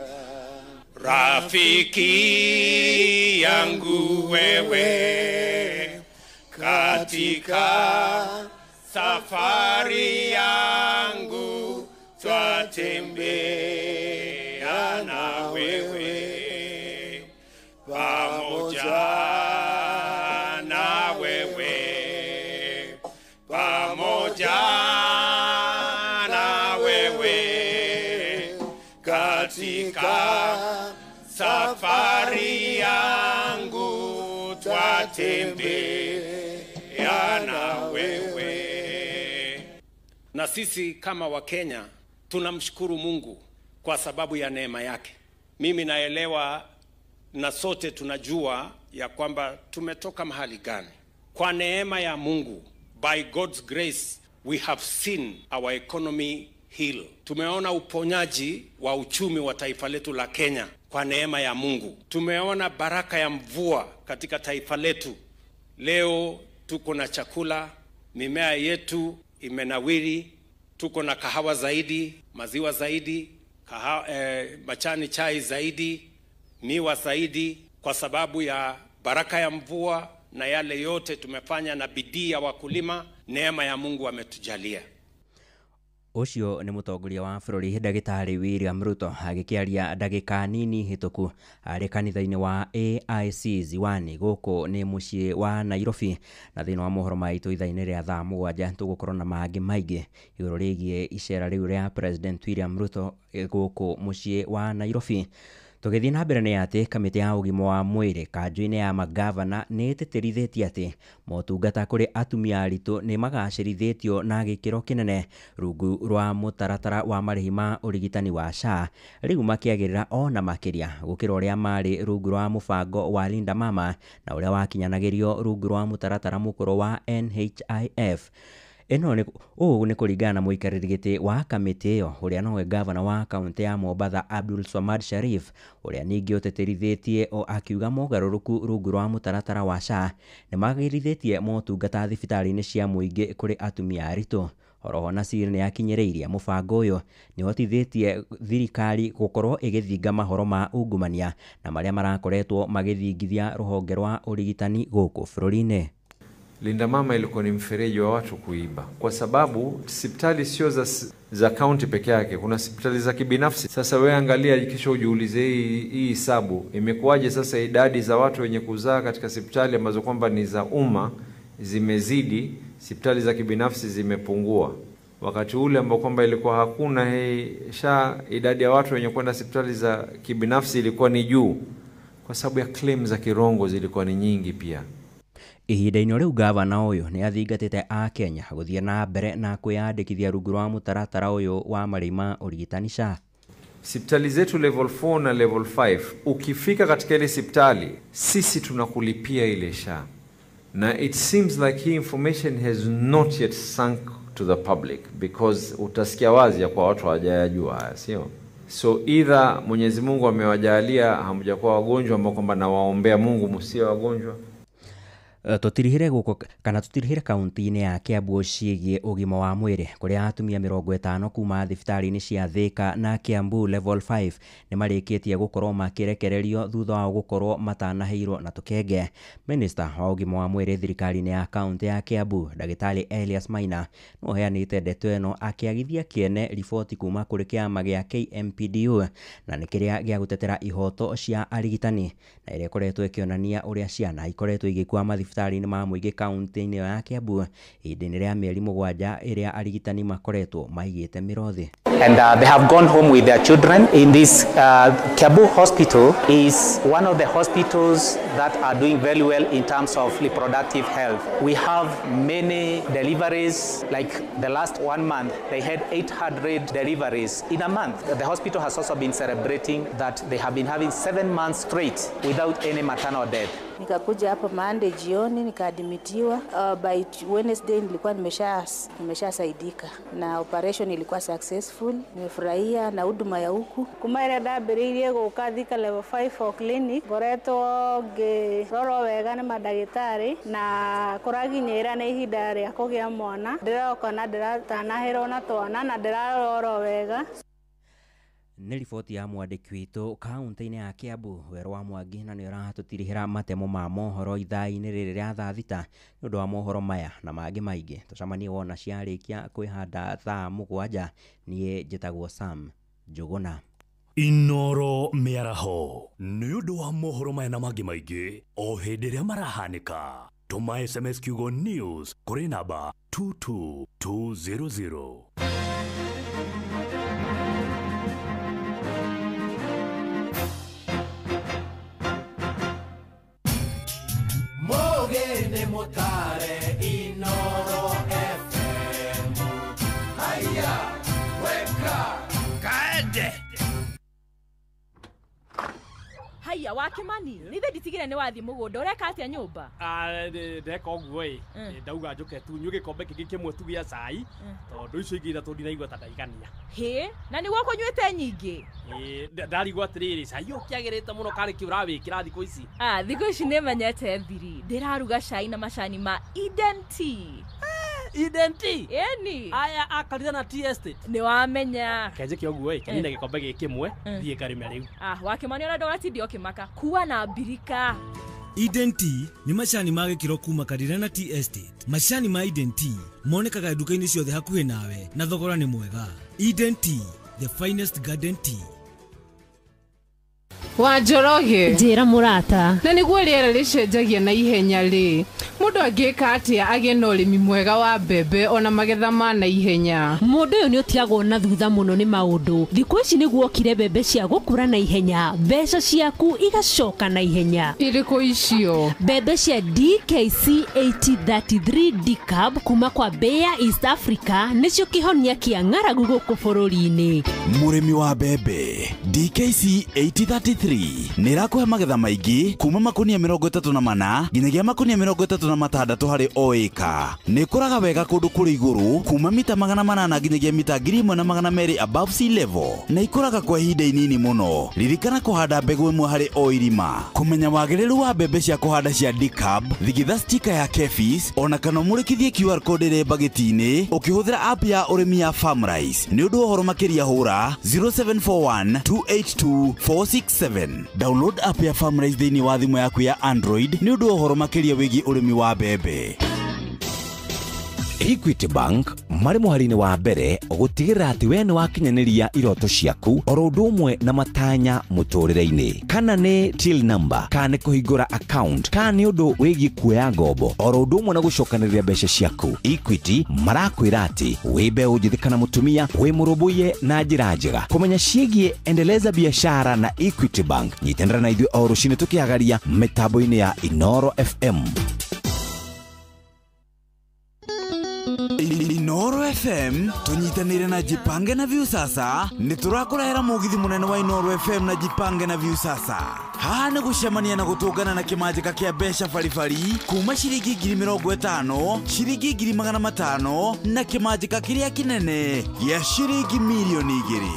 rafiki yangu wewe, katika safari yangu twatembea na wewe, pamoja na wewe, pamoja na wewe, katika safari yangu twatembea na wewe. Na sisi kama Wakenya tunamshukuru Mungu kwa sababu ya neema yake. Mimi naelewa na sote tunajua ya kwamba tumetoka mahali gani. Kwa neema ya Mungu, by God's grace, we have seen our economy heal. Tumeona uponyaji wa uchumi wa taifa letu la Kenya kwa neema ya Mungu. Tumeona baraka ya mvua katika taifa letu. Leo tuko na chakula, mimea yetu imenawiri, tuko na kahawa zaidi, maziwa zaidi, machani chai zaidi, miwa zaidi, kwa sababu ya baraka ya mvua na yale yote tumefanya na bidii ya wakulima, neema ya Mungu ametujalia. Ũcio nĩ mũtongoria wa bũrũri ndagĩtarĩ William Ruto agĩkĩaria ndagĩka nini hĩtũku arĩ kanitha-inĩ wa AIC Ziwani gũkũ nĩ mũciĩ wa Nairobi. Na thĩinĩ wa mohoro maitũ ithaa-inĩ rĩa thaa 7 tũgũkorwo na mangĩ maingĩ igũrũ rĩgiĩ icera rĩu rĩa President William Ruto gũkũ mũciĩ wa Nairobi. Tũgĩthiĩ na mbere nĩ atĩ kamĩtĩ ya ũgima wa mwĩrĩ kanjũ-inĩ ya magavana nĩ ĩtĩtĩrithĩtie atĩ motungata kũrĩ atumia aritũ nĩ magacĩrithĩtio na gĩkĩro kĩnene rungu rwa mũtaratara wa marĩhi ma ũrigitani wa SHA, rĩu makĩagĩrĩra ona makĩria gũkĩra ũrĩa marĩ rungu rwa mũbango wa Linda Mama na ũrĩa wakinyanagĩrio rungu rwa mũtaratara mũkũrũ wa NHIF. Ĩno nĩ ũũ nĩ kũringana na mũikarĩri gĩtĩ wa kamĩtĩ ĩyo ũrĩa nowe gavana wa kaũntĩ ya Mombatha Abdul Swamad Sharif, ũrĩa ningĩ ũtĩtĩrithĩtie o akiuga mogarũrũku rungu rwa mũtaratara wa SHA nĩ magĩrithĩtie motungata thibitarĩ-inĩ cia mũingĩ kũrĩ atumia aritũ. Oroho Nasir nĩ akinyĩrĩirie mũbango ũyũ nĩ ũhotithĩtie thirikari gũkorwo ĩgĩthinga mahoro ma ungumania na marĩa marakoretwo magĩthingithia rũhonge rwa ũrigitani gũkũ bũrũri-inĩ. Linda Mama ilikuwa ni mfereji wa watu kuiba, kwa sababu hospitali sio za county peke yake, kuna hospitali za kibinafsi. Sasa wewe angalia, kisha ujiulize hii hesabu imekuwaje. Sasa idadi za watu wenye kuzaa katika hospitali ambazo kwamba ni za umma zimezidi, hospitali za kibinafsi zimepungua. Wakati ule ambao kwamba ilikuwa hakuna hii SHA, idadi ya watu wenye kwenda hospitali za kibinafsi ilikuwa ni juu, kwa sababu ya claim za kirongo zilikuwa ni nyingi pia. Ihinda-inĩ rĩu gavana ũyũ nĩ athingatĩte Akenya gũthiĩ na mbere na kwĩyandĩkithia rungu rwa mũtaratara ũyũ wa marĩhi ma ũrigitani SHA. Hospitali zetu level 4 na level 5, ukifika katika ile hospitali sisi tunakulipia ile SHA. Na it seems like hii information has not yet sunk to the public, because utasikia wazi ya kwa watu hawajayajua haya, sio? So either Mwenyezi Mungu amewajalia hamjakuwa wagonjwa, ambao kwamba nawaombea Mungu msiwe wagonjwa. Tũtirihire gũkũ kana tũtirihire kaunti-inĩ ya Kiambu ciĩgiĩ ũgima wa mwĩrĩ kũrĩa atumia 50 kuma thibitarĩ-inĩ cia Thika na Kiambu level 5 nĩ marĩkĩtie gũkorwo makĩrekererio thutha wa gũkorwo matanaheirwo na tũkenge. Minister wa ũgima wa mwĩrĩ thirikari-inĩ ya kaunti ya Kiambu Ndagĩtarĩ Elias Maina nĩ ũheanĩte ndeto ĩno akĩagithia kĩene riboti kuma kũrĩ kĩama gĩa KMPDU na nĩ kĩrĩa gĩa gũtetera ihoto cia arigitani na ĩrĩa ĩkoretwo ĩkĩonania ũrĩa ciana ikoretwo igĩkua mathibitarĩ-inĩ ma mũingĩ kaunti-inĩ ya Kiambu ihinda-inĩ rĩa mĩeri 7 ĩrĩa arigitani makoretwo maigĩte mĩrothi. And they have gone home with their children. In this Kiambu Hospital is one of the hospitals that are doing very well in terms of reproductive health. We have many deliveries. Like the last 1 month, they had 800 deliveries in a month. The hospital has also been celebrating that they have been having 7 months straight without any maternal death. Nikakuja hapa Monday jioni nikaadmitiwa. By Wednesday nilikuwa nimeshasaidika na operation ilikuwa successful. Nimefurahia na huduma ya huku. Kuma ira ndambĩrĩirie gũka Thika level 5 for clinic ngoretwo ngĩrorwo wega nĩ mandagĩtarĩ na kũraginyĩra nĩ ihinda rĩa kũgĩa mwana. Ndĩroka na ndĩratanahĩrwo na twana na ndĩrarorwo wega. Nĩ riboti ya mwandĩki witũ kaunti-inĩ ya Kiambu Werũ wa Mwangi na nĩ ũratũtirihĩra matemo ma mohoro ithaa-inĩ rĩrĩ rĩa thaa 6. Nĩ ũndũ wa mohoro maya na mangĩ maingĩ tũcemanie wona ciarĩkia kwĩhanda thaa 7. Niĩ njĩtagwo Sam Njũgũna. Inoro mĩaraho nĩ ũndũ wa mohoro maya na mangĩ maingĩ o hĩndĩ ĩrĩa marahanĩka. Tũma SMS kiugo news kũrĩ namba 22200. Mutare Inoro FM. Haya, weka kaende. Haya wakimani, nithe nditigire ni wathi mugunda ureka atia nyumba? Ndeka ũguo ĩ, ndauga njuke tu nyue gĩkombe kĩngĩ kĩmwe tu gĩa cai tondũ icio ingĩ ithatũ ndinaigua ta ndaigania. Hĩ, na nĩguo kũnyuĩte nyingĩ? Ndarigwo atĩrĩrĩ, cai ũkĩagĩrĩte mũno karĩ kĩ ũrawĩkĩra thikũ ici? Thikũ ici nĩmenyete thiri, ndĩraruga cai na macani ma Eden Tea. Eden Tea? Ĩni. Aya akarire na tea estate. Nĩwamenya. Kenjĩke ũguo ĩ, kenine gĩkombe gĩkĩ kĩmwe, thiĩ ngarĩme rĩu. Wakĩmani ona ndũgatinde ũkĩmaka, kua na mbirika. Eden Tea nĩ macani ma gĩkĩro kuma Karira na Tea Estate. Macani ma Eden Tea monekaga nduka-inĩ ciothe hakuhĩ nawe na thogora nĩ mwega. Eden Tea, the finest garden tea. Wa Njoroge, njĩra mũrata, na nĩguo rĩera rĩcenjagia na ihenya rĩ, mũndũ angĩka atĩa agĩe na ũrĩmi mwega wa mbembe ona magetha ma na ihenya? Mũndũ ũyũ nĩ ũtigagwo na thutha mũno nĩ maũndũ. Thikũ ici nĩguo okire mbembe cia gũkũra na ihenya, mbeca ciaku igacoka na ihenya. Irĩkũ icio? Mbembe cia DKC 8033 DCAB kuma kwa Bayer East Africa nĩcio kĩhonia kĩa ng'aragu gũkũ bũrũri-inĩ. Mũrĩmi wa mbembe DKC 8033 nĩ ĩrakũhe magetha maingĩ kuma makunia 34 nginyagia makunia 36 harĩ o ĩka. Nĩ ĩkũraga wega kũndũ kũrĩ igũrũ kuma mita 800 nginyagia mita 1200 above sea level na ikũraga kwa ihinda inini mũno. Ririkana kũhanda mbegũ ĩmwe harĩ o irima. Kũmenya wagĩrĩru wa mbembe cia kũhanda cia DCAB, thigitha stika ya KEPHIS ona kana ũmũrĩkithie QR code ĩrĩ mbagĩti-inĩ ũkĩhũthĩra app ya ũrĩmi ya Farmrice. Nĩ ũndũ wa ũhoro makĩria hũra 0741 282 467. Download app ya Farmrice thĩinĩ wa thimũ yaku ya Android nĩ ũndũ wa ũhoro makĩria wĩgiĩ ũrĩmi wa mbembe. Equity Bank marĩ mũhari-inĩ wa mbere gũtigĩrĩra atĩ we nĩ wakinyanĩria iroto ciaku oro ũndũ ũmwe na matanya mũtũrĩre-inĩ, kana nĩ till number, kana nĩ kũhingũra account, kana nĩ ũndũ wĩgiĩ kuoya ngombo oro ũndũ ũmwe na gũcokanĩrĩria mbeca ciaku. Equity marakwĩra atĩ wĩ mbeũ njĩthĩ kana mũtumia wĩ mũrũmbũiye na njĩra njega. Kũmenya ciĩgiĩ endeleza biashara na Equity Bank, nyitanĩra na ithuĩ o rũcinĩ tũkĩhagaria mĩtambo-inĩ ya Inoro FM. Inoro FM tunyitanire na Jipange na Viusasa nĩ tũrakũrehera mũgithi mũnene wa Inoro FM na Jipange na Viusasa. Haha nĩ gũcemania na gũtũngana na kĩmanjĩka kĩa mbeca baribari kuma ciringi 50,000, ciringi 500,000 na kĩmanjĩka kĩrĩa kĩnene gĩa ciringi 2,000,000.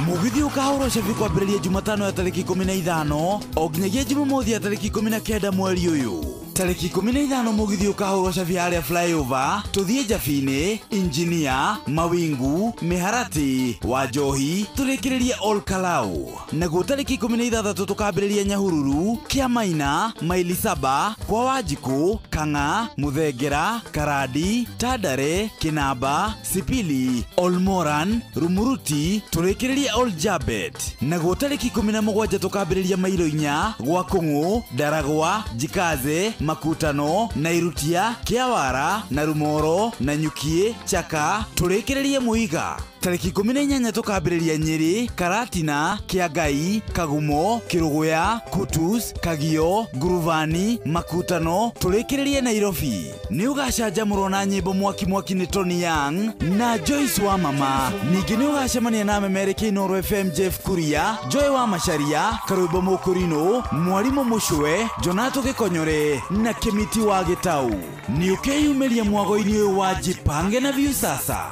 Mũgithi ũkahũrwo cabi kwambĩrĩria Jumatano ya tarĩki 15 o nginyagia Jumamothi ya tarĩki 19 mweri ũyũ. Tarĩki 15 mũgithi ũkahũrwo cabi harĩa flyover tũthiĩ Jabini, Injinia, Mawingu, Miharati, Wanjohi, tũrĩkĩrĩrie Ol Kalou. Naguo tarĩki 16 tũkambĩrĩria Nyahururu, Kĩamaina, Maili Saba, kwa Wanjikũ, Kang'a, Muthengera, Karandi, Tandare, Kinamba, Sipili, Olmoran, Rumuruti, tũrĩkĩrĩrie Ol Jabet. Naguo tarĩki 17 tũkambĩrĩria Mailo 4 gwa Kũng'ũ, Ndaragwa, Jikaze, Makutano, Nairutia, Kiawara, Narumoro, Nanyukie, Chaka, tũrĩkĩrĩrie Muiga. Tarĩki 18 tũkambĩrĩria Nyĩrĩ, Karatina, Kĩangai, Kagumo, Kĩrũgũya, Kutus, Kagio, Nguruvani, Makutano, tũrĩkĩrĩrie Nairobi. Nĩ ũgacanjamũrwo na nyĩmbo mwaki mwaki nĩ Tony Young na Joyce wa Mama. Ningĩ nĩ ũgacemania na memereki Inoro FM Jeff Kuria, Joy wa Macharia, Karwĩmbo Mũkũrinũ, Mwarimũ Mũcwe, Jonato Gĩkonyore na Kĩmiti wa Gĩtau. Nĩ ũkeyumĩria mwago-inĩ ũyũ wa Jipange na Viusasa.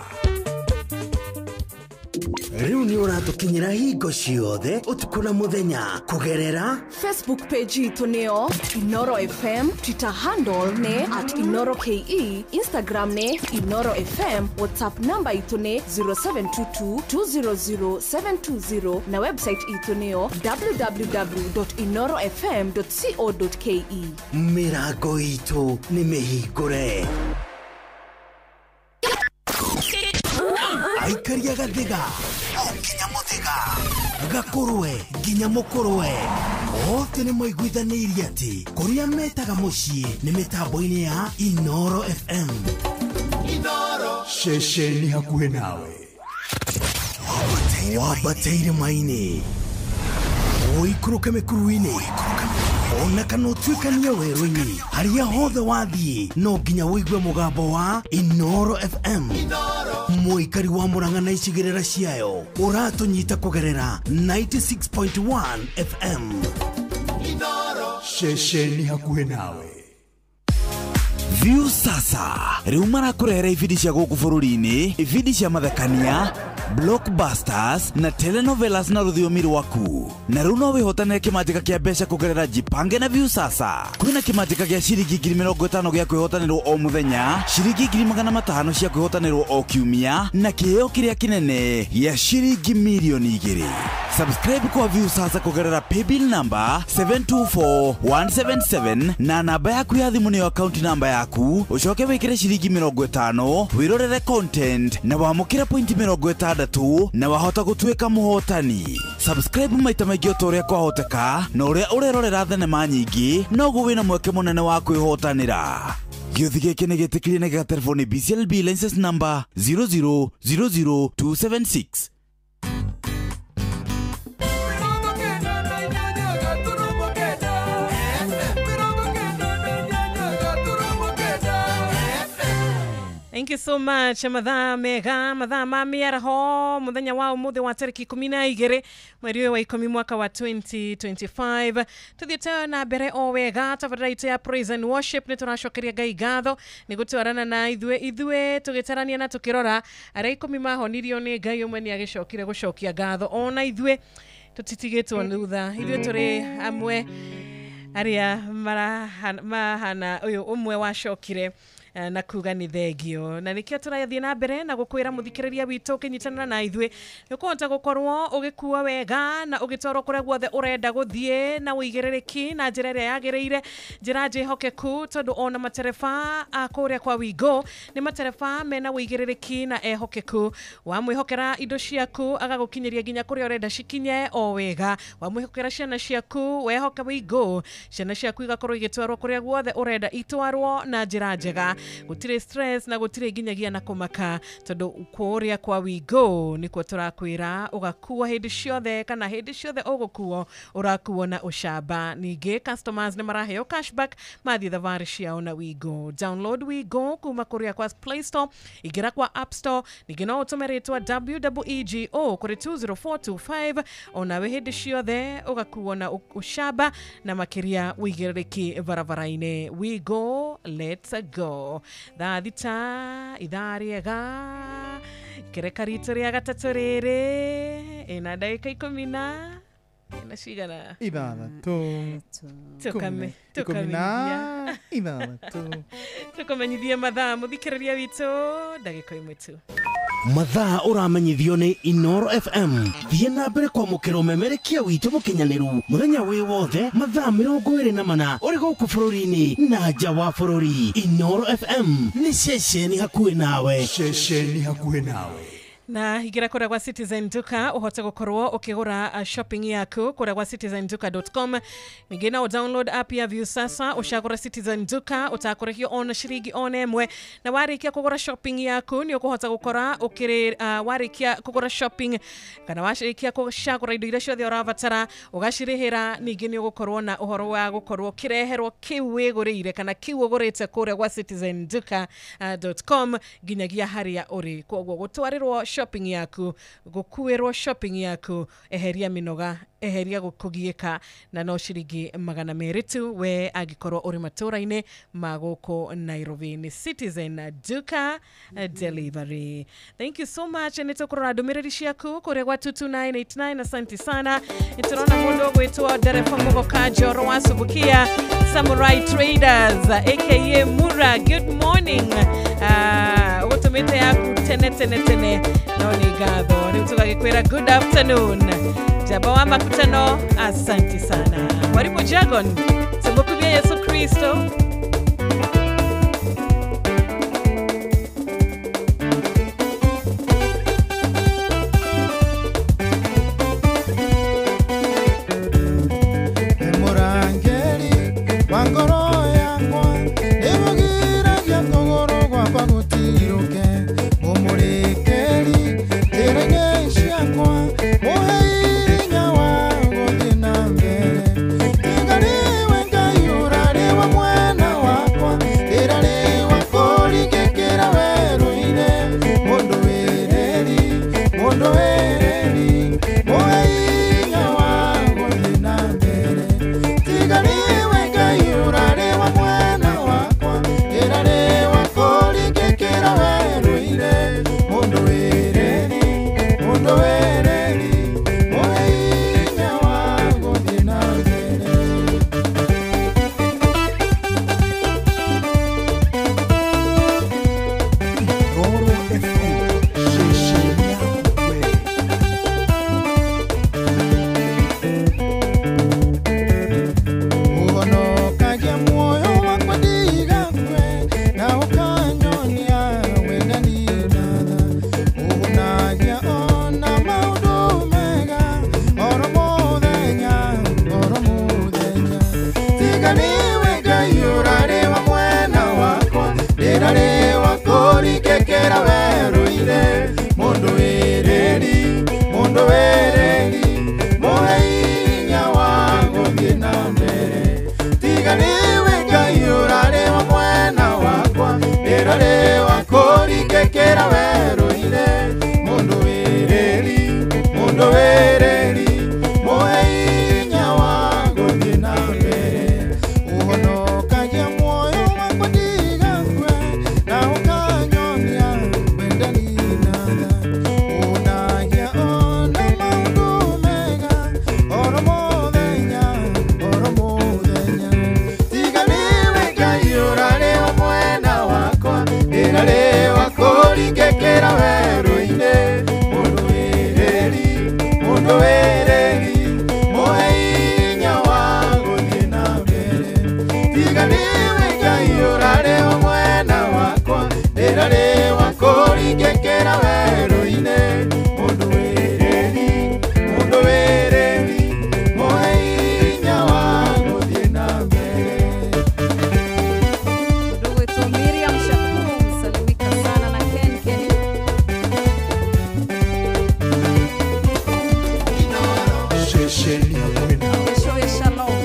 Rĩu nĩ ũratũkinyĩra hingo ciothe ũtukũ na mũthenya kũgerera Facebook page itũ nĩyo Inoro FM, Twitter handle nĩ @InoroKE, Instagram nĩ Inoro FM, WhatsApp namba itũ nĩ 0722 200 720 na website itũ nĩyo www.inorofm.co.ke. Mĩrango itũ nĩ mĩhingũre. Aikaria gathiga nginya muthiga gakũrwe nginya mũkũrwe othe nĩ maiguithanĩirie atĩ kũrĩa metaga mũciĩ nĩ mĩtambo-inĩ ya Inoro FM. Inoro ceceni hakuhĩ nawe, wambate irĩma-inĩ, ũikũrũke mĩkuru-inĩ, ona kana ũtuĩkanie werũ-inĩ, harĩa hothe wathiĩ no nginya ũigue mũgambo wa Inoro FM. Mũikari wa Murang'a na icigĩrĩra ciayo ũratũnyita kũgerera 96.1 FM. Inoro ceceni hakuhĩ nawe. Viusasa rĩu marakũrehera ibindi cia gũkũ bũrũri-inĩ, ibindi cia mathekania, blockbusters na telenovelas na rũthiomi rwaku. Na rĩu no wĩhotanĩre kĩmanjĩka kĩa mbeca kũgerera Jipange na Viusasa. Kwĩna kĩmanjĩka gĩa ciringi 50,000 gĩa kwĩhotanĩrwo o mũthenya, ciringi 500,000 cia kwĩhotanĩrwo o kiumia, na kĩheo kĩrĩa kĩnene gĩa ciringi 2,000,000. Subscribe kwa Viusasa kũgerera paybill number 724177 na namba yaku ya thimũ nĩyo account number yaku, ũcoke wĩkĩre ciringi 50 wĩrorere content na wamũkĩre pointi 60 na wahota gũtuĩka mũhotani. Subscribe maita maingĩ o ta ũrĩa kwahoteka, na ũrĩa ũrerorera thenema nyingĩ noguo wĩna mweke mũnene wa kwĩhotanĩra. Gĩũthi gĩkĩ nĩ gĩtĩkĩrie na gĩgaterefoni BCLB license number 0000276. Thank you so much. Mathaa mega, mathaa ma mĩaraho mũthenya wa ũmũthĩ wa tarĩki 12 mweri ũyũ wa 10 mwaka wa 2025. Tuthiĩte na mbere o wega tabarĩra itũ ya praise and worship. Nĩ tũracokeria Ngai ngatho nĩ gũtwarana na ithuĩ tũgĩtarania na tũkĩrora arĩa 10 mahonirio nĩ Ngai ũmwe nĩ agĩcokire gũcokia ngatho. Ona ithuĩ tũtitigĩtwo thutha, ithuĩ tũrĩ amwe arĩa mahana ũyũ ũmwe wacokire Na kuga nĩ thengio na nĩkĩo tũrathiĩ na mbere na gũkwĩra mũthikĩrĩria witũ ũkĩnyitanĩra na ithuĩ nĩ ũkũhota gũkorwo ũgĩkua wega na ũgĩtwarwo kũrĩa guothe ũrenda gũthiĩ na ũigĩrĩrĩki na njĩra ĩrĩa yagĩrĩire, njĩra njĩhokeku, tondũ ona matereba a kũrĩa kwa Wigo nĩ matereba mena ũigĩrĩrĩki na ehokeku. Wamwĩhokera indo ciaku agagũkinyĩria nginya kũrĩa ũrenda cikinye o wega. Wamwĩhokera ciana ciaku wehoka Wigo, ciana ciaku igakorwo igĩtwarwo kũrĩa guothe ũrenda itwarwo na njĩra njega, gũtirĩ stress na gũtirĩ nginyagia na kũmaka, tondũ kũrĩa kwa Wigo nĩkuo tũrakwĩra ũgakuo hĩndĩ ciothe, kana hĩndĩ ciothe ũgũkuo ũrakuo na ũcamba. Ningĩ customers nĩ maraheo cashback mathiĩ thabarĩ ciao na Wigo. Download Wigo kuma kũrĩa kwa Play Store, ingĩra kwa App Store, ningĩ no ũtũme rĩtwa WEEGO kũrĩ 20425, onawe hĩndĩ ciothe ũgakuo na ũcamba na makĩria ũigĩrĩrĩki barabara-inĩ. Wigo, let's go. Thaa thita ithaa rĩega kereka ritũ rĩa gatatũ rĩrĩ ĩna ndagĩka ikũmi na ĩna cigana? Ithathatũ. Tukamenyithia ithathatũ. Tukamenyithia mathaa mũthikĩrĩria witũ ndagĩka ĩmwe tu. Mathaa ũramenyithio nĩ Inoro FM. Thiĩ na mbere kwamũkĩra ũmemerekia witũ mũkinyanĩru mũthenya wĩ wothe mathaa 24 ũrĩ gũkũ bũrũri-inĩ na nja wa bũrũri. Inoro FM nĩ ceceni hakuhĩ nawe. Ceceni hakuhĩ nawe. Na ingĩra kũrĩa gwa Citizen Duka ũhote gũkorwo ũkĩgũra shopping yaku kũrĩa gwa citizenduka.com. Ningĩ no download app ya Viusasa ũcagũre Citizen Duka ũtakũrĩhio ona ciringi ona ĩmwe, na warĩkia kũgũra shopping yaku nĩ ũkũhota gũkora ũkĩrĩ warĩkia kũgũra shopping kana warĩkia gũcagũra indo iria ciothe ũrabatara ũgacirĩhĩra. Ningĩ nĩ ũgũkorwo na ũhoro wa gũkorwo ũkĩreherwo kĩu wĩgũrĩire kana kĩu ũgũrĩte kũrĩa gwa citizenduka.com nginyagia harĩa ũrĩ. Kwoguo gũtwarĩrwo shopping yaku, gũkuĩrwo shopping yaku, eheria mĩnoga, eheria gũkũgiĩka, na no ciringi 200 tu we angĩkorwo ũrĩ matũra-inĩ ma gũkũ Nairobi. Nĩ Citizen Duka Delivery. Thank you so much. Nĩ tũkũrora ndũmĩrĩri ciaku kũrĩa gwa 22989. Asante sana. Nĩ tũrona mũndũ ũgwĩtwo Ndereba Mũgoka Njoro wa Subukia Samurai Traders aka Mura, good morning. Ũgũtũmĩte yaku tene tene tene, no nĩ ngatho. Rĩu tũgagĩkwĩra good afternoon. Jaba wa makutano, asante sana. Mwalimu Jagon, tumukubia Yesu Kristo. Na ukanyonia wendani. Ceceni hakuhĩ nawe. Show shalom.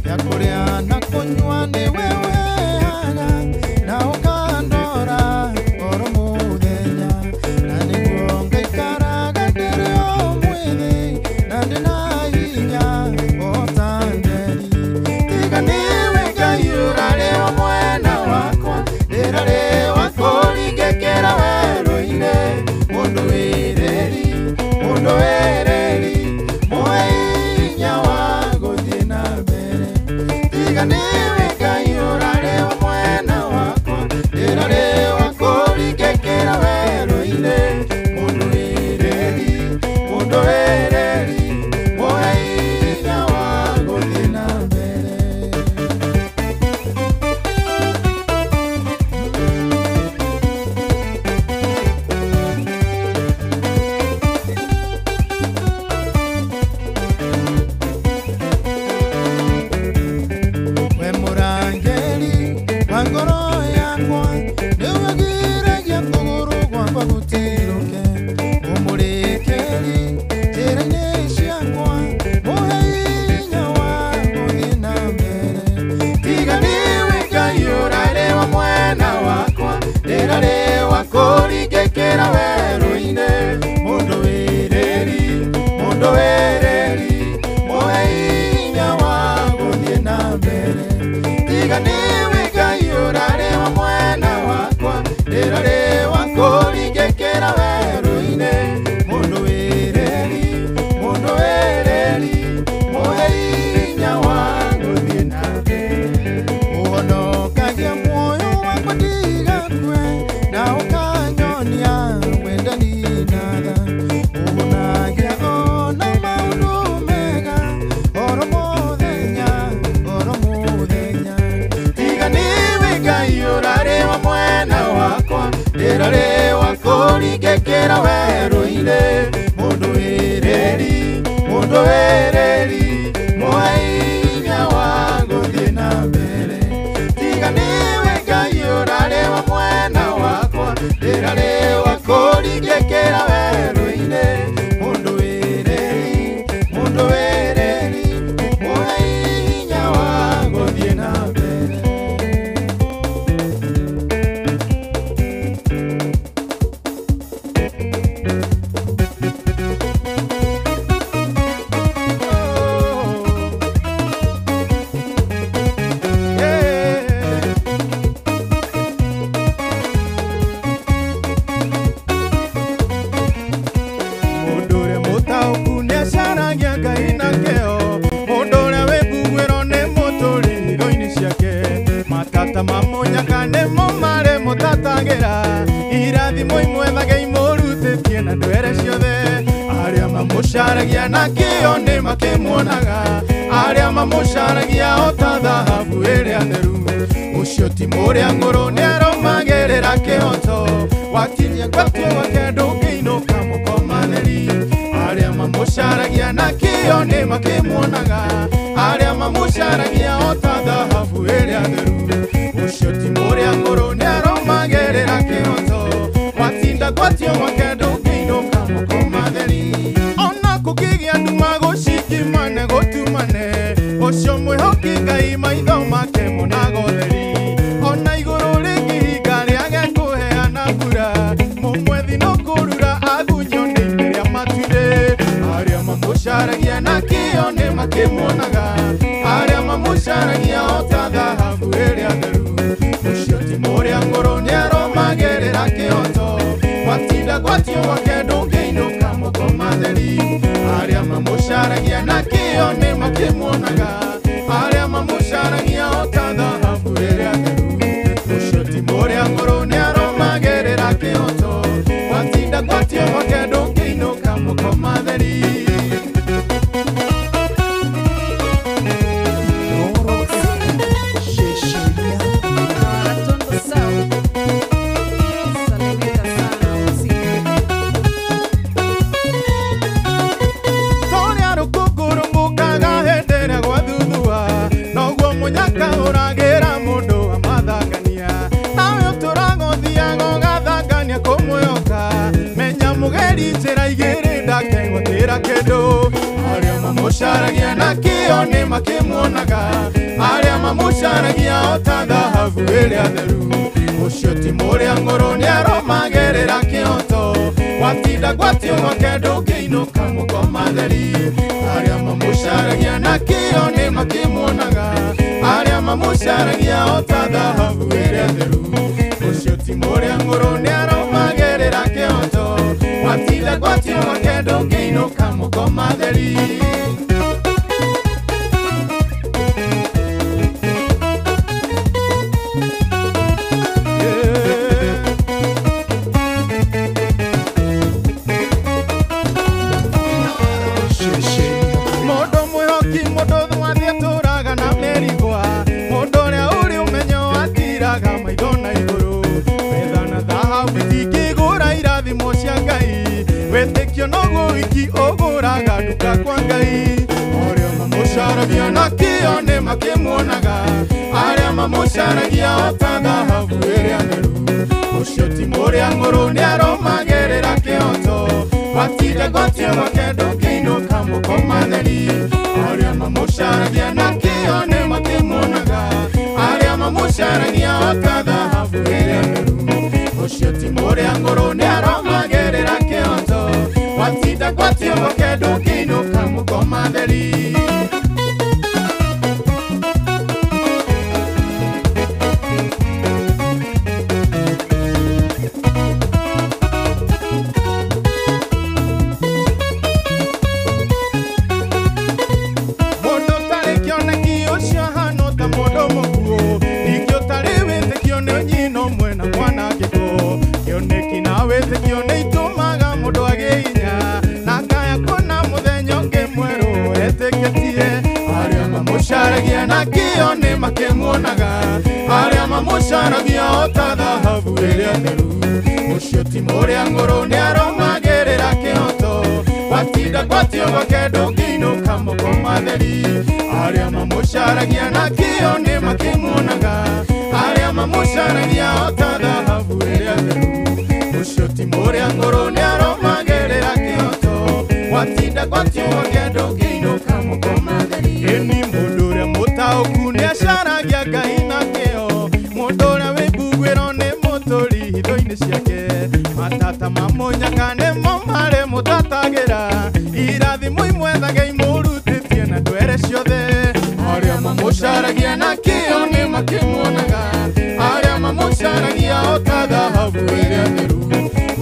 Ya kũrĩa na kũnyua nĩ wewe haga na ũkandora oro mũthenya na nĩguo ngaikaraga ndĩrĩ o mwĩthĩ na ndĩna hinya o ta nderi. Tiga nĩwe Ngai ũrarĩ wa mwena wakwa ndĩrarĩ wa kũringĩkĩra werũ-inĩ mũndũ wĩrĩri mũndũ wĩrĩri mũhe hinya wa gũthiĩ na mbere. Tiga nĩwe Ngai ũrarĩ wa mwena wakwa ndĩrarĩ wa kũringĩkĩra werũ-inĩ mũndũ wĩrĩri mũndũ wĩrĩri mũhe hinya wa gũthiĩ na mbere. We mũrangĩri wa ngoro yakwa nĩwe ũgiragia kũgũrũ gwakwa gũtirũke ũmũrĩkĩri njĩra-inĩ ciakwa mũhe hinya wa gũthiĩ na mbere. Tiga nĩwe Ngai ũrarĩ wa mwena wakwa ndĩrarĩ wa kũringĩkĩra werũ-inĩ mũndũ wĩrĩri mũndũ wĩrĩri mũhe hinya wa gũthiĩ na mbere. Tiga nĩwe Ngai ũrarĩ wa mwena wakwa ndĩrarĩ wa kũringĩkĩra werũ-inĩ mũndũ wĩrĩri mũndũ wĩrĩri mũhe hinya wa gũthiĩ na mbere. Ũhonokagia muoyo wakwa ndigakue na ũkanyonia wendani na tha ũhũnagia ona maũndũ mega oro mũthenya oro mũthenya. Tiga nĩwe Ngai ũrarĩ wa mwena wakwa ndĩrarĩ wa kũringĩkĩra werũ-inĩ mũndũ wĩrĩri mũndũ wĩrĩri mũhe hinya wa gũthiĩ na mbere. Tiga nĩwe Ngai ũrarĩ wa mwena wakwa ndĩrarĩ wa kũringĩkĩra werũ-inĩ mũndũ wĩrĩri mũndũ wĩrĩri mũhe hinya wa gũthiĩ na mbere. Mũndũ ũrĩa mũtaũku nĩacaragia Ngai na kĩo mũndũ ũrĩa wĩ mbuguĩro nĩ mũtũrĩro-inĩ ciake matata ma mũnyaka nĩmo marĩ mũtatagĩra irathimo imwethage imũrutĩtie na ndwere ciothe arĩa mamũcaragia na kĩo nĩ makĩmuonaga arĩa mamũcaragia o ta thahabu ĩrĩa theru ũcio ti mũrĩa ngũrũ nĩarũmagĩrĩra kĩhoto wakinyia gwatio gwake ndũngĩinũka mũkomanĩri arĩa mamũcaragia na kĩo nĩ makĩmuonaga arĩa mamũcaragia o ta thahabu ĩrĩa theru ũcio ti mũrĩa ngũrũ nĩarũmagĩrĩra kĩhoto watinda gwatio gwake ndũngĩinũka mũkomatheri ona kũkĩgĩa nduma gũcikimane gũtumane ũcio mwĩhoki Ngai maitho make monaga ũtheri ona igũrũ rĩngĩhinga rĩage kũheana mbura mũmwethi no kũrura agunyo nĩ rĩa matuire arĩa mamũcaragia na kĩo nĩ makĩmuonaga arĩa mamũcaragia o ta thahabu ĩrĩa theru ũcio ti mũrĩa ngũrũ nĩarũmagĩrĩra kĩhoto watinda gwatio gwake ndũngĩinũka mũkomatheri arĩa mamũcaragia na kĩo nĩ makĩmuonaga arĩa mamũcaragia o ta thahabu ĩrĩa theru ũcio ti mũrĩa ngũrũ nĩarũmagĩrĩra kĩhoto watinda gwatio gwake ndũngĩinũka mũkomatheri. Toria rũkũngũ rũmũkaga hĩndĩ ĩrĩa gwathuthua noguo mũnyaka ũra ndũngĩmũgũrĩra kĩndũ. Arĩa mamũcaragia na kĩo nĩ makĩmuonaga, arĩa mamũcaragia o ta thahabu ĩrĩa theru. Ũcio ti mũrĩa ng'ũrũ nĩaromagĩrĩra kĩhoto, watinda gwatio gwake ndũngĩinũka mũkoma theri. Arĩa mamũcaragia na kĩo nĩ makĩmuonaga, arĩa mamũcaragia o ta thahabu ĩrĩa theru. Ũcio ti mũrĩa ng'ũrũ nĩaromagĩrĩra kĩhoto, watinda gwatio gwake ndũngĩinũka mũkoma theri. Mũndũ mwĩhoki mũndũ mwathi atũraga na mĩrigwa, mũndũ ũrĩa ũrĩ ũmenyo atiraga maitho na igũrũ. Betha na thahabu itingĩgũra irathimo cia Ngai, wĩtĩkio noguo wiki ũgũraga nduka kwa Ngai. Arĩa mamũcaragia na kĩo nĩ makĩmuonaga, arĩa mamũcaragia o ta thahabu ĩrĩa theru. Ũcio ti mũrĩa ng'ũrũ nĩaromagĩrĩra kĩhoto, watinda gwatio gwake ndũngĩinũka mũkoma theri. Arĩa mamũcaragia na kĩo nĩ makĩmuonaga, arĩa mamũcaragia o ta thahabu ĩrĩa theru. Ũcio ti mũrĩa ng'ũrũ nĩaromagĩrĩra kĩhoto, watinda gwatio gwake ndũngĩinũka mũkoma theri. Mũndũ ũtarĩ kĩoneki ũcio ahana ta mũndũ mũkuũ, ningĩ ũtarĩ wĩtĩkio nĩ nyina ũmwe na mwanangĩko. Kĩoneki na wĩtĩkio nĩ itũmaga mũndũ agĩe hinya, na akaya kuona mũthenya ũngĩ mwerũ etĩkĩtie. Arĩa mamũcaragia na kĩo nĩ makĩmuonaga, arĩa mamũcaragia o ta thahabu ĩrĩa theru. Ũcio ti mũrĩa ng'ũrũ nĩaromagĩrĩra kĩhoto, watinda gwatio gwake ndũngĩinũka mũkoma theri. Arĩa mamũcaragia na kĩo nĩ makĩmuonaga, arĩa mamũcaragia o ta thahabu ĩrĩa theru. Ũcio ti mũrĩa ng'ũrũ nĩaromagĩrĩra kĩhoto, watinda gwatio gwake ndũngĩinũka mũkoma theri. Ĩni mũndũ ũrĩa mũtaũku nĩacaragia Ngai na kĩo, mũndũ ũrĩa wĩ mbuguĩro nĩ mũtũri hitho-inĩ ciake. Matata ma mũnyaka nĩmo marĩ mũtatagĩra, irathimo imwethage imũrutĩtie na ndwere ciothe. Arĩa mamũcaragia na kĩo nĩ makĩmuonaga, arĩa mamũcaragia o ta thahabu ĩrĩa theru.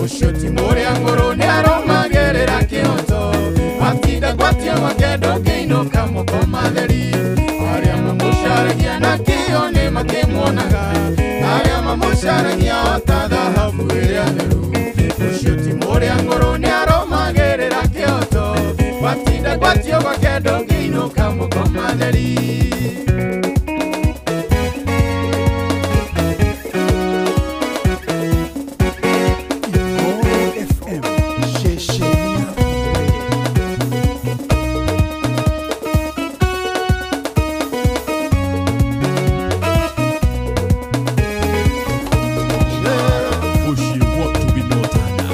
Ũcio ti mũrĩa ng'ũrũ nĩaromagĩrĩra kĩhoto, watinda gwatio gwake ndũngĩinũka mũkoma theri. Arĩa mamũcaragia na kĩo nĩ makĩmuonaga, arĩa mamũcaragia o ta thahabu ĩrĩa theru. Ũcio ti mũrĩa ng'ũrũ nĩaromagĩrĩra kĩhoto, watinda gwatio gwake ndũngĩinũka mũkoma theri. FM ceceni ya Mũciĩ gwotubinotana.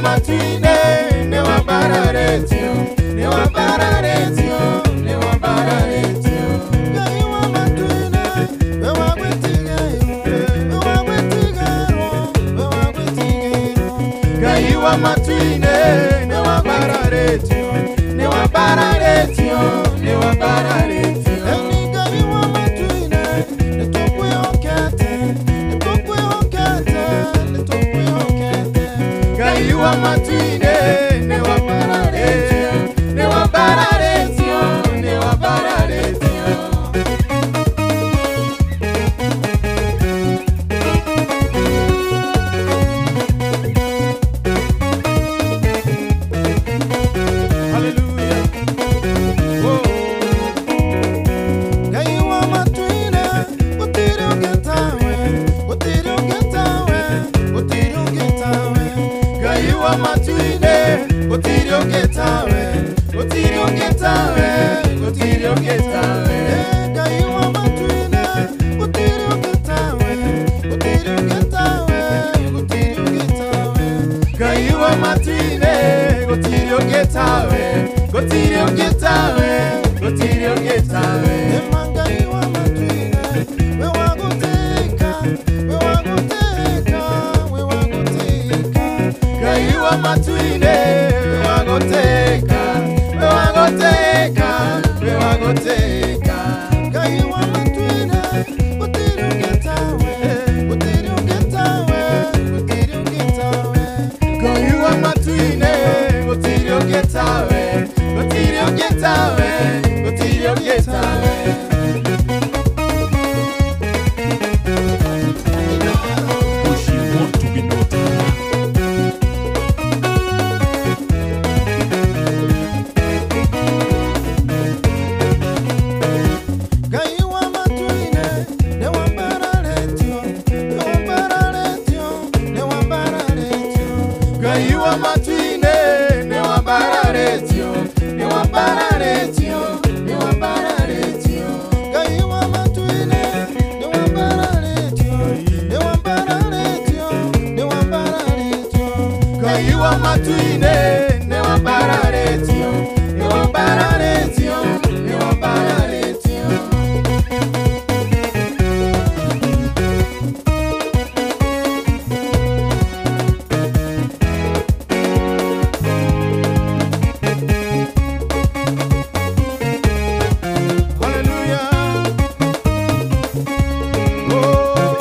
matu-inĩ nĩwambararĩtio, nĩwambararĩtio, nĩwambararĩtio. Ngai wa matu-inĩ, we wa gwĩtigĩrwo, we wa gwĩtigĩrwo, we wa gwĩtigĩrwo. Ngai wa matu-inĩ nĩwambararĩtio, nĩwambararĩtio, nĩwambararĩtio. Eni Ngai wa matu-inĩ, nĩtũkwĩhokete, nĩtũkwĩhokete, nĩtũkwĩhokete. Ngai wa matu-inĩ nĩwambararĩtio, nĩwambararĩtio, nĩwambararĩtio. Hallelujah. Oh. Ngai wa matu-inĩ, gũtirĩ ũngĩ tawe, gũtirĩ ũngĩ tawe, gũtirĩ ũngĩ tawe. Ngai wa matu-inĩ, gũtirĩ ũngĩ tawe, gũtirĩ ũngĩ tawe, gũtirĩ ũngĩ tawe. Ngai wa matu-inĩ, gũtirĩ ũngĩ tawe, gũtirĩ ũngĩ tawe, gũtirĩ ũngĩ tawe. Ngai wa matu-inĩ, gũtirĩ ũngĩ tawe, gũtirĩ ũngĩ tawe, gũtirĩ ũngĩ tawe. Ema Ngai wa matu-inĩ, we wa gũtĩka, we wa gũtĩka, we wa gũtĩka. Ngai wa matu-inĩ, we wa gũtĩka, we wa gũtĩka, we wa gũtĩka. Ngai wa matu-inĩ, gũtirĩ ũngĩ tawe, gũtirĩ ũngĩ tawe, gũtirĩ ũngĩ tawe. Ngai wa matu-inĩ, gũtirĩ ũngĩ tawe, gũtirĩ ũngĩ tawe, gũtirĩ ũngĩ tawe. She want to be naughty. Ngai wa matu-inĩ, nĩwambararĩtio, nĩwambararĩtio, nĩwambararĩtio. Ngai wa matu-inĩ, nĩwambararĩtio, nĩwambararĩtio, nĩwambararĩtio. Ngai wa matu-inĩ, nĩwambararĩtio, nĩwambararĩtio, nĩwambararĩtio. Ngai wa matu-inĩ, nĩwambararĩtio, nĩwambararĩtio, nĩwambararĩtio. Hallelujah. Oh,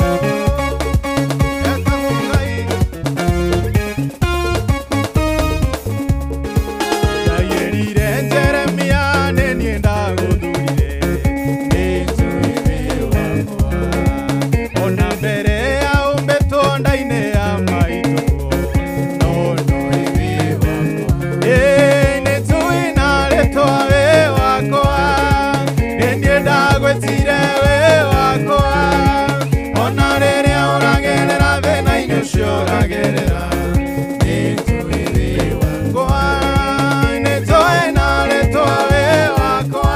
etagwo Ngai. Ngai erire Jeremia, nĩ niĩ ndagũthurire, nĩ njũĩ wĩ wakwa. Ona mbere ya ũmbĩtwo nda-inĩ ya maitũguo, no ndoĩ wĩ wakwa. Ĩĩ, nĩ njũĩ na rĩtwa wĩ wakwa, nĩ niĩ ndagwĩtire wĩ wakwa. Ona rĩrĩa ũragerera thĩna-inĩ ũcio ũragerera, nĩ njũĩ wĩ wakwa. Nĩ njũĩ na rĩtwa wĩ wakwa,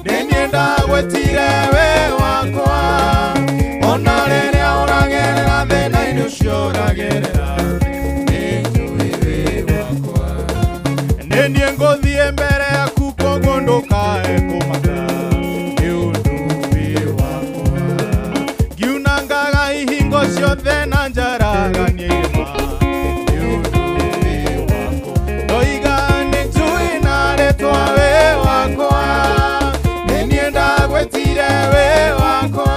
nĩ niĩ ndagwĩtire wĩ wakwa. Ona rĩrĩa ũragerera thĩna-inĩ ũcio ũragerera, nĩ njũĩ wĩ wakwa. Nĩ niĩ ngũthiĩ mbere yaku koguo ndũkae kũmaka, nĩ ũndũ wĩ wakwa. Ngiunangaga ihingo ciothe na njaragania irĩma, nĩ ũndũ wĩ wakwa. Ndoiga nĩ njũĩ na rĩtwa wĩ wakwa, nĩ niĩ ndagwĩtire wĩ wakwa.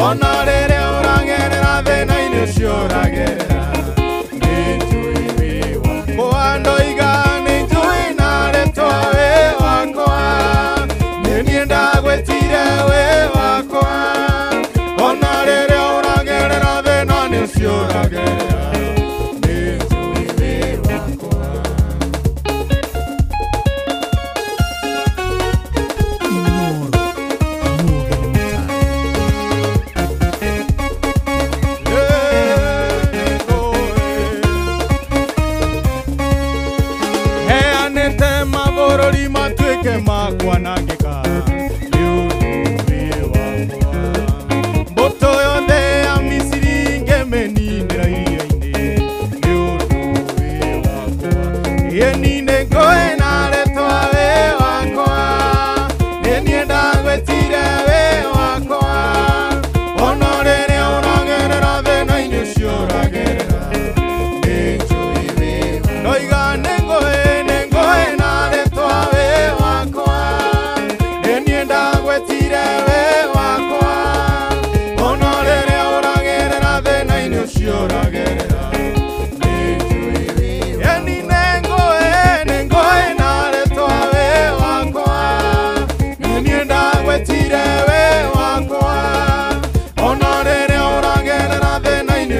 Ona rĩrĩa ũragerera thĩna-inĩ ũcio ũragerera, nĩ njũĩ wĩ wakwa. Ndoiga nĩ njũĩ na rĩtwa wĩ wakwa, nĩ niĩ ndagwĩtire wĩ wakwa. Ona rĩrĩa ũragerera thĩna-inĩ ũcio ũragerera, nĩ njũĩ wĩ wakwa. Inoro.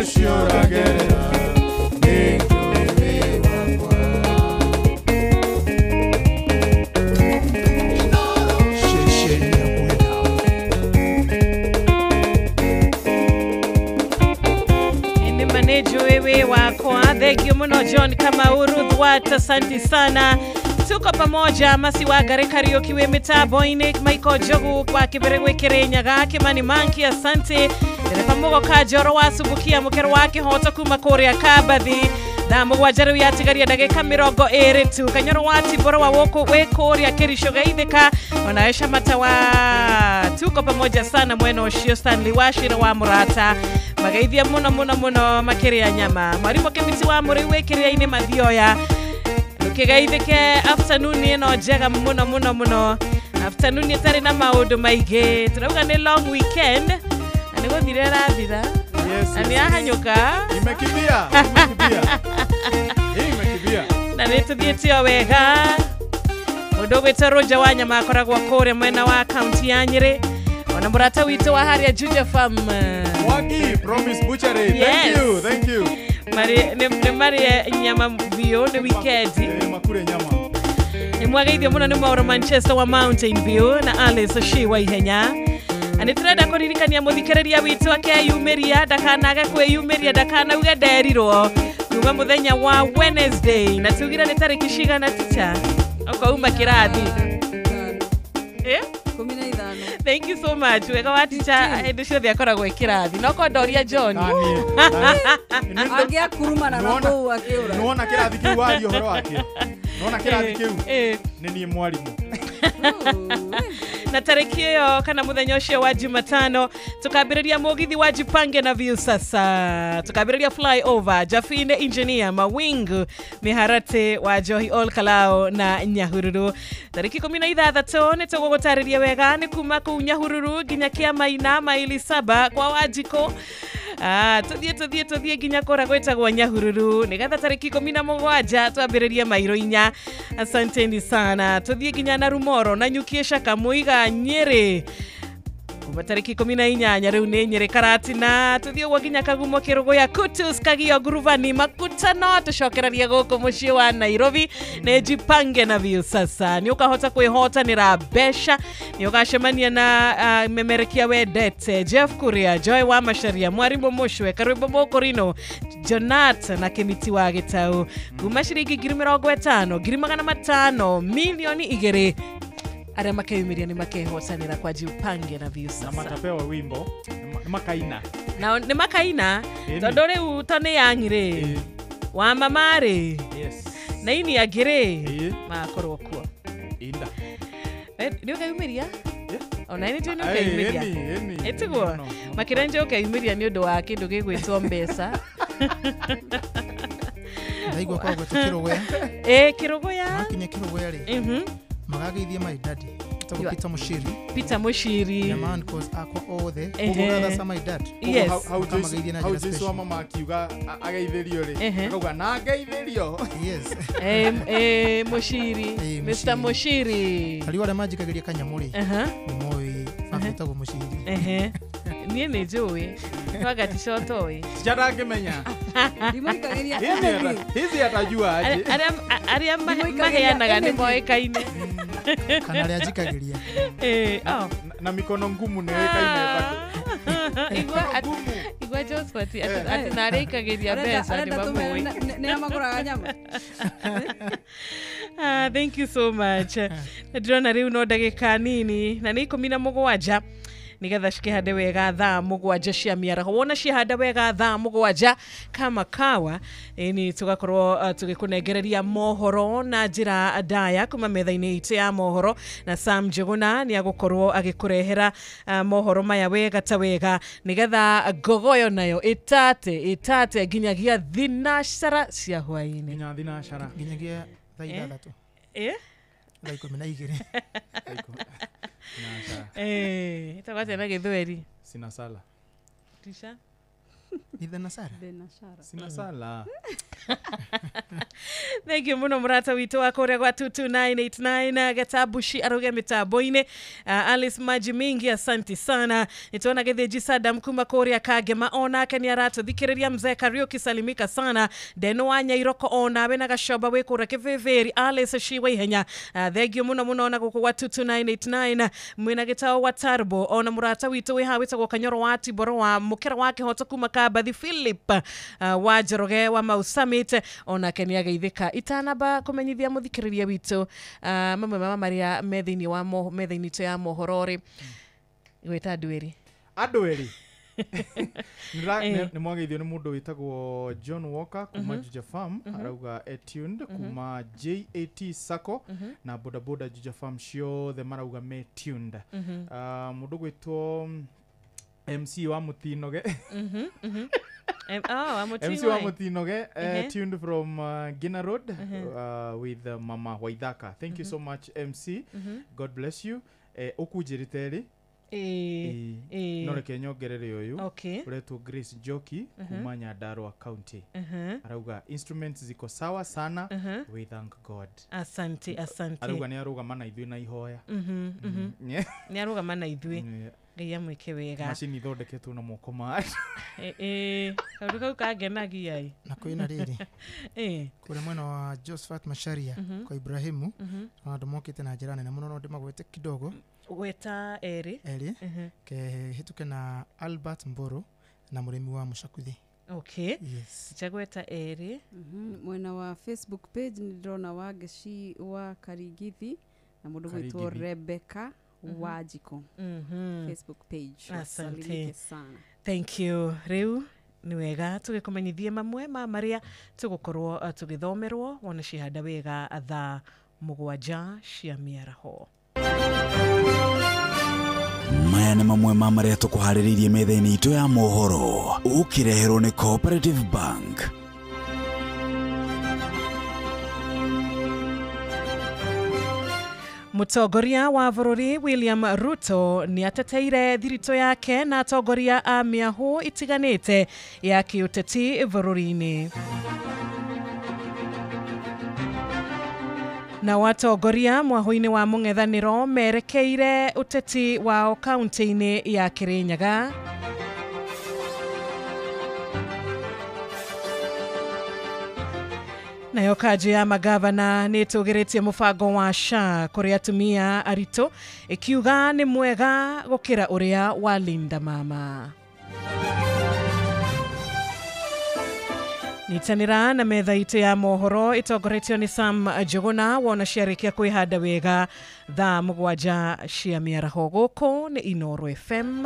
ũcio ũragerera nĩ njũĩ wĩ wakwa. Ceceni hakuhĩ nawe. Nĩ ma nĩ njũĩ wĩ wakwa. Thank you muno John Kamau, Ruth Wat, asante sana. Tuko pamoja Masi wa Gare Kariuki wĩ mĩtambo-inĩ, Michael Njogu wa Kĩbere gwĩ Kĩrĩnyaga, Kimani Manki asante, Dereba Mugo Kajoro wa Subukia Mũkero wa Kĩhoto kuma kũrĩa Kambathi. Thaa 7 rĩu yatigaria ndagĩka 20 tu. Kanyoro wa Tiboro wa wũkũ wĩ kũrĩa Kĩrico Geithĩka, ona Shamata wa tuko pamoja sana mwena ũcio. Stanley Wachira wa Mũrata mageithia mũno mũno mũno makĩrĩa nyama. Mwarimũ Kĩmiti wa Mũrĩu wĩ Kĩrĩa-inĩ Mathioya ndũkĩgeithĩke afternoon ĩno njega mũno mũno mũno, afternoon ĩtarĩ na maũndũ maingĩ. Tũrauga nĩ long weekend na nĩ gũthira ĩrathira. Yes, na nĩ yes. yahanyũka. Imekimbia, imekimbia. Hii imekimbia. Na nĩ tũthiĩte o wega. Mũndũ ũgwĩtwo Roger wa Nyama akoragwo kũrĩa mwena wa kaunti ya Nyĩrĩ, ona mũrata witũ wa harĩa Juja Farm, Mwangi, Promise Butchery. Thank Yes. you, thank you. Nĩ marĩe nyama biũ nĩ weekend. Makure nyama. Nĩ mwageithio mũno nĩ Mauro Manchester wa Mountain View na Alice Shi wa Ihenya. Na nĩ tũrenda kũririkania mũthikĩrĩria witũ akeyumĩria, ndakanage kwĩyumĩria, ndakanauge nderirwo kuma mũthenya wa Wednesday, na tugire nĩ tarĩki cigana ticha ũkauma kĩrathi? Eh? 15. Thank you so much. Wega wa ticha hĩndĩ ciothe akoragwo kĩrathi. No ko ndoria John. Angĩakurumana na kũu akĩũra. Nĩwona kĩrathi kĩu waria ũhoro wakĩo. Nĩwona kĩrathi kĩu? Nĩ niĩ mwarimũ. Na tarĩki ĩyo kana mũthenya ũcio wa Jumatano tukambĩrĩria mũgithi wa Jipange na Viusasa, tukambĩrĩria flyover Jafine Engineer Mawingu Miharate wa Johi Ol Kalao na Nyahururu. Tarĩki 16 nĩ tũgũgũtarĩria wega nĩ kuma kũu Nyahururu nginya Kĩamaina maili 7 kwa Wanjikũ. Tũthiĩ nginya kũrĩa gwĩtagwo Nyahururu nĩgetha tarĩki 17 twambĩrĩrie mairo 4. Asanteni sana. Tũthiĩ nginya na Rumoro na Nyukie Shaka Muiga Nyĩrĩ kuma tarĩki 18 rĩu nĩ Nyĩrĩ Karatina. Tũthiĩ ũguo nginya Kagumo Kĩrũgũya Kutus Kagio Nguruvani Makutano tũcokererie gũkũ mũciĩ wa Nairobi. Nĩ Jipange na Viusasa. Nĩ ũkahota kwĩhotanĩra mbeca, nĩ ũgacemania na memerekia wendete Jeff Kuria, Joy wa Macharia, Mwarimũ Mũcwe, Karwĩmbo Mũkũrino, Jonat na Kĩmiti wa Gĩtau kuma ciringi 50,000, 500,000, milioni 2 arĩa makeyumĩria nĩ makehotanĩra kwa Jipange na Viusasa. Na matapewa wimbo nĩ makaina. Na nĩ makaina tondũ rĩu to nĩ yangi rĩ wa mama rĩ. Yes. Na ini angĩ rĩ makorwo kuo. Inda. Nĩ ũkeyumĩria? Ona nĩ njũĩ nĩ ũkeyumĩria. Ĩtiguo makĩria njũĩ ũkeyumĩria nĩ ũndũ wa kĩndũ gĩgwĩtwo mbeca. Ndaigua kwa gwĩtwo Kĩrũgũya. Kĩrũgũya. Makinya Kĩrũgũya rĩ. Magageithia my daddy. Etagwo Peter Mushiri. Peter Mushiri. Na man cause akwa othe. Ũguo brothers my dad. Yes. Hau Joyce wa mama akiuga ageithĩrio rĩ. Akauga na ngeithĩrio. Yes. Mushiri. Mr. Mushiri. Tarĩu arĩa manjikagĩria kanyamũ rĩ. Nĩ moĩ baba etagwo Mushiri. Niĩ nĩ njũĩ. Twaga ticha ũtoĩ. Ticha ndangĩmenya. Ndimũikagĩria. Hizi atajua aje. Arĩa maheanaga nĩ moĩkaine. Kana arĩa njikagĩria. Na mikono ngumu nĩ ĩkaine bado. Igua Josephat atĩ na arĩa aikagĩria mbeca nĩ mamũĩ. Nĩ magũraga nyama. Thank you so much. Ndĩrona rĩu no ndagĩka nini na nĩ 17 nigetha cikĩhande wega thaa 7 cia mĩaraho. Wona ciahanda wega thaa 7 kama kawa ni tugakorwo tũgĩkũnengereria mohoro na njĩra ndaya kuma metha-inĩ itũ ya mohoro, na Sam Njuguna nĩ agũkorwo agĩkũrehera mohoro maya wega ta wega nigetha ngogoyo nayo ĩtate nginyagia thinacara cia hwaĩ-inĩ. Nginya thinacara nginyagia thaa 6. Thaa 12. Itakuwa tena gĩthweri. Sina sala. Tisha. Ni thenasara. Thenasara. Sinasala. Thank you muno murata witũ wa kũrĩa gwa 22989 getabushi aruge mitambo-inĩ. Alice Maji Mingi, asante sana. Nitona Githinji Sadam kuma kũrĩa Kangema onake nĩ aratũthikĩrĩria. Mzee Kariuki salimika sana. Deno wa Nyairoko onawe na Gacoba wĩ kũrĩa Kĩvĩvĩri. Alice Shiwa Ihenya, thank you muno muno na gũkũ gwa 22989 mwĩna gĩtao wa Tarbo ona murata witũ wĩ haha wĩtagwo Kanyoro wa Tiboro wa Mũkĩra wa Kĩhoto kuma Kambathi Philip wa Njoroge wa Mau Summit onake nĩ ageithĩka. Itanamba kũmenyithia mũthikĩrĩria witũ mamwe ma marĩa me thĩinĩ wa metha-inĩ itũ ya mohoro rĩ, gwĩta andũ erĩ. Andũ erĩ. Nĩ mwageithio nĩ mũndũ wĩtagwo John Walker kuma Juja Farm, arauga tuned kuma JAT Sacco na boda boda Juja Farm ciothe marauga me tuned. Mũndũ gwĩtwo MC wa Mutinoge. MC wa Mutinoge, tuned from Gina Road with Mama Waithaka. Thank you so much MC. God bless you. Ũkũnjĩrĩte rĩ? No reke nyongerere ũyũ ũretwo Grace Njoki kuma Nyandarua County. Arauga instruments ziko sawa sana. We thank God. Asante, asante. Arauga nĩ arũgama na ithuĩ na ihoya. Nĩ arũgama na ithuĩ. Ngai amwĩke wega. Macini ithondeketwo na moko ma kaũndũ kau kangenagia ĩ. Na kwĩna rĩrĩ kũrĩa mwena wa Josephat Macharia kwa Ibrahimu, na andũ mokĩte na njĩra nene mũno, no ndĩmagwete kidogo. Gweta erĩ. Kehĩtũke na Albert Mboro na mũrĩmi wa Mũcakuthi. Okay. Yes. Chagweta erĩ. Mwena wa Facebook page nĩ ndĩrona Wangeci wa Karigithi na mũndũ gwĩtwo Rebecca Wajiko. Facebook page. Asante sana. Thank you. Rĩu nĩ wega tũgĩkũmenyithie mamwe ma marĩa tũgũkorwo tũgĩthomerwo wona cihanda wega thaa 7 cia mĩaraho. Maya nĩ mamwe ma marĩa tũkũharĩrĩirie metha-inĩ itũ ya mohoro ũkĩreherwo nĩ Cooperative Bank. Mũtongoria wa bũrũri William Ruto nĩ ateteire thiritũ yake na atongoria a mĩahũ itiganĩte ya kĩũteti bũrũri-inĩ. Na watongoria mwahũ-inĩ wa mũng'ethanĩro merekeire ũteti wao kaunti-inĩ ya Kirinyaga. Nayo kanjũ ya magavana nĩ ĩtũgĩrĩtie mũbango wa SHA kũrĩ atumia aritũ ĩkiuga nĩ mwega gũkĩra ũrĩa wa Linda Mama. Nyitanĩra na metha itũ ya mohoro ĩtongoretio nĩ Sam Njuguna wona ciarĩkia kwĩhanda wega thaa 7 cia mĩaraho. Gũkũ nĩ Inooro FM.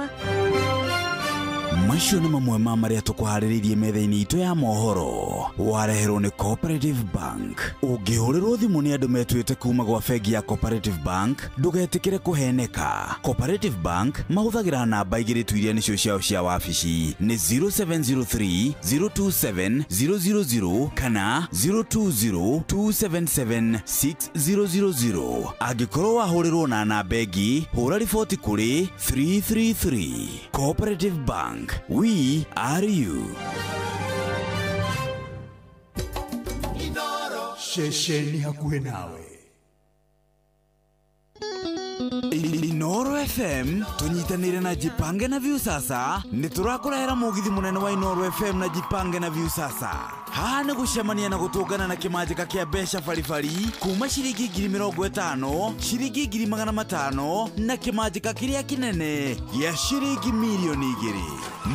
Macio nĩ mamwe ma marĩa tũkũharĩrĩirie metha-inĩ itũ ya mohoro wareherwo nĩ Cooperative Bank. Ũngĩhũrĩrwo thimũ nĩ andũ metuĩte kuma gwa bengi ya Cooperative Bank, ndũgetĩkĩre kũheneka. Cooperative Bank mahũthagĩra namba igĩrĩ tu iria nĩcio ciao cia wabici, nĩ 0703 027 000 kana 020 277 6000. Angĩkorwo wahũrĩrwo na namba ĩngĩ, hũra riboti kũrĩ 333. Cooperative Bank. We are you. Ceceni hakuhĩ nawe. Inooro FM tunyitanire na Jipange na Viusasa nĩ tũrakũrehera mũgithi mũnene wa Inooro FM na Jipange na Viusasa. Haha nĩ gũcemania na gũtũngana na kĩmanjĩka kĩa mbeca baribari kuma ciringi 50,000, ciringi 500,000 na kĩmanjĩka kĩrĩa kĩnene gĩa ciringi 2,000,000.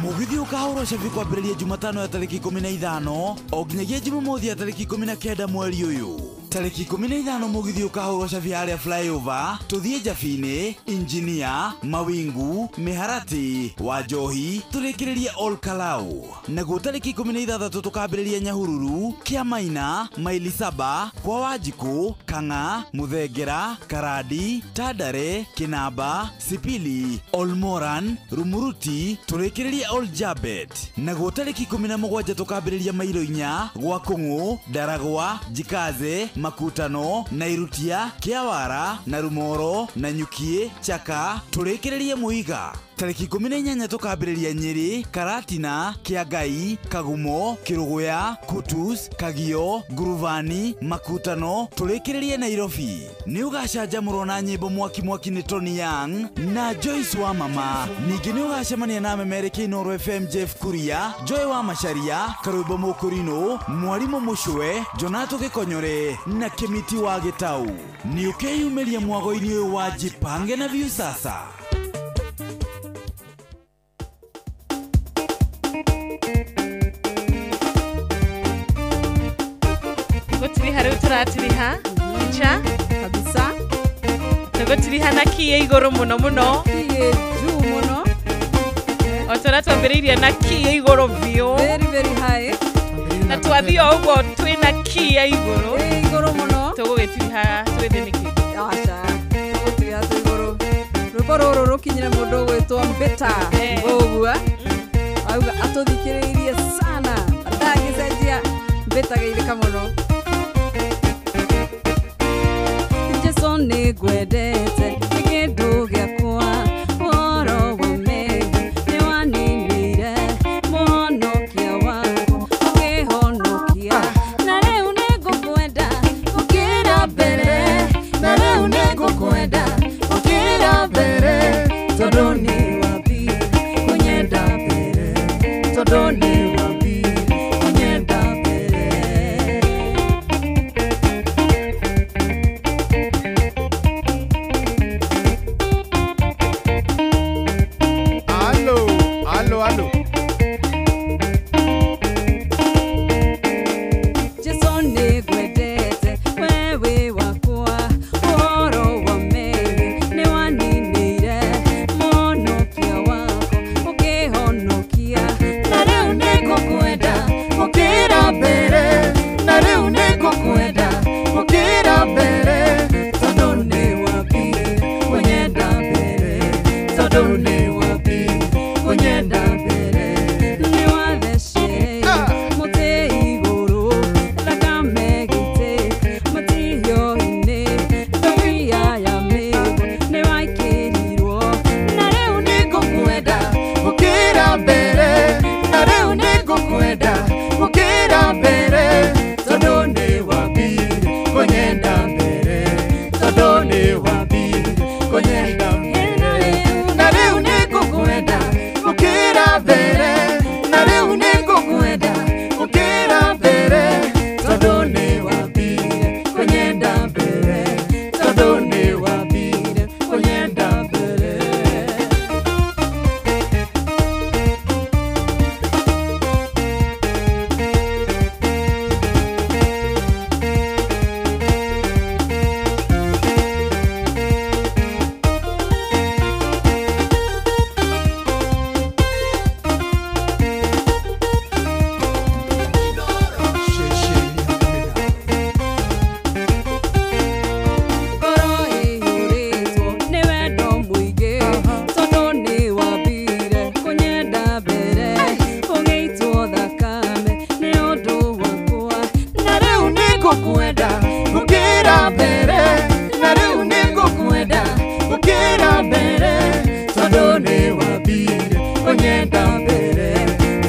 Mũgithi ũkahũrwo cabi kwambĩrĩria Jumatano ya tarĩki 15 o nginyagia Jumamothi ya tarĩki 19 mweri ũyũ. Tarĩki 15 mũgithi ũkahũrwo cabi harĩa flyover tũthiĩ Njabinĩ, Injinia, Mawingu, Mĩharatĩ, Wanjohi tũrĩkĩrĩrie Ol Kalou. Naguo tarĩki 16 tũkambĩrĩria Nyahururu, Kĩamaina, Maili Saba, kwa Wanjikũ, Kang'a, Mũthengera, Karandi, Tandare, Kĩnamba, Sipili, Olmoran, Rumuruti tũrĩkĩrĩrie Ol Jabet. Naguo tarĩki 17 tũkambĩrĩria Mailo Inya, gwa Kũng'ũ, Ndaragwa, Jikaze, Makutano, Nairutia, Kĩawara, na Rumoro, na Nyukie, Chaka, tũrĩkĩrĩrie Mũiga. Tarĩki 18 tũkambĩrĩria Nyĩrĩ, Karatina, Kĩangai, Kagumo, Kĩrũgũya, Kutus, Kagio, Nguruvani, Makutano, tũrĩkĩrĩrie Nairobi. Nĩ ũgacanjamũrwo na nyĩmbo mwaki mwaki nĩ Tony Young na Joyce wa Mama. Ningĩ nĩ ũgacemania na memerekia Inooro FM Jeff Kuria, Joy wa Macharia, Karwĩmbo Mũkũrinũ, Mwarimũ Mũcwe, Jonato Gĩkonyore na Kĩmiti wa Gĩtau. Nĩ ũkeyumĩria mwago-inĩ ũyũ wa Jipange na Viusasa. Gũtiriha rĩu tũratiriha icha kabisa, tũgũtiriha na kiĩ igũrũ mũno mũno, kiĩ juu mũno, o tũrĩa twambĩrĩirie na kiĩ igũrũ biũ, very very high, na twathiĩ o ũguo twĩna kiĩ igũrũ, igũrũ mũno, tũgũgĩtiriha twĩ thĩ nĩkĩ? Aca, tũgũtiriha twĩ igũrũ. Rwĩmbo rũrũ rũkinyire mũndũ ũgwĩtwo Mbĩta Mbũgua, auga atũthikĩrĩirie sana, ndangĩcenjia. Mbĩta geithĩka mũno. Jesu nĩngwendete nĩ kĩndũ gĩakwa, ũhoro wa mehia nĩwaninĩire, mũhonokia wakwa ũkĩhonokia, na rĩu nĩngũkwenda gũkĩra mbere, na rĩu nĩngũkwenda gũkĩra mbere, tondũ nĩwambire kũnyenda mbere, tondũ nĩwambire kũnyenda mbere. Alo, alo, alo. Jesu nĩngwendete we wĩ wakwa, ũhoro wa mehia nĩwaninĩire, mũhonokia wakwa ũkĩhonokia, na rĩu nĩngũkwenda gũkĩra mbere, na rĩu nĩngũkwenda gũkĩra mbere, tondũ nĩwambire kũnyenda mbere, tondũ nĩwambire kũnyenda mbere, nĩwatheceire mũtĩ igũrũ, thakame ĩgĩitĩka matihio-inĩ, ndobia ya mĩgwa nĩwaikĩrirwo, na rĩu nĩngũkwenda gũkĩra mbere, na rĩu nĩngũkwenda gũkĩra mbere, tondũ nĩwambire kũnyenda mbere, tondũ nĩwambire kũnyenda mbere, na rĩu nĩngũkwenda gũkĩra mbere, na rĩu nĩngũkwenda gũkĩra mbere, tondũ nĩwambire kũnyenda mbere, tondũ nĩwambire kũnyenda mbere. Ngoro ĩiyũrĩtwo nĩ wendo mũingĩ, tondũ nĩwambire kũnyenda mbere, ũgĩitwo thakame nĩ ũndũ wakwa, na rĩu nĩngũkwenda gũkĩra mbere, na rĩu nĩngũkwenda gũkĩra mbere, tondũ nĩwambire kũnyenda mbere,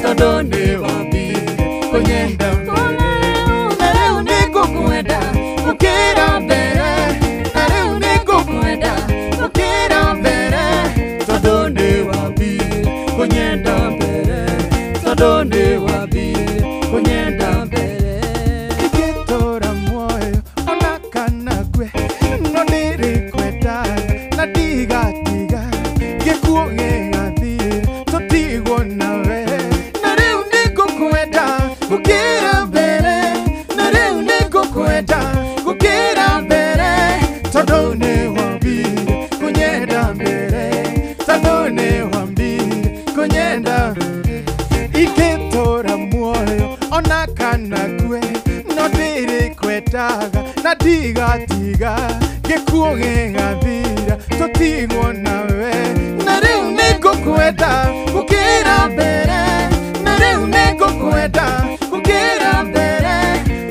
tondũ nĩwambire kũnyenda mbere, na rĩu nĩngũkwenda gũkĩra mbere, na rĩu nĩngũkwenda gũkĩra mbere, tondũ nĩwambire kũnyenda mbere, tondũ nĩwambire kũnyenda mbere. Ingĩtũũra muoyo ona kana ngue, no ndĩrĩkwendaga na ndigatiga, gĩkuũ gĩgathira tũtigwo nawe, na rĩu nĩngũkwenda gũkĩra mbere, na rĩu nĩngũkwenda gũkĩra mbere, tondũ nĩwambire kũnyenda mbere, tondũ nĩwambire kũnyenda mbere. Ingĩtũũra muoyo ona kana ngue, no ndĩrĩkwendaga na ndigatiga, gĩkuũ gĩgathira tũtigwo nawe, na rĩu nĩngũkwenda gũkĩra mbere, na rĩu nĩngũkwenda gũkĩra mbere,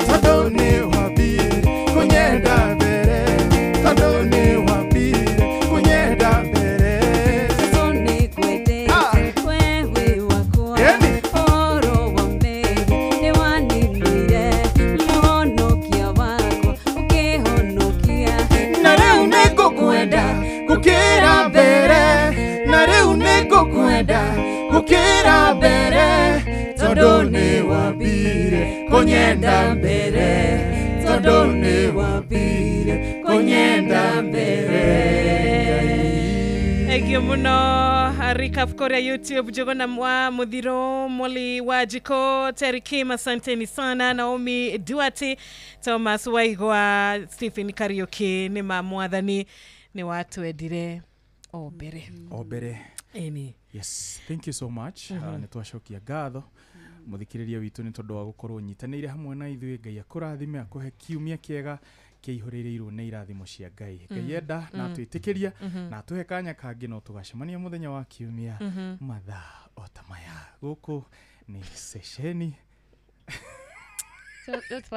tondũ nĩwambire kũnyenda mbere, tondũ nĩwambire kũnyenda mbere. Jesu nĩngwendete Kũnyenda mbere tondũ nĩ wambire kũnyenda mbere tondũ nĩ wambire kũnyenda mbere. Thank you muno recap korea YouTube Jogona mwa Muthiro Moli Wajiko Terry Kim, asanteni sana. Naomi Duarte, Thomas Waigwa, Stephen Kariuki, ni ma mwathani ni watwendire o mbere o mbere. Eni. Yes, thank you so much. Nĩ twacokia ngatho muthikiriria witu nĩ tondũ wa gũkorwo nyitanĩire hamwe na ithuĩ. Ngai akũrathime akũhe kiumia kĩega kĩihũrĩrĩirwo nĩ irathimo cia Ngai. Ngai enda na atwĩtĩkĩria na atũhe kanya kangĩ no tũgacemania mũthenya wa kiumia mathaa o ta maya. Gũkũ nĩ ceceni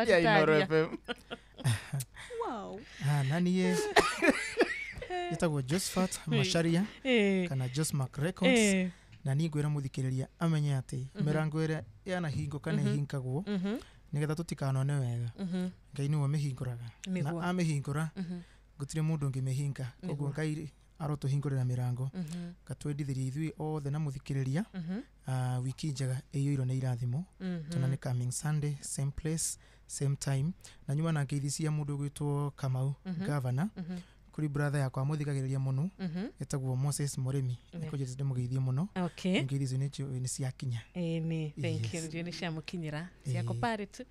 ya Inooro FM. Wow. Na niĩ njĩtagwo Josephat Macharia kana Josmac Records, na niĩ ngwĩra mũthikĩrĩria amenye atĩ mĩrango ĩrĩa yanahingũka nĩ ĩhingagwo nĩgetha tũtikanone wega. Ngai nĩwe ũmĩhingũraga, na amĩhingũra gũtirĩ mũndũ ũngĩmĩhinga. Koguo Ngai arotũhingũrĩra mĩrango gatwendithĩria ithuĩ othe na mũthikĩrĩria wiki njega ĩiyũirwo nĩ irathimo. Tũnane coming Sunday, same place, same time. Na nyuma na ngeithi cia mũndũ ũgwĩtwo Kamau governor, kuri brother yakwa muthikagiriria muno etagwo Moses Murimi, nĩkũnjĩte ndĩmũgeithie mũno. Ngeithi icio nĩ ciakinya. Ĩni, thank you. Nĩ ciamũkinyĩra ciako pare tu.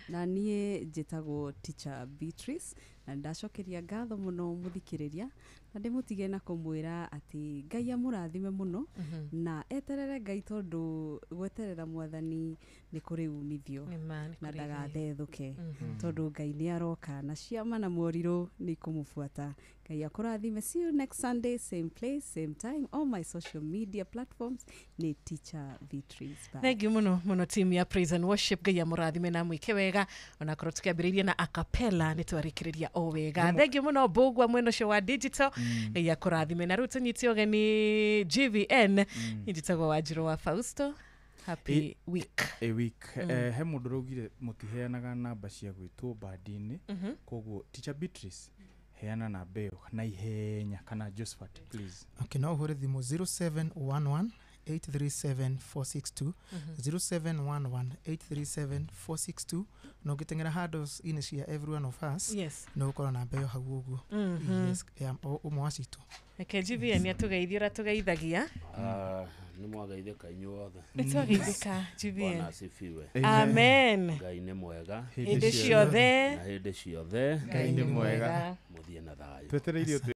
Na niĩ njĩtagwo Teacher Beatrice, na ndacokeria ngatho mũno mũthikĩrĩria, na ndĩmũtige na kũmwĩra atĩ Ngai amũrathime mũno na eterere Ngai tondũ gweterera mwathani nĩ kũrĩ umithio na ndagathethũke tondũ Ngai nĩ aroka na ciama na morirũ nĩ ikũmũbuata. Ngai akũrathime. See you next Sunday, same place, same time. All my social media platforms nĩ Teacher Beatrice. Bye. Thank you muno muno team ya Praise and Worship. Ngai amũrathime na mwĩke wega onakorwo tũkĩambĩrĩria na acapella nĩ twarĩkĩrĩria o wega. Thank you muno Mbũgua mwena ũcio wa digital. Ngai akũrathime. Na rĩu tũnyite ũgeni GVN. Njĩtagwo Wanjirũ wa Fausto. Happy week. A week. He mũndũ ũraugire mũtiheanaga namba cia gwĩtwo bandi-inĩ, koguo Teacher Beatrice heana namba ĩyo na ihenya, kana Josephat please. Okay, no ũhũre thimũ 0711 837 462 0711 837 462 na ũngĩteng'era handles-inĩ cia every one of us no ũkorwo namba ĩyo hau ũguo. Yes, ũmwe wa citũ. Reke GVN atũgeithie ũrĩa tũgeithagia. Nĩ mwageithĩka inyuothe. Nĩ twageithĩka GVN. Bwana asifiwe. Amen. Ngai nĩ mwega hĩndĩ ciothe na hĩndĩ ciothe. Ngai nĩ mwega. Mũthiĩ na thayũ. Twetereire.